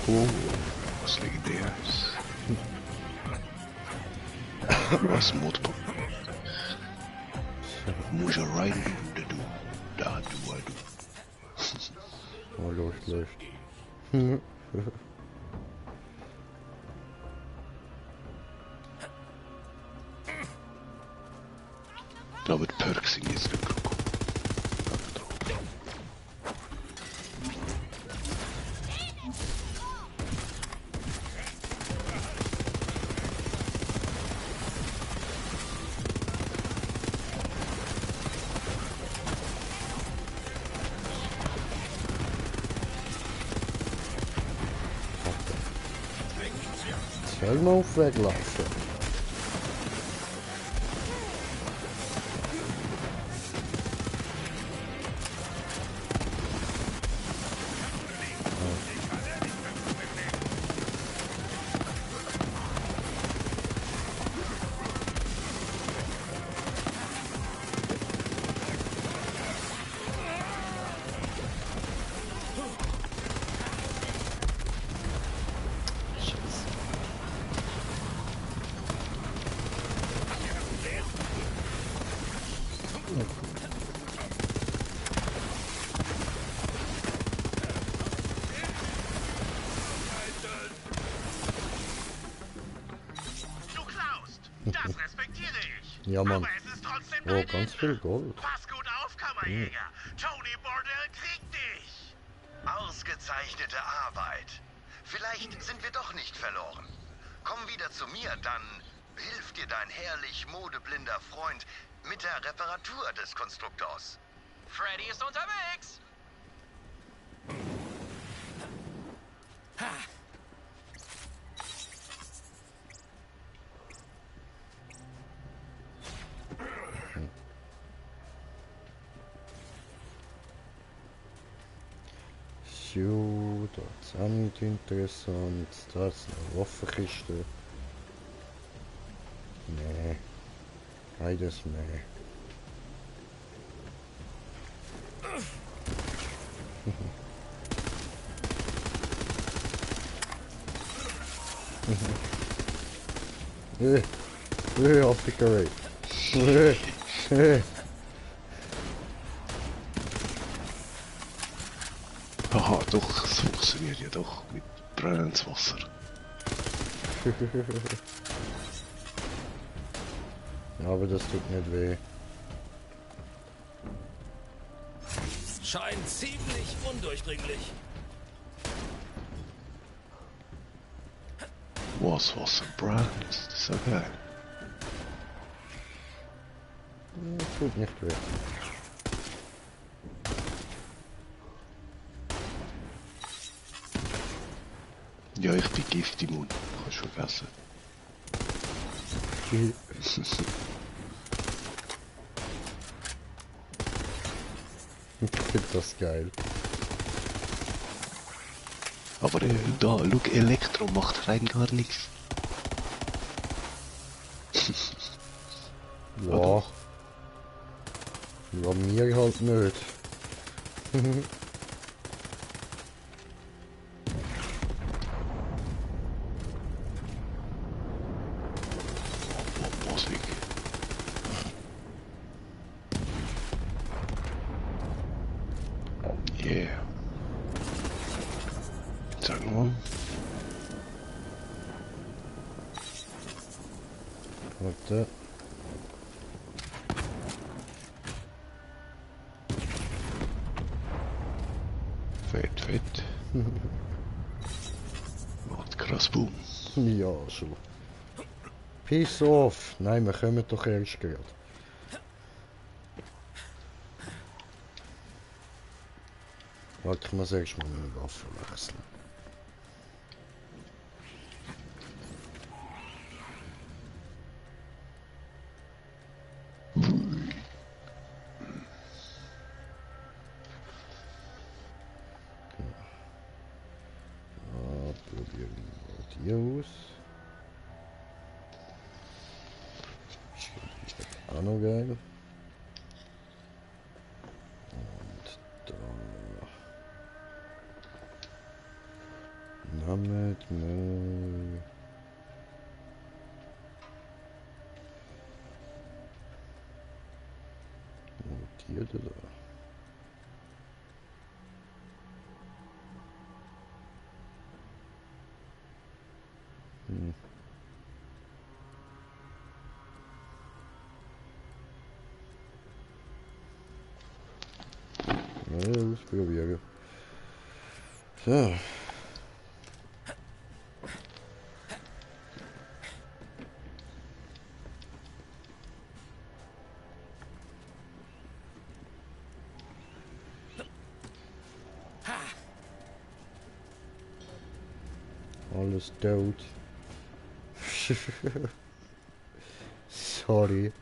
Oh, was legendäres. Was Motor. Muss er rein tun, da du. Oh, läuft. Da wird Perks in jetzt gekommen. Helm auf weglassen. Du klaust. Das respektiere ich. Ja, Mann. Aber es ist trotzdem Oh, dein ganz viel Gold. Pass gut auf, Kammerjäger. Tony Bordell kriegt dich. Ausgezeichnete Arbeit. Vielleicht sind wir doch nicht verloren. Komm wieder zu mir, dann hilft dir dein herrlich modeblinder Freund mit der Reparatur des Konstruktors. Freddy ist unterwegs! Ha. So, das ist auch nicht interessant. Das ist eine Waffenkiste. Nee. Beides nee. Aufgegerät. Aha, doch, es funktioniert ja doch mit brennendes Wasser. Ja, aber das tut nicht weh. Scheint ziemlich undurchdringlich. Was Wasser brennt, das ist ja geil. Tut nicht weh. Ja, ich bin giftimmun, kannst du vergessen. Ich finde das geil. Aber da, schau, Elektro macht rein gar nichts. Ja. Ja, mir halt nicht. Musik. Yeah. Sag mal. Warte. Fett, fett. Macht krass Boom. Ja, schon. Peace off. Nein, wir kommen doch erst gerade. Warte, ich muss erst mal meine Waffe wechseln. Probieren wir die aus. Auch noch geil. Und da. Damit mal. Und die da. Ja, ausprobieren. So. Alles dood. Sorry.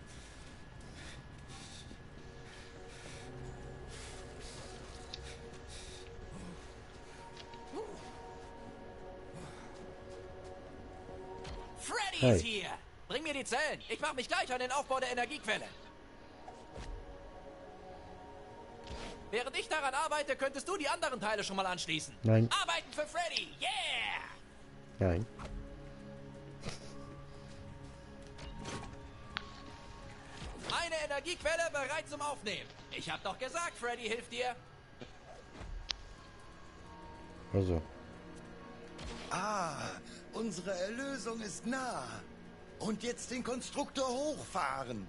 Freddy Hey. ist hier! Bring mir die Zellen! Ich mache mich gleich an den Aufbau der Energiequelle. Während ich daran arbeite, könntest du die anderen Teile schon mal anschließen. Nein. Arbeiten für Freddy! Yeah! Nein. Eine Energiequelle bereit zum Aufnehmen. Ich hab doch gesagt, Freddy hilft dir. Also. Ah, unsere Erlösung ist nah. Und jetzt den Konstruktor hochfahren.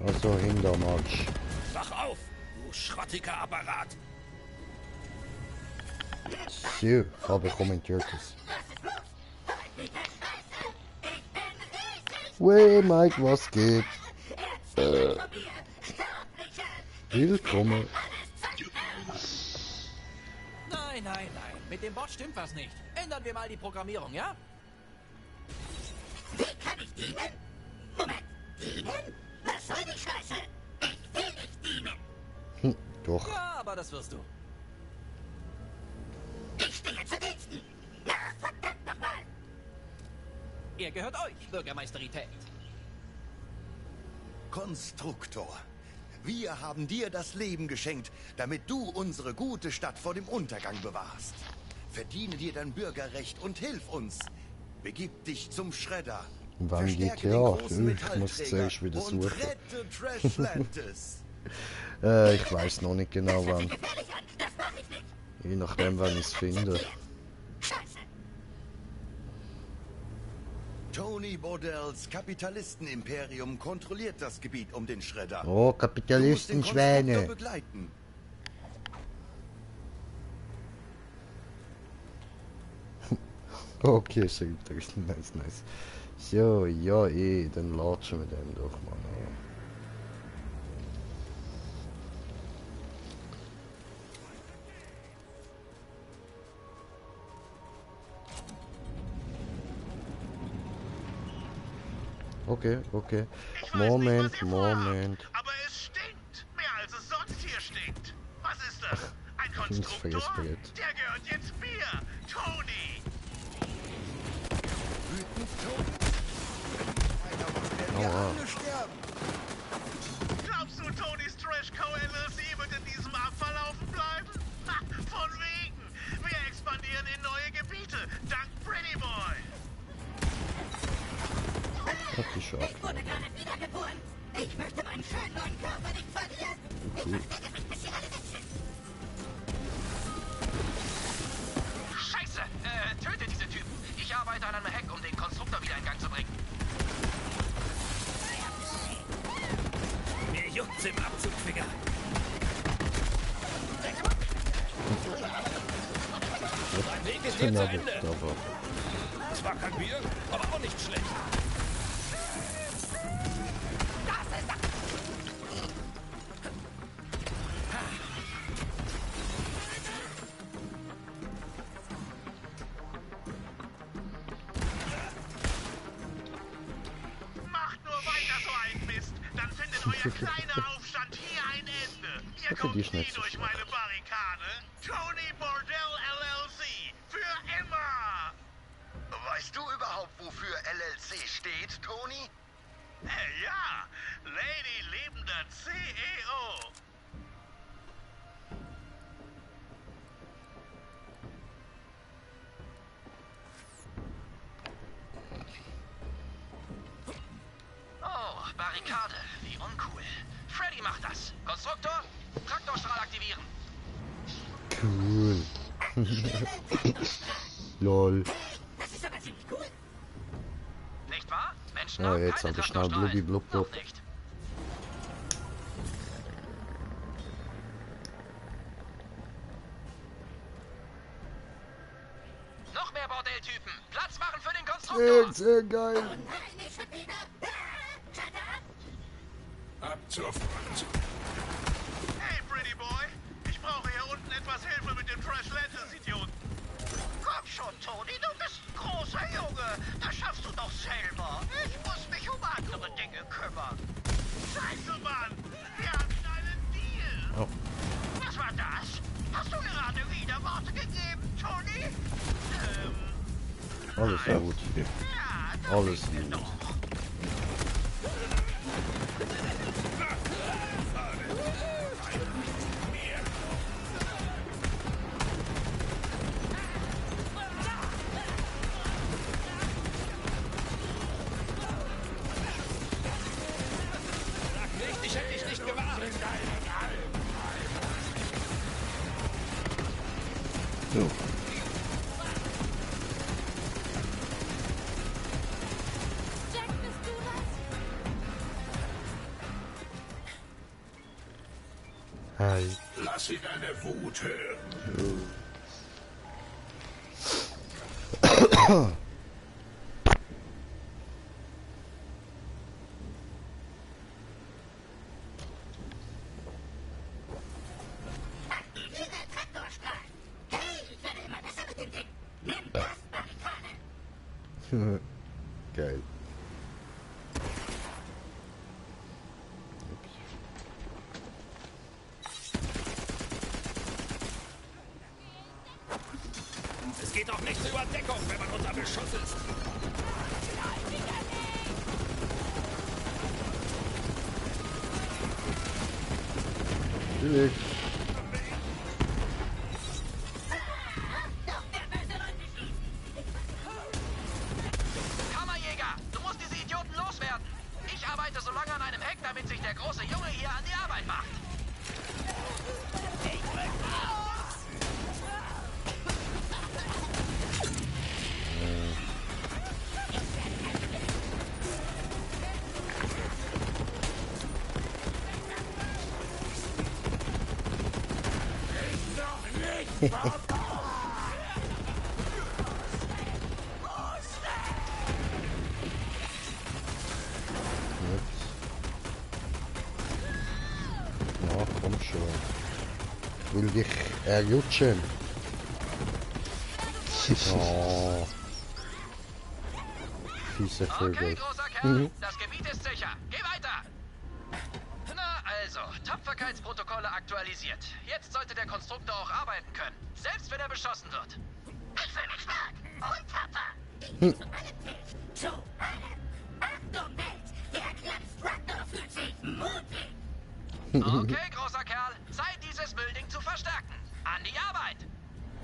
Also Hintermarsch. Wach auf, du schrottiger Apparat. So, habe kommentiert es. Wey, Mike, was geht? Willkommen. Nein, nein, nein. Mit dem Bot stimmt was nicht. Ändern wir mal die Programmierung, ja? Wie kann ich dienen? Moment, dienen? Was soll die Scheiße? Ich will nicht dienen. Doch. Ja, aber das wirst du. Ich stehe zu Diensten. Ja, verdammt nochmal. Er gehört euch, Bürgermeisterität. Konstruktor, wir haben dir das Leben geschenkt, damit du unsere gute Stadt vor dem Untergang bewahrst. Verdiene dir dein Bürgerrecht und hilf uns. Begib dich zum Schredder. Wann geht der? Ich muss zuerst wieder suchen. Rette Trashlantis. Ich weiß noch nicht genau wann. Je nachdem, wann ich es finde. Tony Bordells Kapitalistenimperium kontrolliert das Gebiet um den Schredder. Oh, Kapitalistenschweine. Begleiten. Okay, sehr interessant, nice. So, ja, dann latschen wir den doch mal. Okay. Moment. Aber es stinkt. Mehr als es sonst hier stinkt. Was ist das? Ein Konstruktor? Der gehört jetzt mir. Tony. Wütend, Tony? Wir alle sterben. Glaubst du, Tonys Trash Co. LLC wird in diesem Abfalllaufen bleiben? Ha, von wegen. Wir expandieren in neue Gebiete. Dank Pretty Boy. Ich wurde gerade wiedergeboren. Ich möchte meinen schönen neuen Körper nicht verlieren. Scheiße! Töte diese Typen. Ich arbeite an einem Hack, um den Konstruktor wieder in Gang zu bringen. Mir juckt's im Abzugfinger. Dein Weg ist hier zu Ende. Zwar kein Bier, aber auch nicht schlecht. Euer kleiner Aufstand hier ein Ende. Ihr kommt nie durch meine Barrikade. Tony Bordell LLC. Für immer. Weißt du überhaupt, wofür LLC steht, Tony? Ja. Lady Lebender CEO. Oh, Barrikade. Wie uncool. Freddy macht das. Konstruktor, Traktorstrahl aktivieren. Cool. Lol. Das ist aber ziemlich cool. Nicht wahr? Menschen Oh, jetzt habe ich schnell blubbi blub blub. Noch mehr Bordelltypen. Platz machen für den Konstruktor. Sehr geil. Ab zur Front. Hey, Pretty Boy. Ich brauche hier unten etwas Hilfe mit dem Trashlantis-Idioten. Komm schon, Tony, du bist ein großer Junge. Das schaffst du doch selber. Ich muss mich um andere Dinge kümmern. Scheiße, Mann. Wir hatten einen Deal. Oh. Was war das? Hast du gerade wieder Worte gegeben, Tony? Alles gut. Alles gut. Hi. Lass ihn deine Wut hören. Geil. Es geht doch nicht über Deckung, wenn man unter Beschuss ist. Natürlich. Kammerjäger, du musst diese Idioten loswerden. Ich arbeite so lange an einem Heck, damit sich der große Junge hier an die Arbeit macht. Ja, komm schon. Ich will dich erlutschen. Oh. Fiese Vögel. Okay, großer Kerl, das Gebiet ist sicher. Geh weiter. Na also, Tapferkeitsprotokolle aktualisiert. Jetzt sollte der Konstruktor auch arbeiten können, selbst wenn er beschossen wird. Ich will mich stark und tapfer. So eine Achtung, Welt. Der Glanztraktor fühlt sich mutig. Okay, großer Kerl, Zeit, dieses Building zu verstärken. An die Arbeit.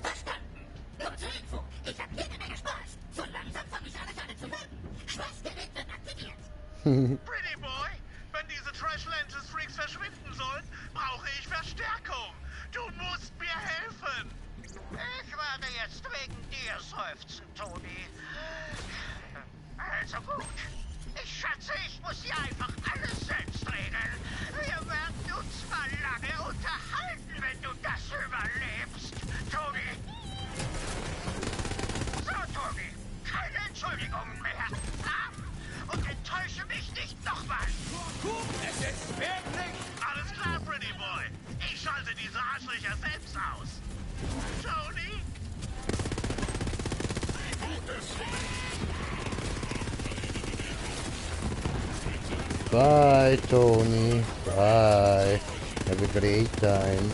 Verstanden. Nur zur Info. Ich habe jede Menge Spaß. So langsam fange ich alles an zu mögen. Schweißgerät wird aktiviert. Pretty Boy, wenn diese Trash-Lantis-Freaks verschwinden sollen, brauche ich Verstärkung. Du musst mir helfen. Ich werde jetzt wegen dir seufzen, Toni. Also gut. Ich schätze, ich muss hier einfach alles selbst regeln. Wir werden uns mal lange unterhalten, wenn du das überlebst, Toni. So, Toni, keine Entschuldigungen mehr. Und enttäusche mich nicht nochmal. Es ist wirklich... Alles klar, Pretty Boy. Ich schalte diese Arschlöcher selbst aus. Toni? Bye, Tony. Bye. Have a great time.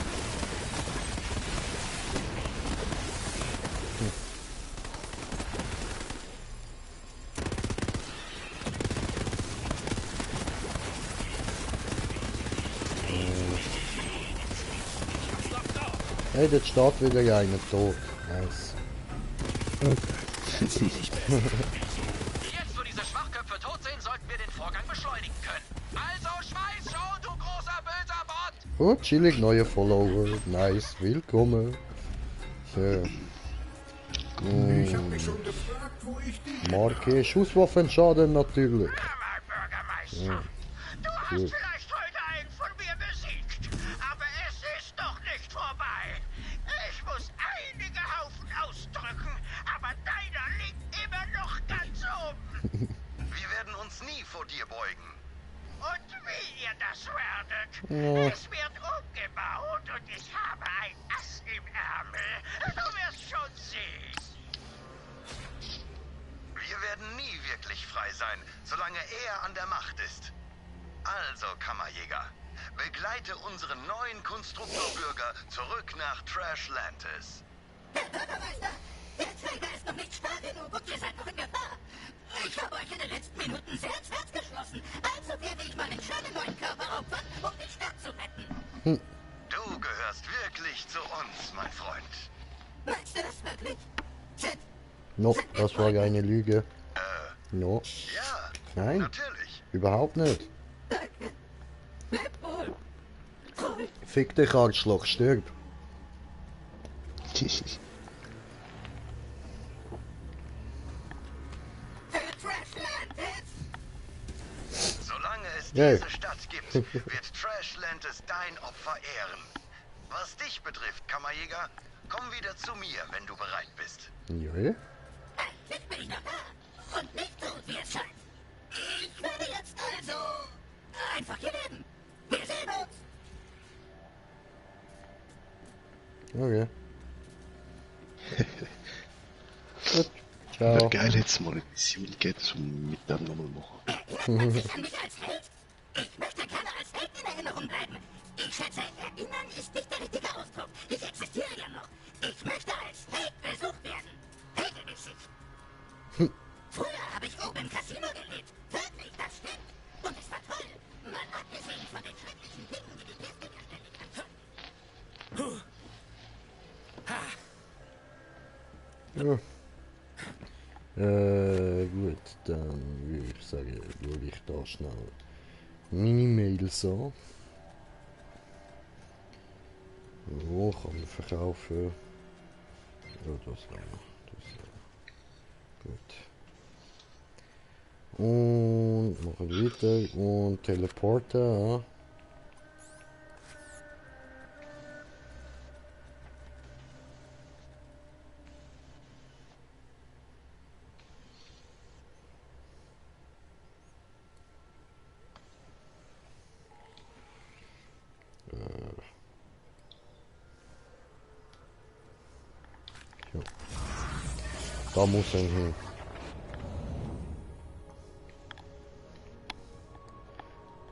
Hey, jetzt steht wieder einer tot. Nice. Jetzt, wo diese Schwachköpfe tot sind, sollten wir den Vorgang beschleunigen können. Also schmeiß schon, du großer böser Bot! Oh, chillig, neue Follower. Nice, willkommen. So. Ich hab mich schon gefragt, wo ich die... Marke, Schusswaffenschaden natürlich. Ja. Du hast vielleicht heute einen von mir besiegt, aber es ist noch nicht vorbei. Ich muss einige Haufen ausdrücken, aber deiner liegt immer noch ganz oben. Wir werden uns nie vor dir beugen. Und wie ihr das werdet, Ja. es wird umgebaut und ich habe ein Ass im Ärmel. Du wirst schon sehen. Wir werden nie wirklich frei sein, solange er an der Macht ist. Also, Kammerjäger, begleite unseren neuen Konstruktorbürger zurück nach Trashlantis. Herr Bürgermeister, der Träger ist noch nicht stark genug und ihr seid noch in Gefahr. Ich habe euch in den letzten Minuten sehr ins Herz geschlossen. Also werde ich meinen schönen neuen Körper opfern, um die Stadt zu retten. Du gehörst wirklich zu uns, mein Freund. Meinst du das wirklich? No, das war eine Lüge. No. Ja, Nein, natürlich. überhaupt nicht. Fick dich, Arschloch, stirb. Solange es Hey. diese Stadt gibt, wird Trashlantis dein mein Opfer ehren. Was dich betrifft, Kammerjäger, komm wieder zu mir, wenn du bereit bist. Ja. Jetzt bin ich noch da. Und nicht tot, wie es scheint. Ich werde jetzt also einfach hier leben. Wir sehen uns. Okay. Gut. Ciao. Wäre geil, jetzt mal eine Mission geht, zum miteinander mal machen. Erinnert sich an mich als Held? Ich möchte gerne als Held in Erinnerung bleiben. Ich schätze, erinnern ist nicht der richtige Ausdruck. Ich existiere ja noch. Ich möchte als Held besucht werden. Regelmäßig. Früher habe ich oben im Casino gelebt. Wirklich, das stimmt. Und es war toll. Mal abgesehen von den schrecklichen Dingen, die die Pest anständig Ja. Gut, dann würde ich sagen, schaue ich da schnell meine Mails an. Wo kann man verkaufen? Ja, das gut. Und machen weiter und Teleporter. Ja. Da muss er hin.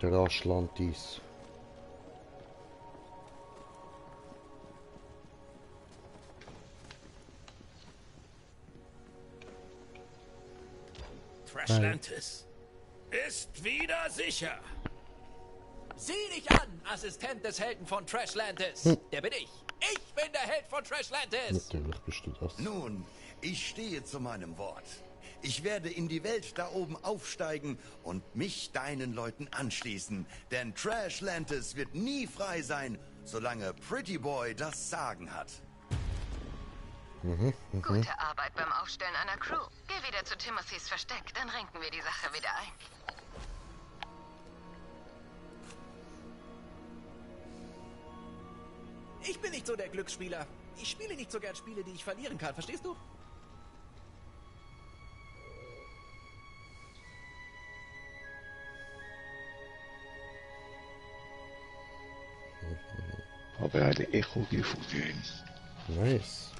Der Atlantis. Trashlantis ist wieder sicher. Sieh dich an, Assistent des Helden von Trashlantis. Der bin ich. Ich bin der Held von Trashlantis. Natürlich bist du das. Nun, ich stehe zu meinem Wort. Ich werde in die Welt da oben aufsteigen und mich deinen Leuten anschließen. Denn Trashlantis wird nie frei sein, solange Pretty Boy das Sagen hat. Gute Arbeit beim Aufstellen einer Crew. Geh wieder zu Timothys Versteck, dann renken wir die Sache wieder ein. Ich bin nicht so der Glücksspieler. Ich spiele nicht so gern Spiele, die ich verlieren kann, verstehst du? Habe eine Echoglyph. Nice.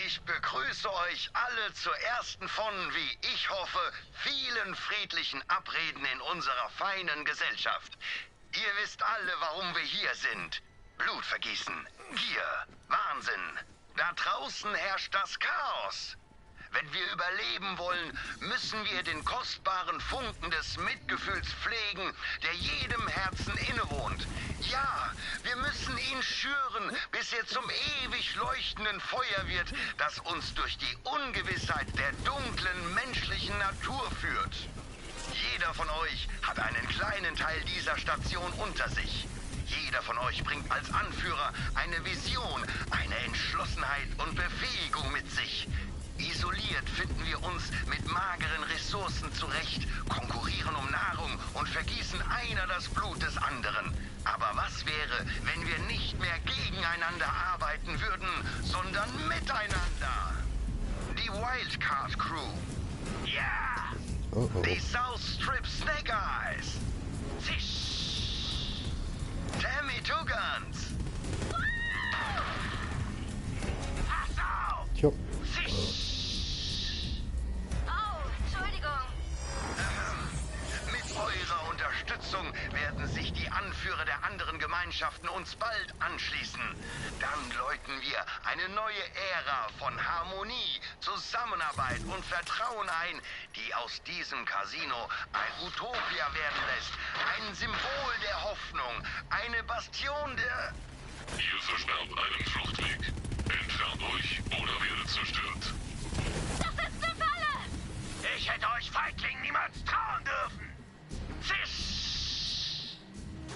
Ich begrüße euch alle zur ersten von, wie ich hoffe, vielen friedlichen Abreden in unserer feinen Gesellschaft. Ihr wisst alle, warum wir hier sind. Blutvergießen, Gier, Wahnsinn. Da draußen herrscht das Chaos. Wenn wir überleben wollen, müssen wir den kostbaren Funken des Mitgefühls pflegen, der jedem Herzen innewohnt. Ja, wir müssen ihn schüren, bis er zum ewig leuchtenden Feuer wird, das uns durch die Ungewissheit der dunklen menschlichen Natur führt. Jeder von euch hat einen kleinen Teil dieser Station unter sich. Jeder von euch bringt als Anführer eine Vision, eine Entschlossenheit und Befähigung mit sich. Isoliert finden wir uns mit mageren Ressourcen zurecht, konkurrieren um Nahrung und vergießen einer das Blut des anderen. Aber was wäre, wenn wir nicht mehr gegeneinander arbeiten würden, sondern miteinander? Die Wildcard Crew. Ja! Die South Strip Snake Eyes. Zisch! Tammy Two Guns. Pass auf! Jo. Zisch! Mit eurer Unterstützung werden sich die Anführer der anderen Gemeinschaften uns bald anschließen. Dann läuten wir eine neue Ära von Harmonie, Zusammenarbeit und Vertrauen ein, die aus diesem Casino ein Utopia werden lässt. Ein Symbol der Hoffnung, eine Bastion der... Ihr versperrt einen Fluchtweg. Entfernt euch oder werdet zerstört. Das ist eine Falle! Ich hätte euch Feigling niemals trauen dürfen. Zisch!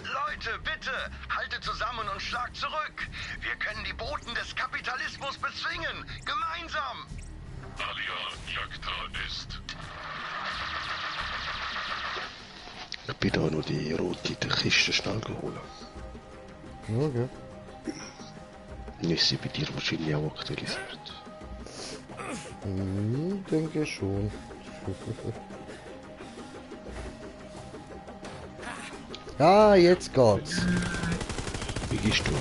Leute, bitte, haltet zusammen und schlagt zurück. Wir können die Boten des Kapitalismus bezwingen. Gemeinsam. Alia Jagdta ist. Ich bin da nur die rote Kiste schnell geholt. Okay. Ist sie bei dir wahrscheinlich auch aktualisiert? Denke schon. Ah, jetzt geht's. Wie gehst du?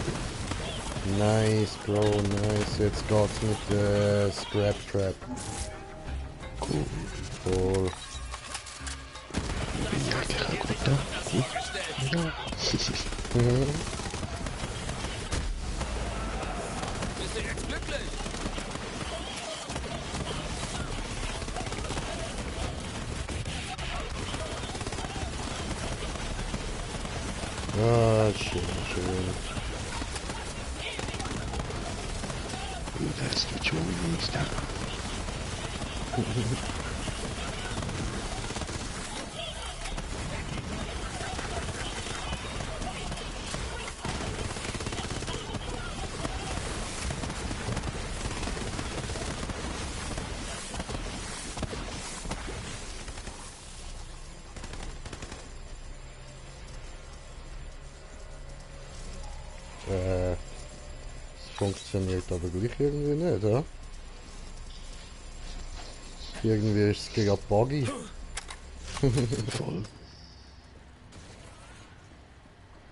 Nice, Bro, nice. Jetzt geht's mit der Scrap Trap. Cool. Cool. Bin ich eigentlich auch gut da? Ja. Bist du jetzt glücklich? Ah, schön, schön. Das wird schon nicht da. Es funktioniert aber gleich irgendwie nicht, oder? Irgendwie ist es gerade buggy. Voll.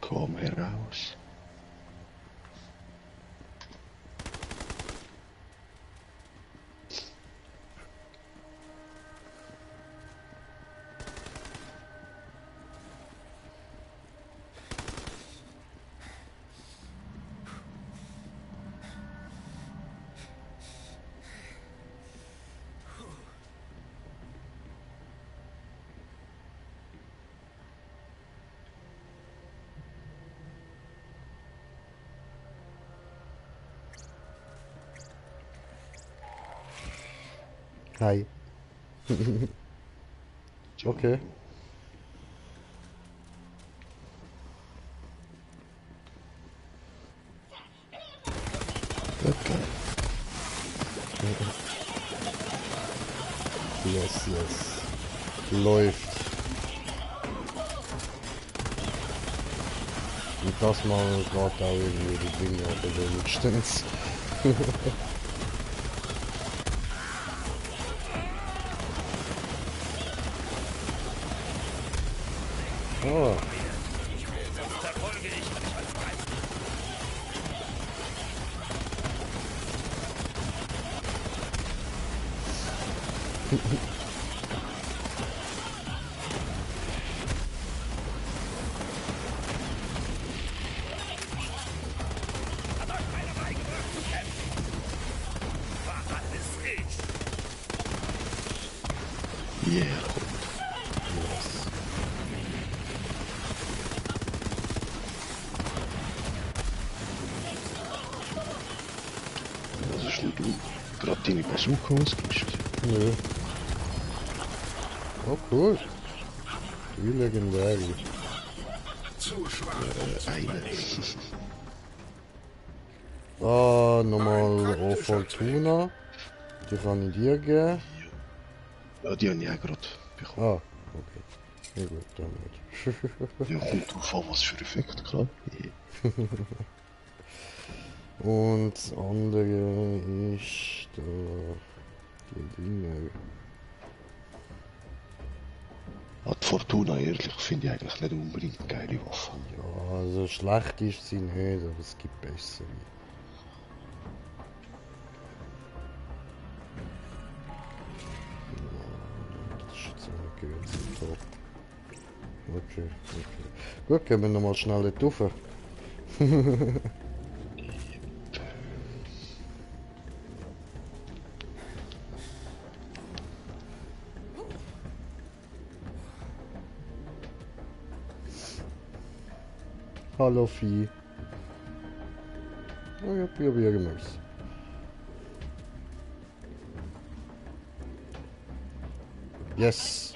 Komm heraus. Hi. Okay. Okay. Yes, yes. Läuft. Und das mal gerade auch irgendwie die Dinge, aber wenigstens. Oh. Yeah. Was ist denn du? Gerade deine Bazooka ausgerüstet? Nö. Oh cool. Wie legendär. Eine. Ah, nochmal O Fortuna. Die kann ich dir geben. Ja, die habe ich auch gerade bekommen. Ah, okay. Ja gut, dann nicht. Ja, kommt drauf an, was für Effekt, klar. Und das andere ist da die Dinge. Die Fortuna, ehrlich, finde ich eigentlich nicht unbedingt eine geile Waffe. Ja, also schlecht ist sie nicht, aber es gibt bessere. Das ist jetzt auch nicht ganz so top. Okay, okay. Gut, gehen wir nochmal schnell dort rauf. Hallo Vieh. Oh ja, probieren wir es. Yes.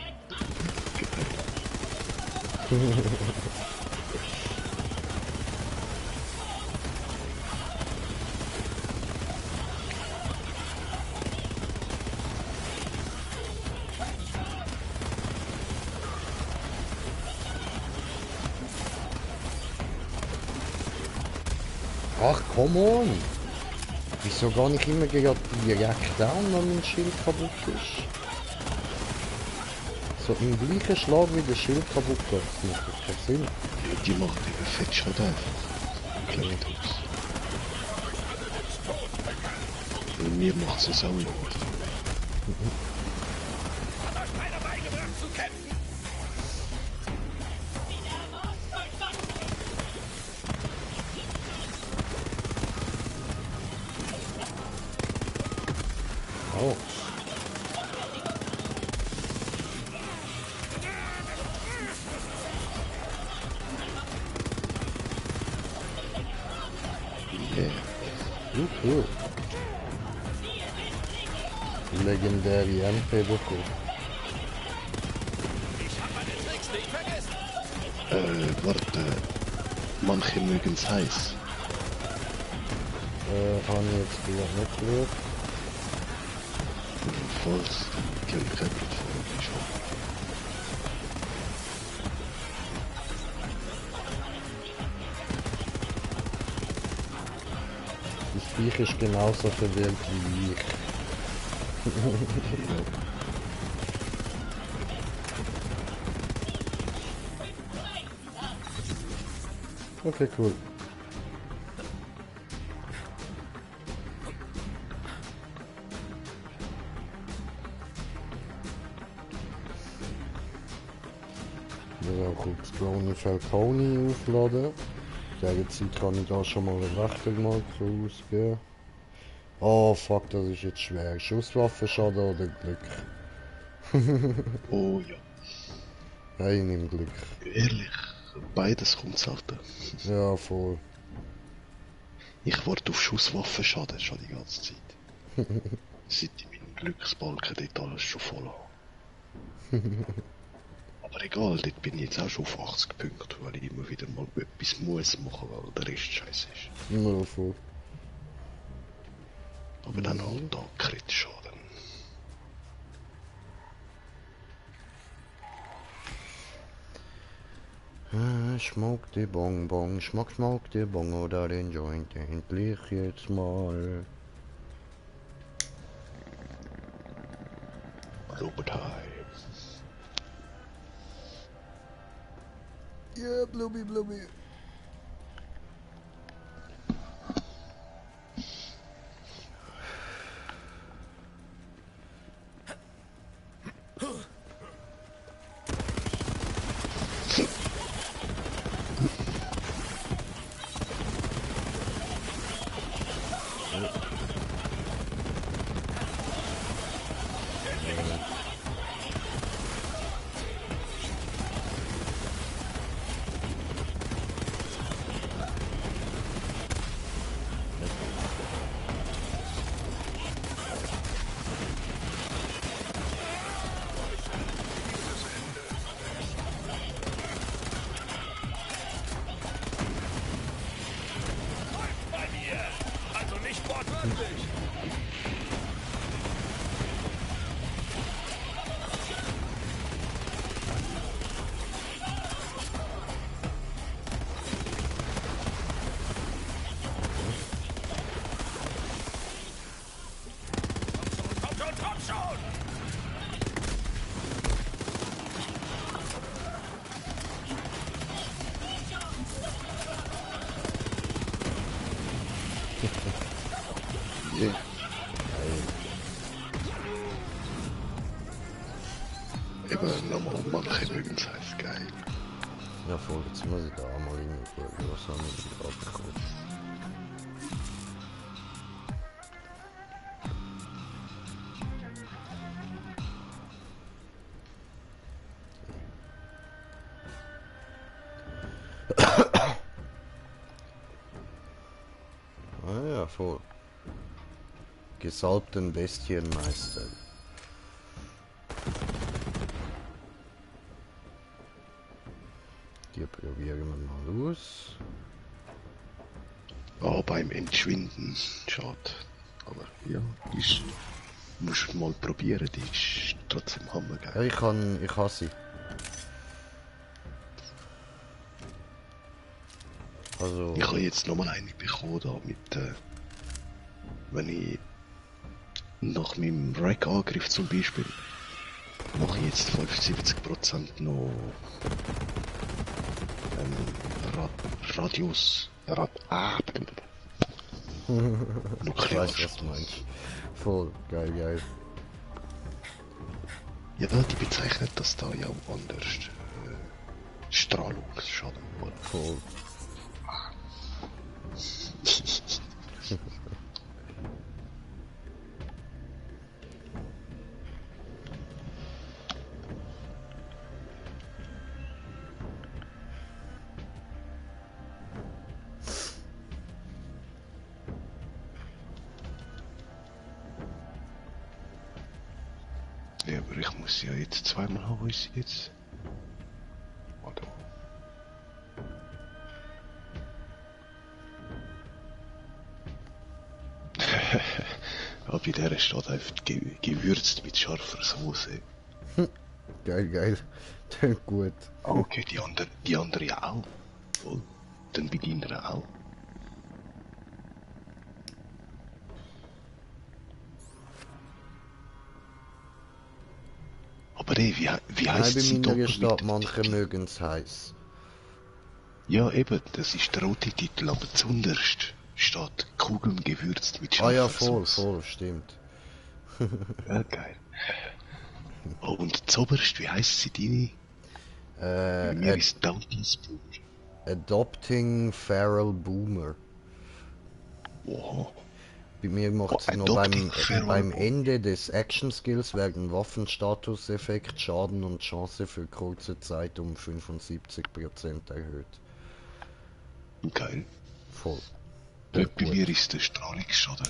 Ach, come on! Wieso gar nicht immer direkt an, wenn mein Schild kaputt ist? So im gleichen Schlag wie der Schild kaputt geht, das macht doch keinen Sinn. Ja, die macht eben Fettschritt einfach. Klingt aus. Und mir macht es auch nicht. Oh. Yeah. Cool. Legendäre MP bekommen. Warte. Manche mögen es heiß. Habe ich jetzt wieder nicht gehört. Falls die Kälte vor ist. Das Viech ist genauso verwirrt wie ich. Okay, cool. Ja, kurz Brownie Falcone aufladen. Gegenzeit kann ich da schon mal eine Wächtermarke ausgeben. Oh fuck, das ist jetzt schwer. Schusswaffenschaden oder Glück? Oh ja. Ja, ich nehme Glück. Ehrlich, beides kommt selten. Ja, voll. Ich warte auf Schusswaffenschaden schon die ganze Zeit. Seit ich meinen Glücksbalken dort alles schon voll habe. Aber egal, dort bin ich jetzt auch schon auf 80 Punkte, weil ich immer wieder mal etwas muss machen, weil der Rest scheiße ist. Ja, voll. Aber dann halt da Crit-Schaden. Schmuck die Bonbon, schmuck die Bon oder den Joint endlich jetzt mal. Blubbertime. Yeah, blubby blubby. Yeah. Eben nochmal manche mögen es heiß geil. Ja, voll, jetzt muss ich da auch mal hingucken, was haben wir gerade bekommen. Ah ja, voll. Gesalbten Bestienmeister. Die probieren wir mal aus. Ah, beim Entschwinden. Schade. Aber ja, ist. Musst du mal probieren, die ist trotzdem hammergeil. Ja, ich habe sie. Also... Ich habe jetzt nochmal eine bekommen da mit, wenn ich nach meinem Rack-Angriff zum Beispiel mache ich jetzt 75% noch Radius... Ich weiß, was du meinst. Voll, geil. Ja, die bezeichnet das da ja anders. Strahlungsschaden, oder? Voll. Ja, aber ich muss ja jetzt zweimal haben, ist jetzt. Oder? Aber bei der steht einfach gewürzt mit scharfer Soße. Geil. Tönt gut. Okay, die andere auch. Voll. Dann bei deiner auch. Aber wie heisst Nein, sie bei meiner da? steht, manche mögen es heiß. Ja, eben, das ist der rote Titel, aber zuunterst steht Kugeln gewürzt mit scharfer Ah ja, Soße. voll, stimmt. Ja, geil. Oh, und zuoberst, wie heisst sie deine? Bei mir ist Downton's Boomer. Adopting Feral Boomer. Wow. Bei mir macht es noch beim Ende des Action-Skills werden Waffenstatuseffekt, Schaden und Chance für kurze Zeit um 75% erhöht. Geil. Voll. Bei mir ist der Strahlungsschaden.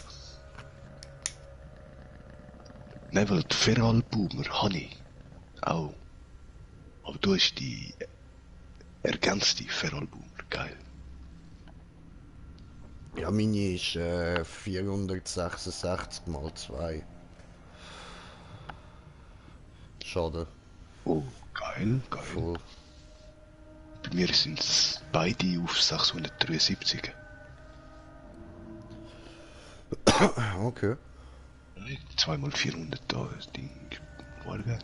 Nein, weil die Feral Boomer habe ich auch. Aber du hast die ergänzte Feral Boomer. Geil. Ja, meine ist 466 mal 2. Schade. Oh, geil. Voll. Bei mir sind es beide auf 673. Okay. 2x400 da, das Ding. War geil.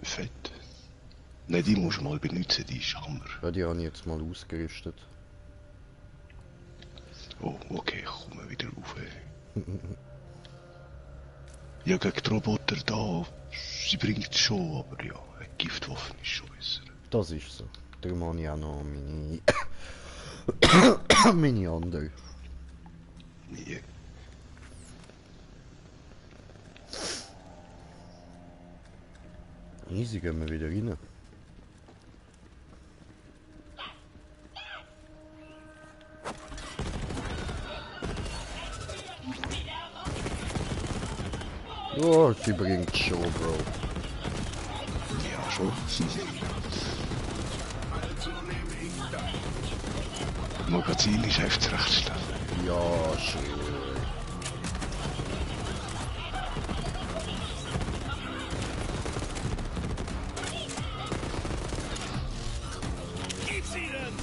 Fett. Nein, die musst du mal benutzen, die ist Hammer. Ja, die habe ich jetzt mal ausgerüstet. Oh, okay, ich komme wieder rauf. Ja, gegen die Roboter da, sie bringt es schon, aber ja, eine Giftwaffe ist schon besser. Das ist so. Darum habe ich auch noch meine andere. Nee. Easy, gehen wir wieder rein. Oh, sie bringt schon, Bro. Ja, schon. Magazin ist echt recht schnell. Ja, schon. Gib's ihnen!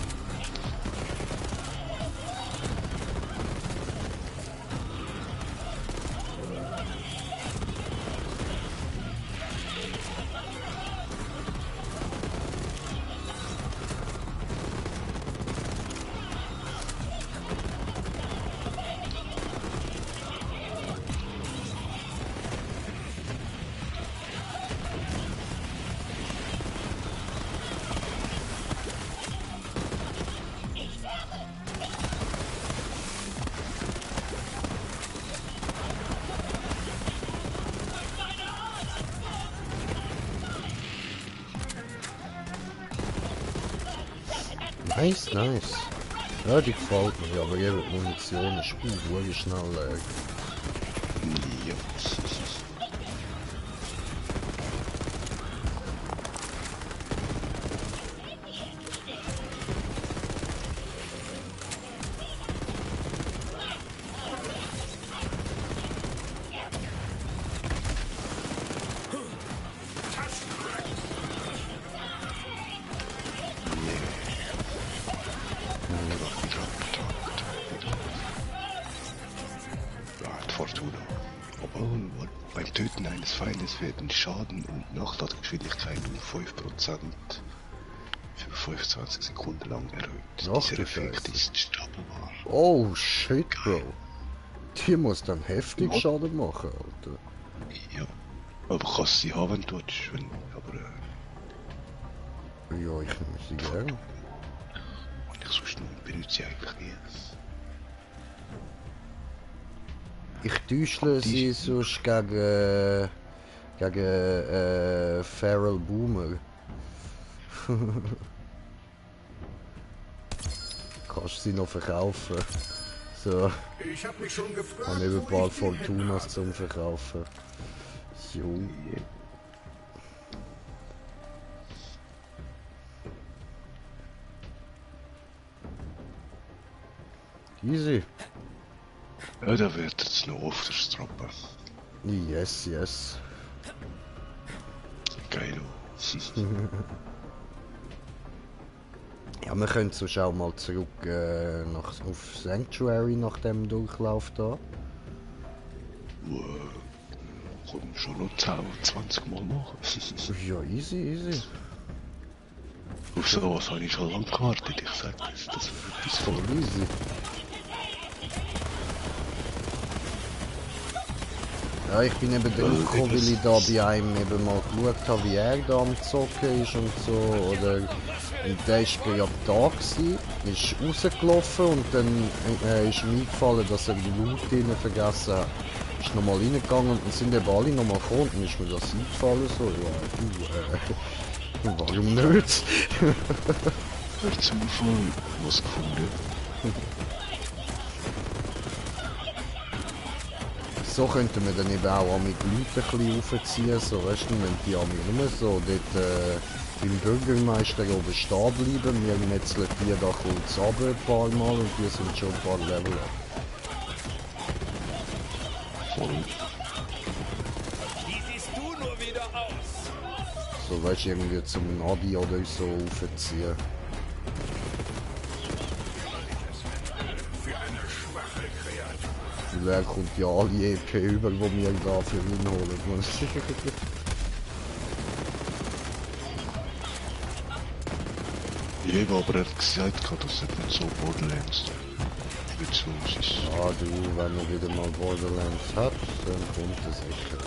Nice. Ja, die gefällt mir, aber eben die Munition ist wirklich schnell leer. Ja. Feindes werden Schaden und Nachladegeschwindigkeit um 5% für 25 Sekunden lang erhöht. Ach, Dieser Effekt ist stapelbar. Oh shit, Bro. Die muss dann heftig Schaden machen, Alter. Ja, aber kannst sie haben, wenn du willst, aber ja, ich nehme sie gerne. Und ich sonst benutze sie eigentlich nie. Ich täuschle sie sonst gegen Feral Boomer. Kannst sie noch verkaufen. So. Ich hab mich schon gefragt. Und eben ein paar Fortunas zum Verkaufen. Jo. Easy. Ja, da wird jetzt noch öfters droppen. Yes, yes. Geil. Ja, wir können sonst auch mal zurück auf Sanctuary nach dem Durchlauf da. Können wir schon noch 10, 20 Mal machen. Ja, easy, easy. Auf sowas habe ich schon lange gewartet, ich sag das. Das ist voll easy. Ja, ich bin eben drauf gekommen, weil ich da bei einem eben mal geschaut habe, wie er da am Zocken ist und so, oder... Und der war ja da gewesen, ist rausgelaufen und dann ist mir eingefallen, dass er die Loot drinnen vergessen hat. Ist nochmal reingegangen und dann sind eben alle nochmal gekommen und dann ist mir das eingefallen, so, ja, warum nicht? Per Zufall was gefunden. So könnten wir dann eben auch mit Leuten ein bisschen aufziehen, so, weißt du, wenn die an mir nur so dort beim Bürgermeister oben stehen bleiben, wir metzeln die da kurz runter ein paar Mal und die sind schon ein paar Level ab. Wie siehst du nur wieder aus? So, weißt du, irgendwie zum Adi oder so aufziehen. Weil er kommt ja alle EP über, die wir da für ihn holen. Ja, aber er hat gesagt, dass er nicht so Borderlands nicht so ist. Ah du, wenn er wieder mal Borderlands hat, dann kommt er sicher.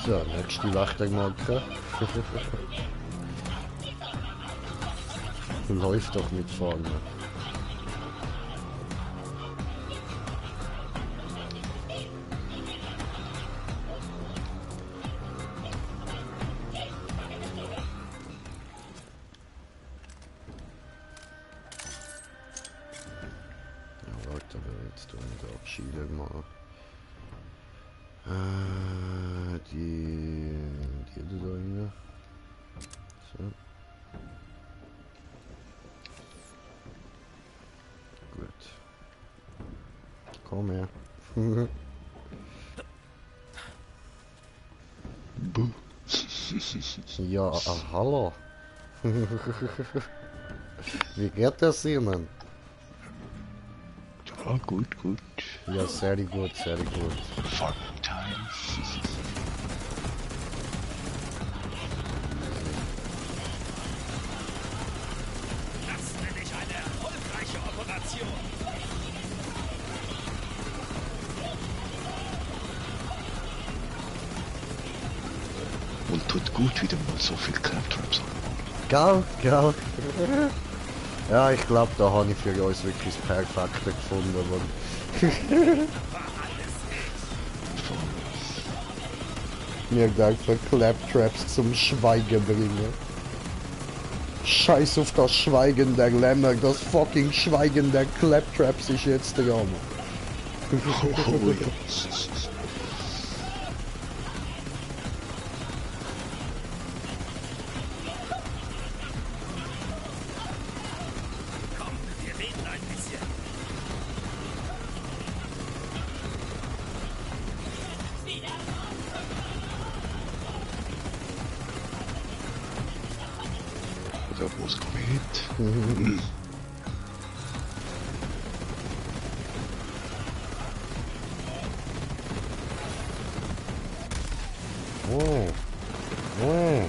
So, nächste Wächtermarke. Läuft doch mit vorne. Ja, warte, jetzt tun wir da Chile mal. Die da rein. So. Gut. Komm her. Ja, hallo. Wie geht das Ihnen? Ja, gut. Ja, sehr gut, sehr gut. Fun time. Das nenne ich eine erfolgreiche Operation. Und tut gut, wieder mal so viel Claptraps an. Geil. Ja, ich glaube, da habe ich für uns wirklich das Perfekte gefunden. Mir einfach Claptraps zum Schweigen bringen. Scheiß auf das Schweigen der Lämmer, das fucking Schweigen der Claptraps ist jetzt dran. Oh ja. Komm, wir reden ein bisschen. Da muss mit. Oh. Oh.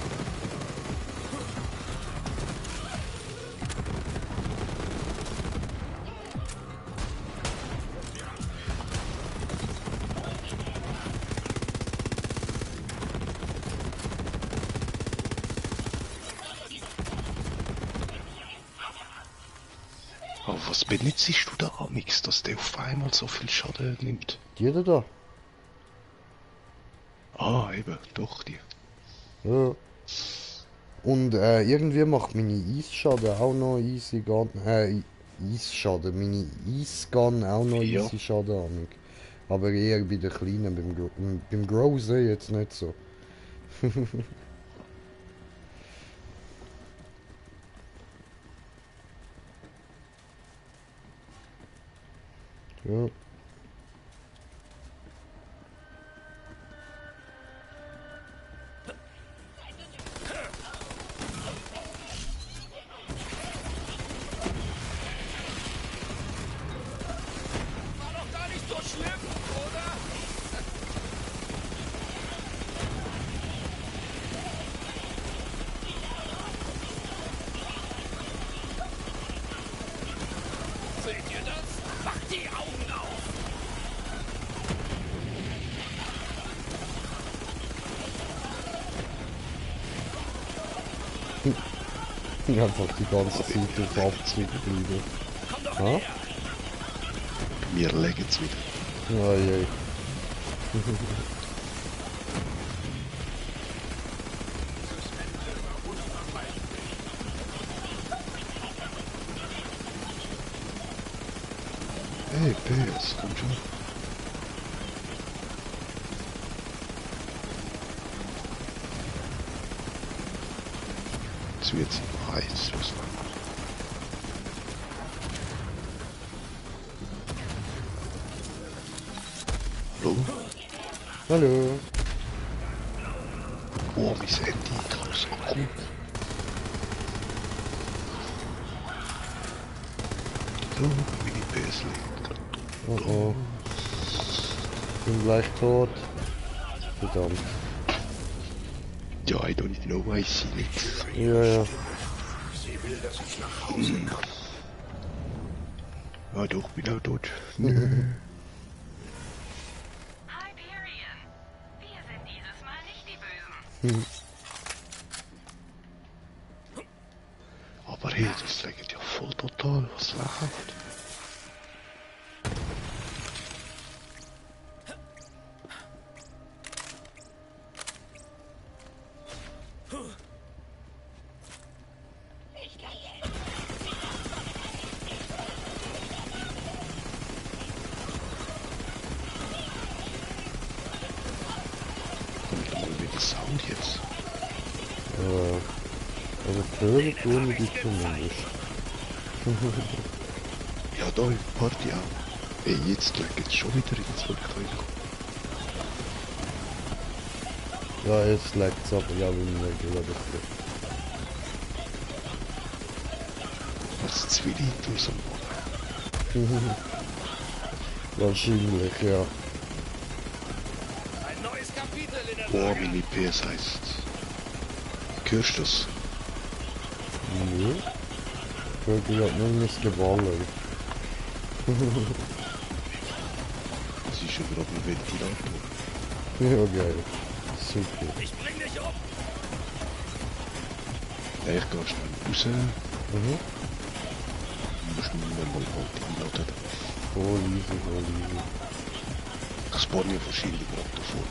Aber was benutzt du da nichts, dass der auf einmal so viel Schaden nimmt? Die da? Ah, eben, doch, die. Ja. Und irgendwie macht meine Eisschaden auch noch easy Gun, Eisschaden, meine Eisgun auch noch Ja. easy Schaden an. Aber eher bei den Kleinen, beim Großen jetzt nicht so. Ja. War doch gar nicht so schlimm, oder? Seht ihr das? Macht die Augen auf! Einfach die ganze Zeit auf Abzug bleiben. Ja? Wir legen es wieder. Ja, je. Hey, PS, komm schon. Jetzt wird sie heiß, los. Hallo? Hallo. Oh, mein Handy, das Akku. So, meine PS liegt. Oh oh. Bin gleich tot. Verdammt. Ja, I don't know, I see nichts. Ja, ja. Sie will, dass ich nach Hause komme. Ja, doch, bin auch tot. Hyperion. Wir sind dieses Mal nicht die Bösen. Aber hey, das legt ja voll total, was läuft. Kommt mal mit dem Sound jetzt. Also hören tun die zumindest. Ja, da im Party auch. Ey, jetzt legt es schon wieder ins Volk rein. Ja, jetzt leckt es aber ja wieder gerade. Was Zwillit aus dem Boden. Wahrscheinlich, ja. Ein neues Kapitel in der Boah, Saga. meine PS heißt. Hörst du das? Nö. Ich hörte gerade nur nicht geballert. Das ist schon gerade ein Ventilator. Ja, geil. Super. Ich bring dich um! Ja, ich gehe schnell raus. Mhm. Musst du mir mal einladen. Voll easy, voll easy. Ich spawne ja verschiedene gerade davor.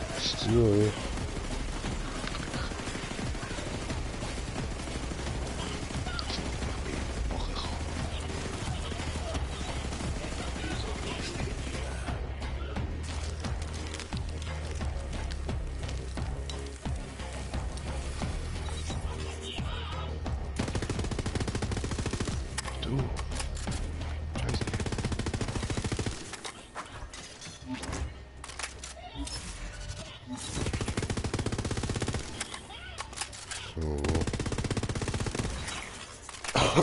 Ja, ja. So,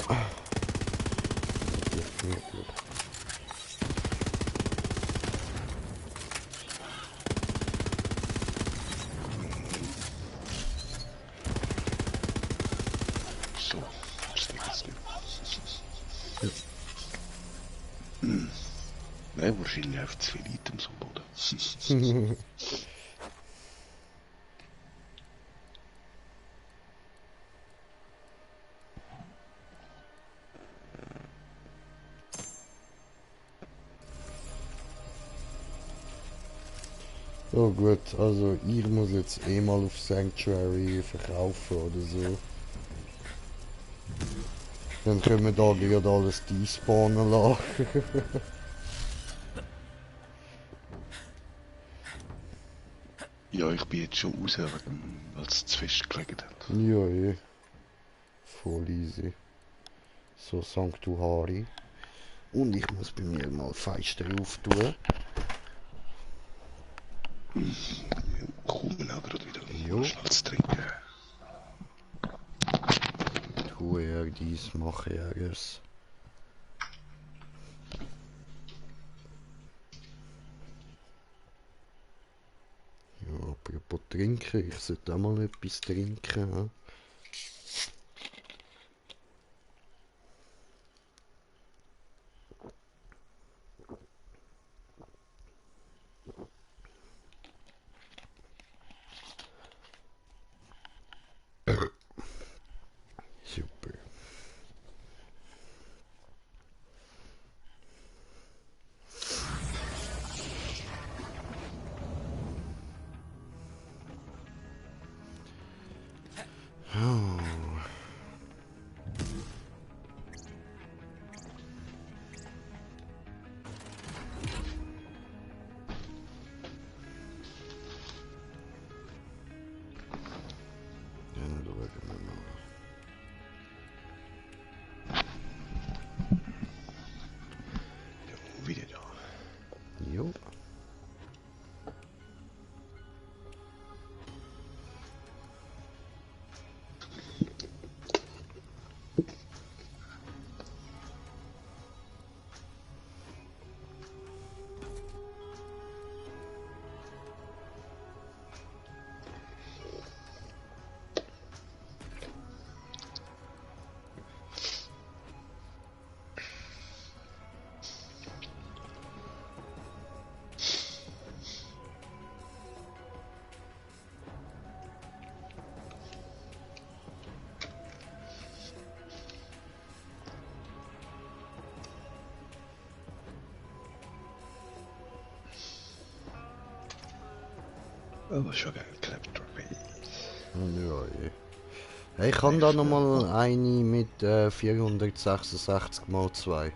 verstehe das nicht. Nein, wahrscheinlich einfach zu viel Items am Boden. So gut, also ich muss jetzt eh mal auf Sanctuary verkaufen oder so. Dann können wir da gerade alles despawnen lassen. Ja, ich bin jetzt schon raus, weil es zu fest gelegen hat. Ja, eh. Voll easy. So, Sanctuary. Und ich muss bei mir mal Fenster auftun. Kommen auch gerade wieder. Jo. Schnell zu trinken. Tue er dies, mache er es. Ja, apropos trinken, ich sollte auch mal etwas trinken. He? Super. Oh. Dann schauen wir mal. Ja, wieder da. Jo. Aber schon geil, Claptrapé. Ja, eh. Hey, ich kann da nochmal eine mit 466 mal 2.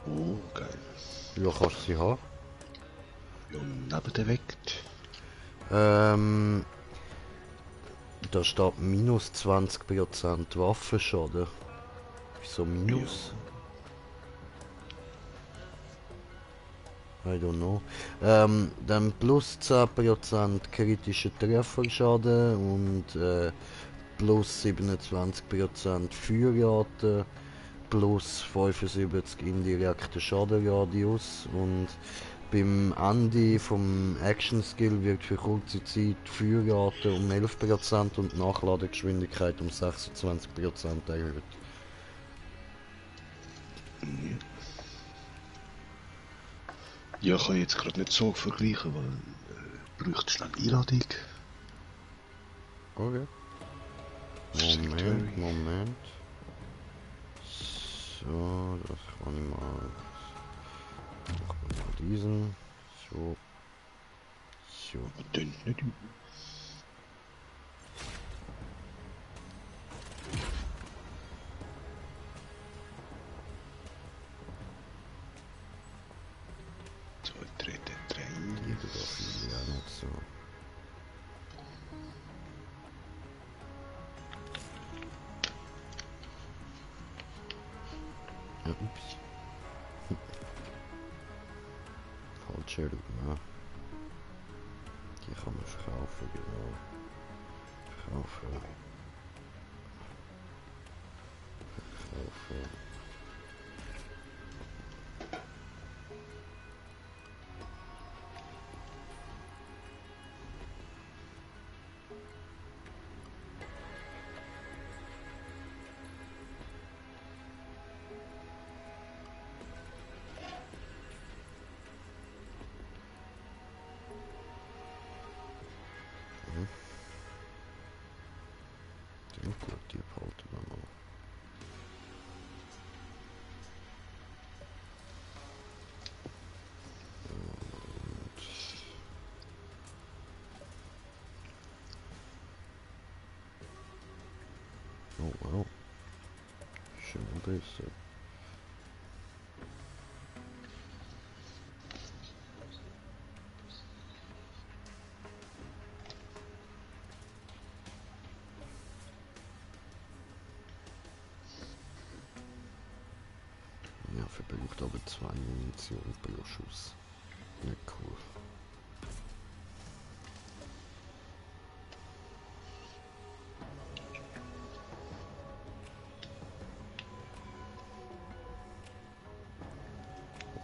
Oh, geil. Ja, kannst du sie haben. Ja, neben der weckt. Da steht minus 20% Waffenschaden. Wieso minus? I don't know. Dann plus 10% kritischer Trefferschaden und plus 27% Feuerrate, plus 75 indirekter Schadenradius und beim Ende vom Action Skill wird für kurze Zeit die Feuerrate um 11% und die Nachladegeschwindigkeit um 26% erhöht. Ja, ich kann jetzt gerade nicht so vergleichen, weil bräuchte schnell Einladung. Okay. Moment. So, das kann ich mal. Machen wir mal diesen. So. So. Ja, nicht so. Ja, ups. Falsche Route. Die kann man verkaufen, genau. Verkaufen. Gut, die behalten wir noch. Oh wow. Schön besser. Ja, verbraucht aber 2 Munition pro Schuss. Nicht cool.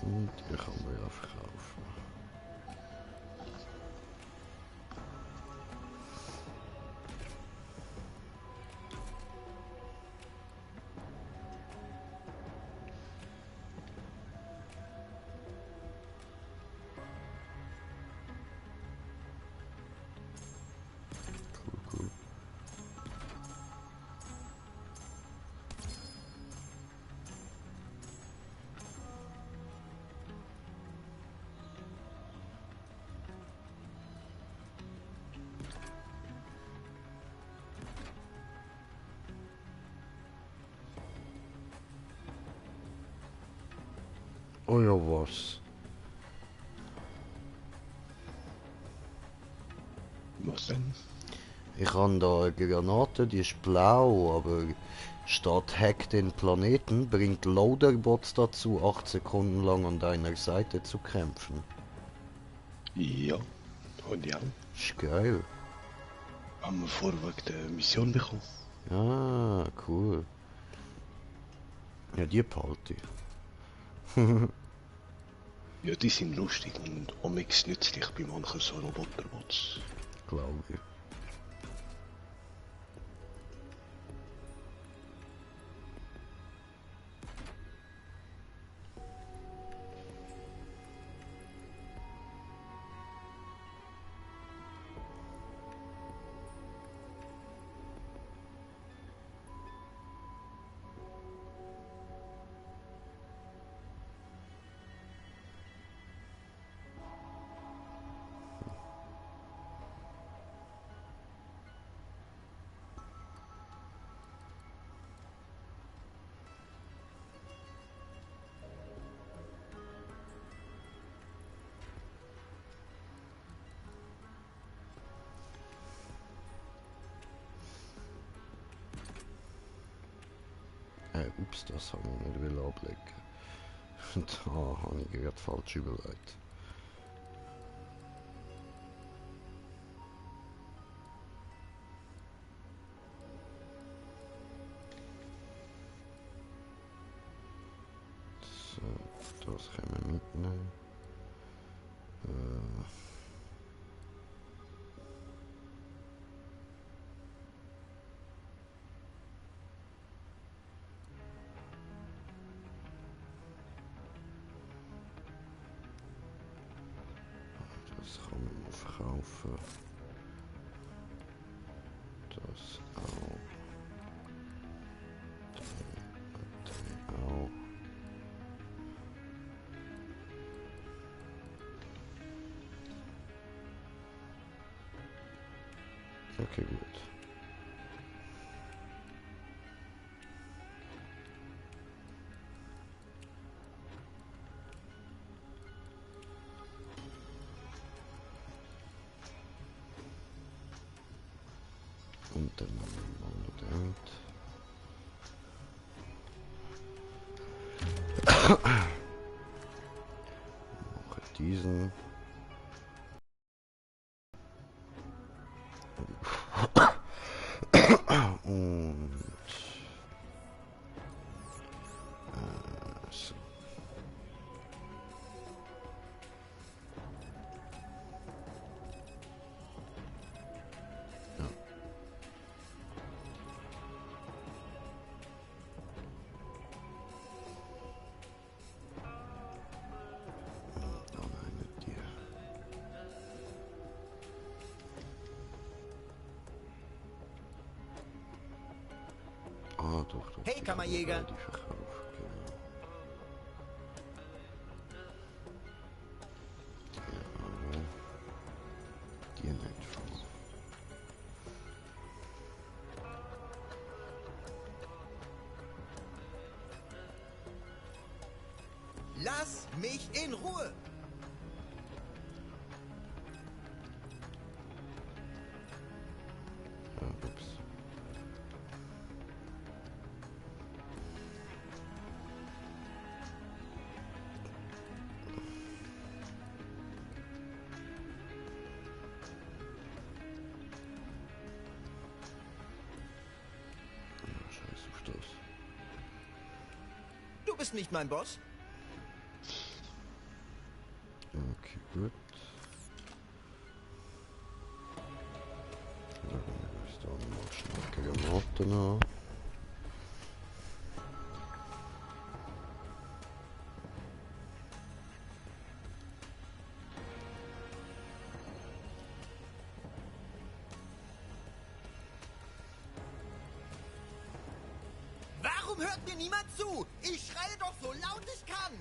Und ich kann mir ja verkaufen. Cool. Oh ja, was? Was denn? Ich habe da eine Granate, die ist blau, aber statt Hack den Planeten bringt Loaderbots dazu, 8 Sekunden lang an deiner Seite zu kämpfen. Ja, und ja. Ist geil. Haben wir vorweg die Mission bekommen. Ah, cool. Ja, die behalte ich. Ja, die sind lustig und omix nützlich bei manchen so Roboterbots. Glaube ich. Ups, das habe ich nicht ablegen. Da habe ich gerade falsch überlegt. So, das können wir mitnehmen. Das kann man verkaufen. Das auch. Den auch. Okay, gut. Und dann machen wir mache diesen. Und doch. Hey, Kammerjäger! Die Verkauf, genau. Ja, die nicht vor. Lass mich in Ruhe! Ups. Scheiß auf das. Du bist nicht mein Boss. Okay, gut. Dann ist da noch schnell Granaten an. Warum hört mir niemand zu? Ich schreie doch so laut ich kann!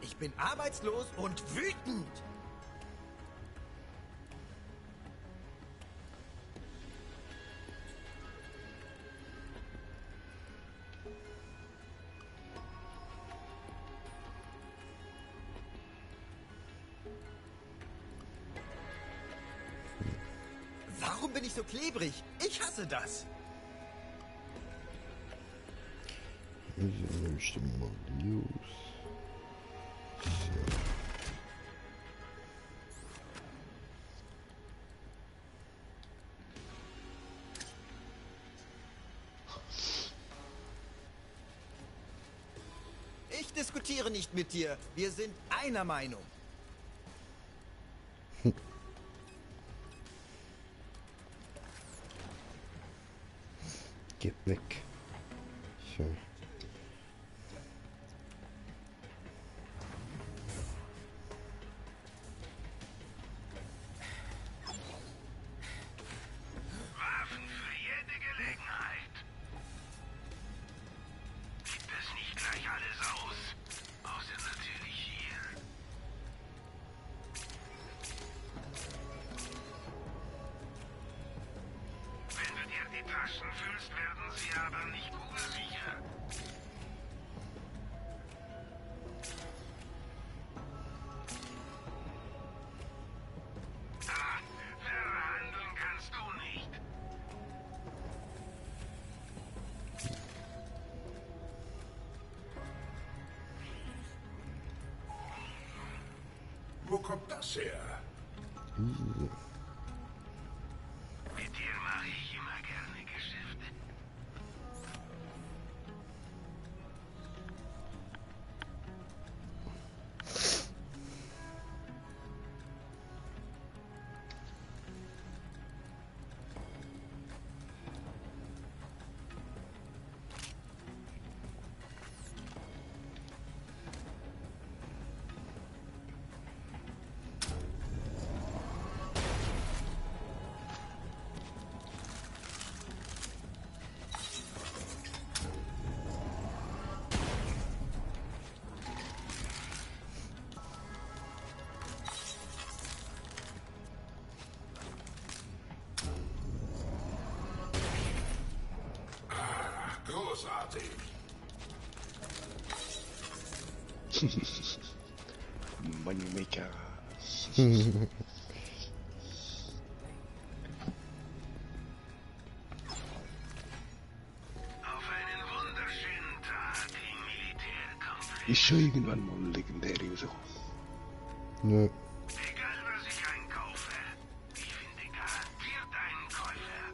Ich bin arbeitslos und wütend! Warum bin ich so klebrig? Ich hasse das! Ich stimme mal News. Ich diskutiere nicht mit dir. Wir sind einer Meinung. Geh weg. So. Waffen für jede Gelegenheit. Gibt es nicht gleich alles aus? Außer natürlich hier. Wenn du dir die Taschen füllst, werden sie aber nicht kugelsicher. Ah, verhandeln kannst du nicht. Wo kommt das her? Mit dir mache ich immer gerne Geschäfte. Großartig. Moneymaker. Auf einen wunderschönen Tag im Militärkampf. Ist schon irgendwann mal ein legendäre rausgekommen. Nö. Egal was ich einkaufe, ich finde garantiert einen Käufer.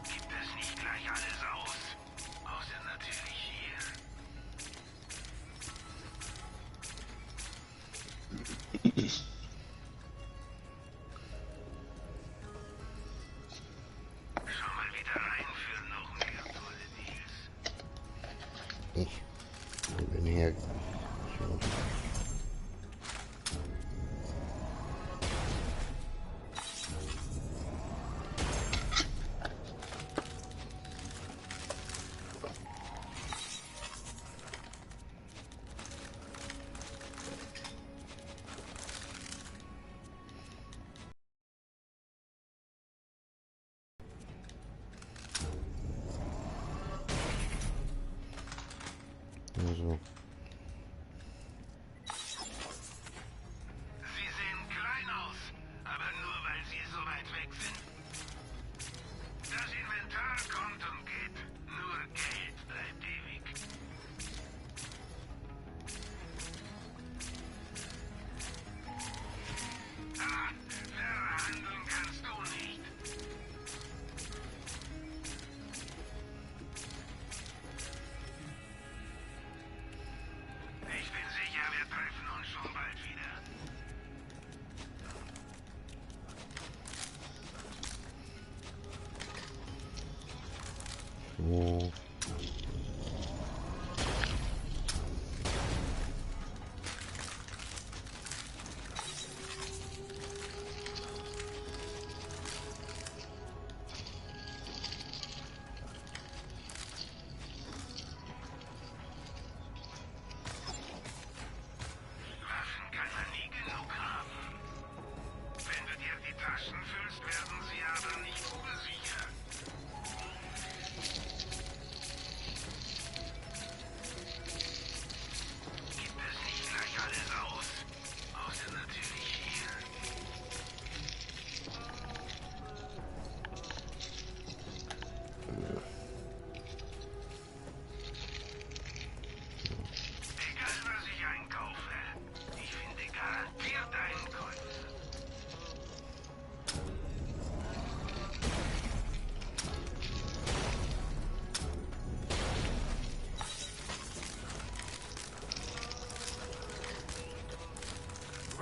Gibt es nicht gleich alles aus? Außer natürlich hier.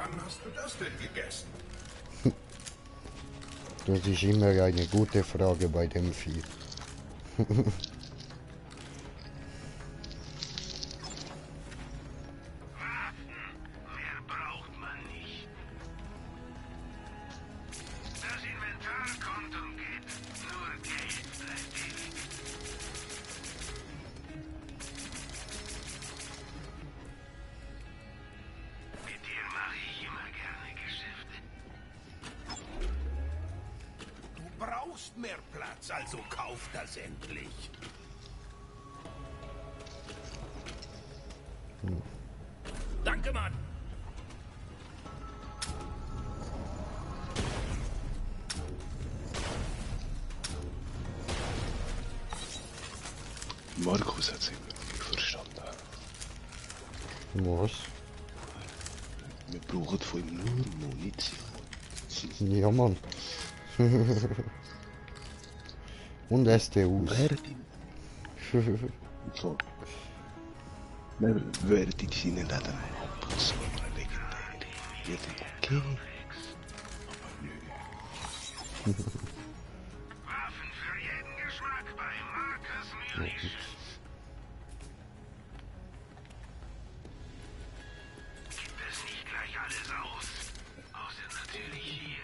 wann hast du das denn gegessen? Das ist immer eine gute Frage bei dem Vieh. Mehr Platz, also kauf das endlich. Danke, Mann. Markus hat es immer noch nicht verstanden. Was? Wir brauchen von ihm nur Munition. Ja, Mann. Und STUs. So. Während in seinen Läden ab und zu mal legendär. Jeder okay. Aber nö. Waffen für jeden Geschmack bei Marcus Munition. Gibt es nicht gleich alles aus? Außer natürlich hier.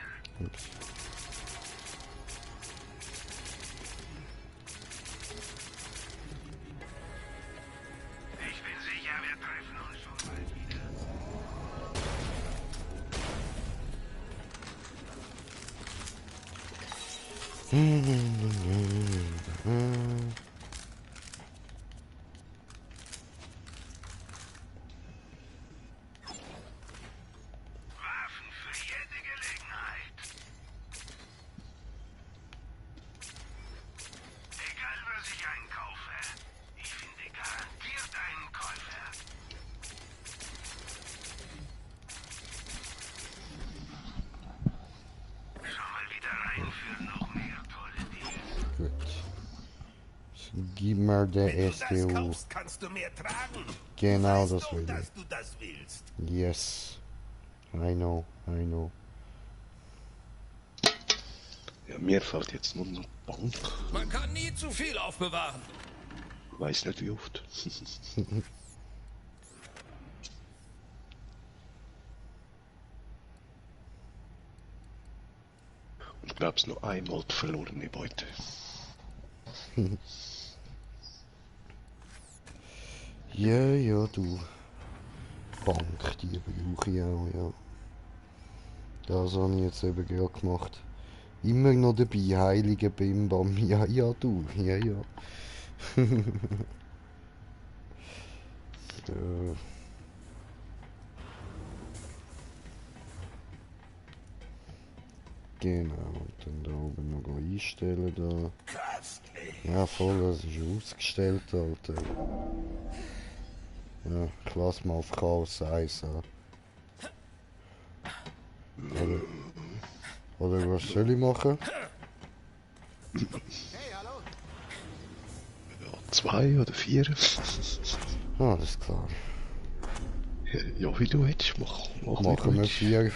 Ich bin sicher, wir treffen uns schon bald wieder. Waffen für jede Gelegenheit. Egal, was ich einkaufe, ich finde garantiert einen Käufer. Schau mal wieder rein für noch mehr tolle Deals. Gut. So, gib mir der STU. Kaufst, kannst du mehr tragen. Genau, Weißt das doch, will ich. dass du das willst. Yes. I know, I know. Ja, mir fällt jetzt nur noch Bank. Man kann nie zu viel aufbewahren. Weiß nicht wie oft. Und glaub's nur einmal die verlorene Beute. Ja, du. Bank, die brauche ich auch, ja. Das habe ich jetzt eben gerade gemacht. Immer noch dabei, heilige Bim Bam. Ja, du. Ja. Genau, und dann da oben noch einstellen da. Ja voll, das ist ausgestellt, Alter. Ja, ich lasse mal auf Chaos 1 an. Oder was soll ich machen? Ja, 2 oder 4. Ah, das ist klar. Ja, wie du willst, Machen wir 4.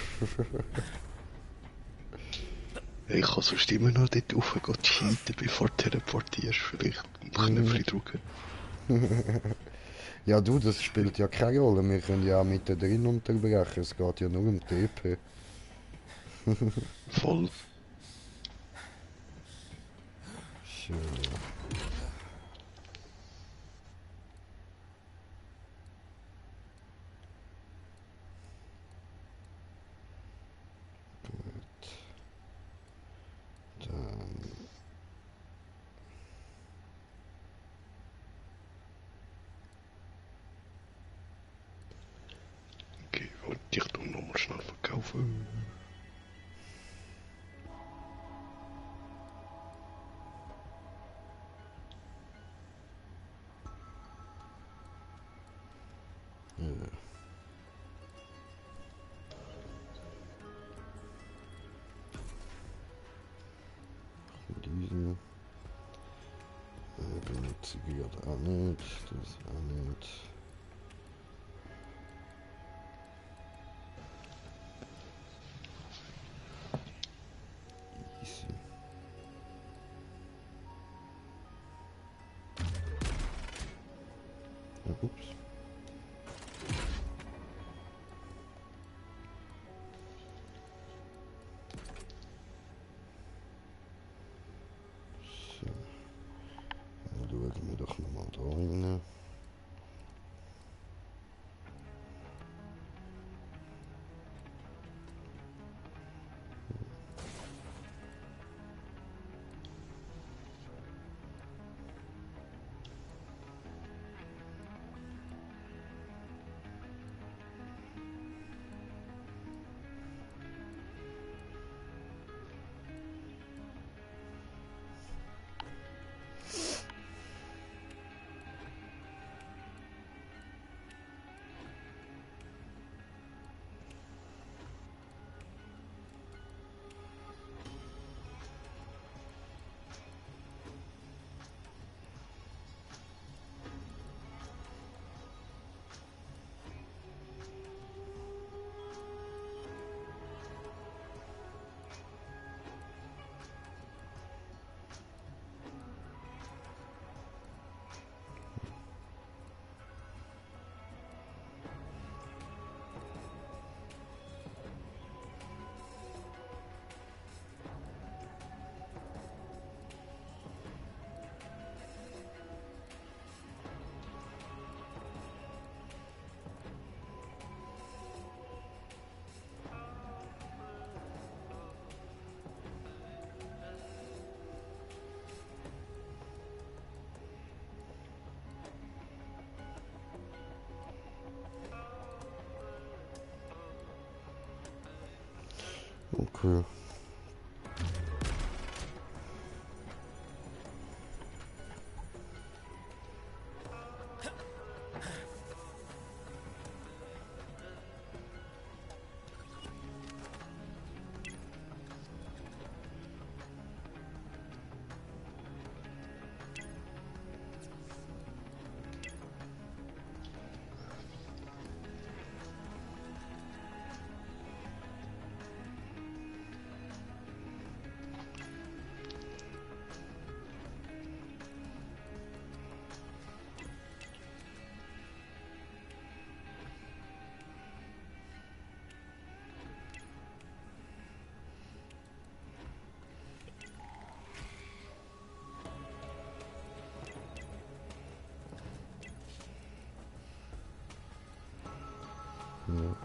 Ich kann sonst immer noch dort rauf cheaten, bevor du teleportierst. Vielleicht noch einen Knöpfchen drücken. Ja du, das spielt ja keine Rolle. Wir können ja auch mittendrin unterbrechen. Es geht ja nur um TP. Voll. So. Okay, wollte ich doch nochmal schnell verkaufen. Diesen benutze ich gerade auch nicht, das auch nicht. Ups. So. Dann schauen wir doch nochmal da rein. Okay. Ja.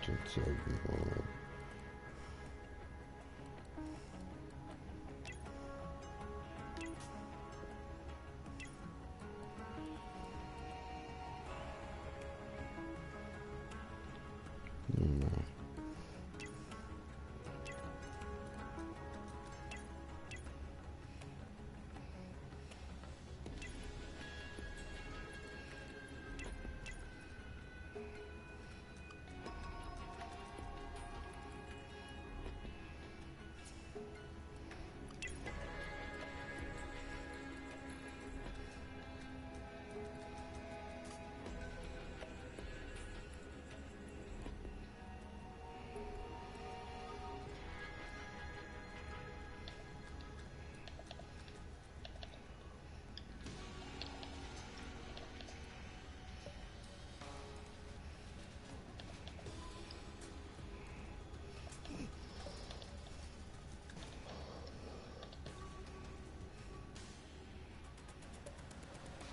Jetzt zeigen wir mal.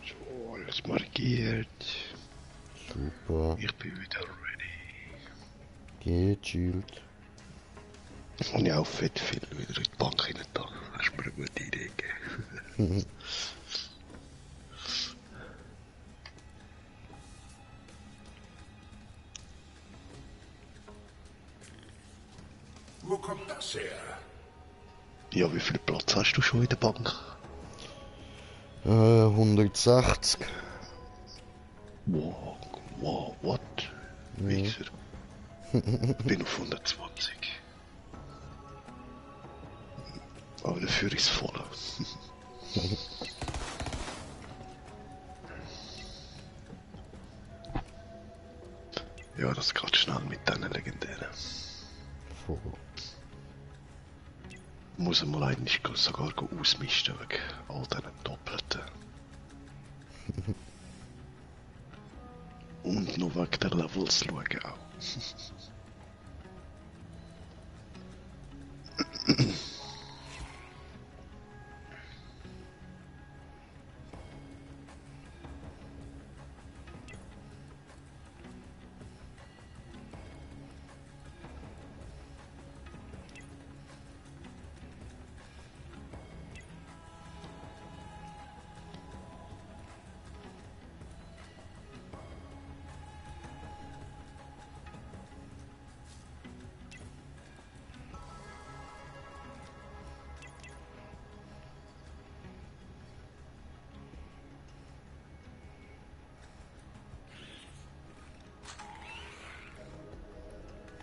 So, alles markiert. Super. Ich bin wieder ready. Gechillt. Und ich auch fett viel wieder in die Bank rein da. Hast mir eine gute Idee gegeben. Wo kommt das her? Ja, wie viel Platz hast du schon in der Bank? 160. Wow, wow, what? Wichser. Ich bin auf 120. Aber dafür ist es voll. Ja, das geht schnell mit diesen legendären. Muss mal eigentlich sogar ausmisten wegen all diesen Doppelten. Und noch wegen der Levels schauen auch.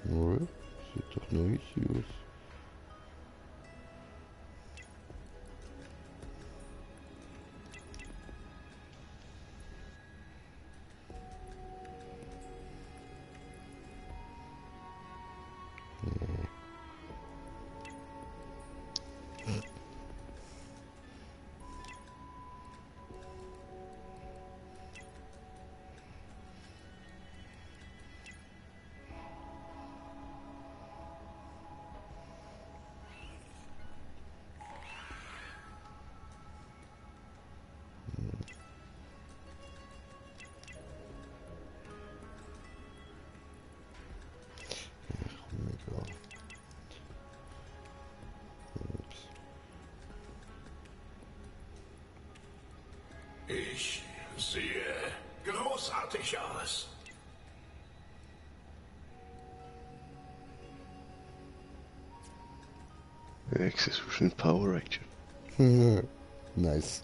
Ja, sieht doch nice aus. Ich sehe großartig aus. Execution Power Ranger. Nice.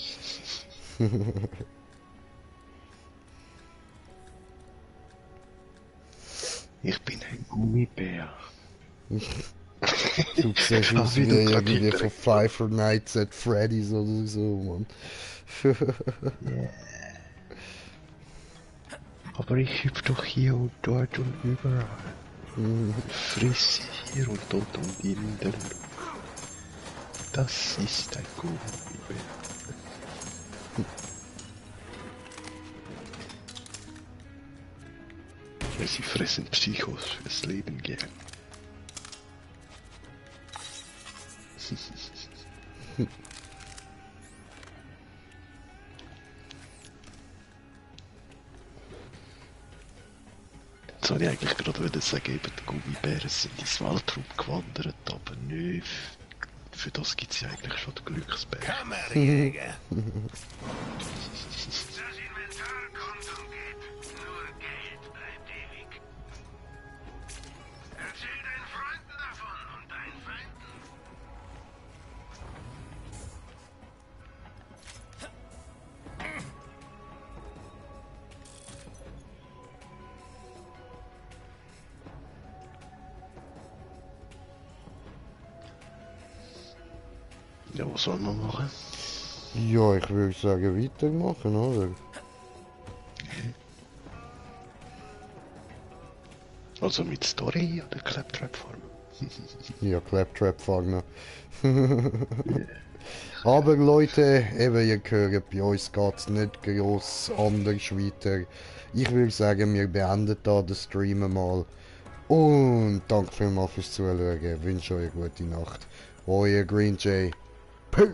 Ich bin ein Gummibär. Du siehst aus wie irgendwie von Five Nights at Freddy's oder so, Mann. Yeah. Aber ich hüpf doch hier und dort und überall. Friss hier und dort und in der Luft. Das ist ein Gummibär. Sie fressen Psychos fürs Leben gern. Jetzt soll ich eigentlich gerade sagen, eben die Gummibären sind ins Weltraum gewandert, aber nö, für das gibt es ja eigentlich schon die Glücksbären. Kammerjäger! Ja, was soll man machen? Ja, ich würde sagen, weitermachen, oder? Also mit Story oder Claptrap-Farm? Ja, Claptrap-Farm. Aber Leute, eben, ihr hört, bei uns geht es nicht gross anders weiter. Ich würde sagen, wir beenden da den Stream mal. Und danke vielmals fürs Zuschauen. Ich wünsche euch eine gute Nacht. Euer Green Jay. Peace.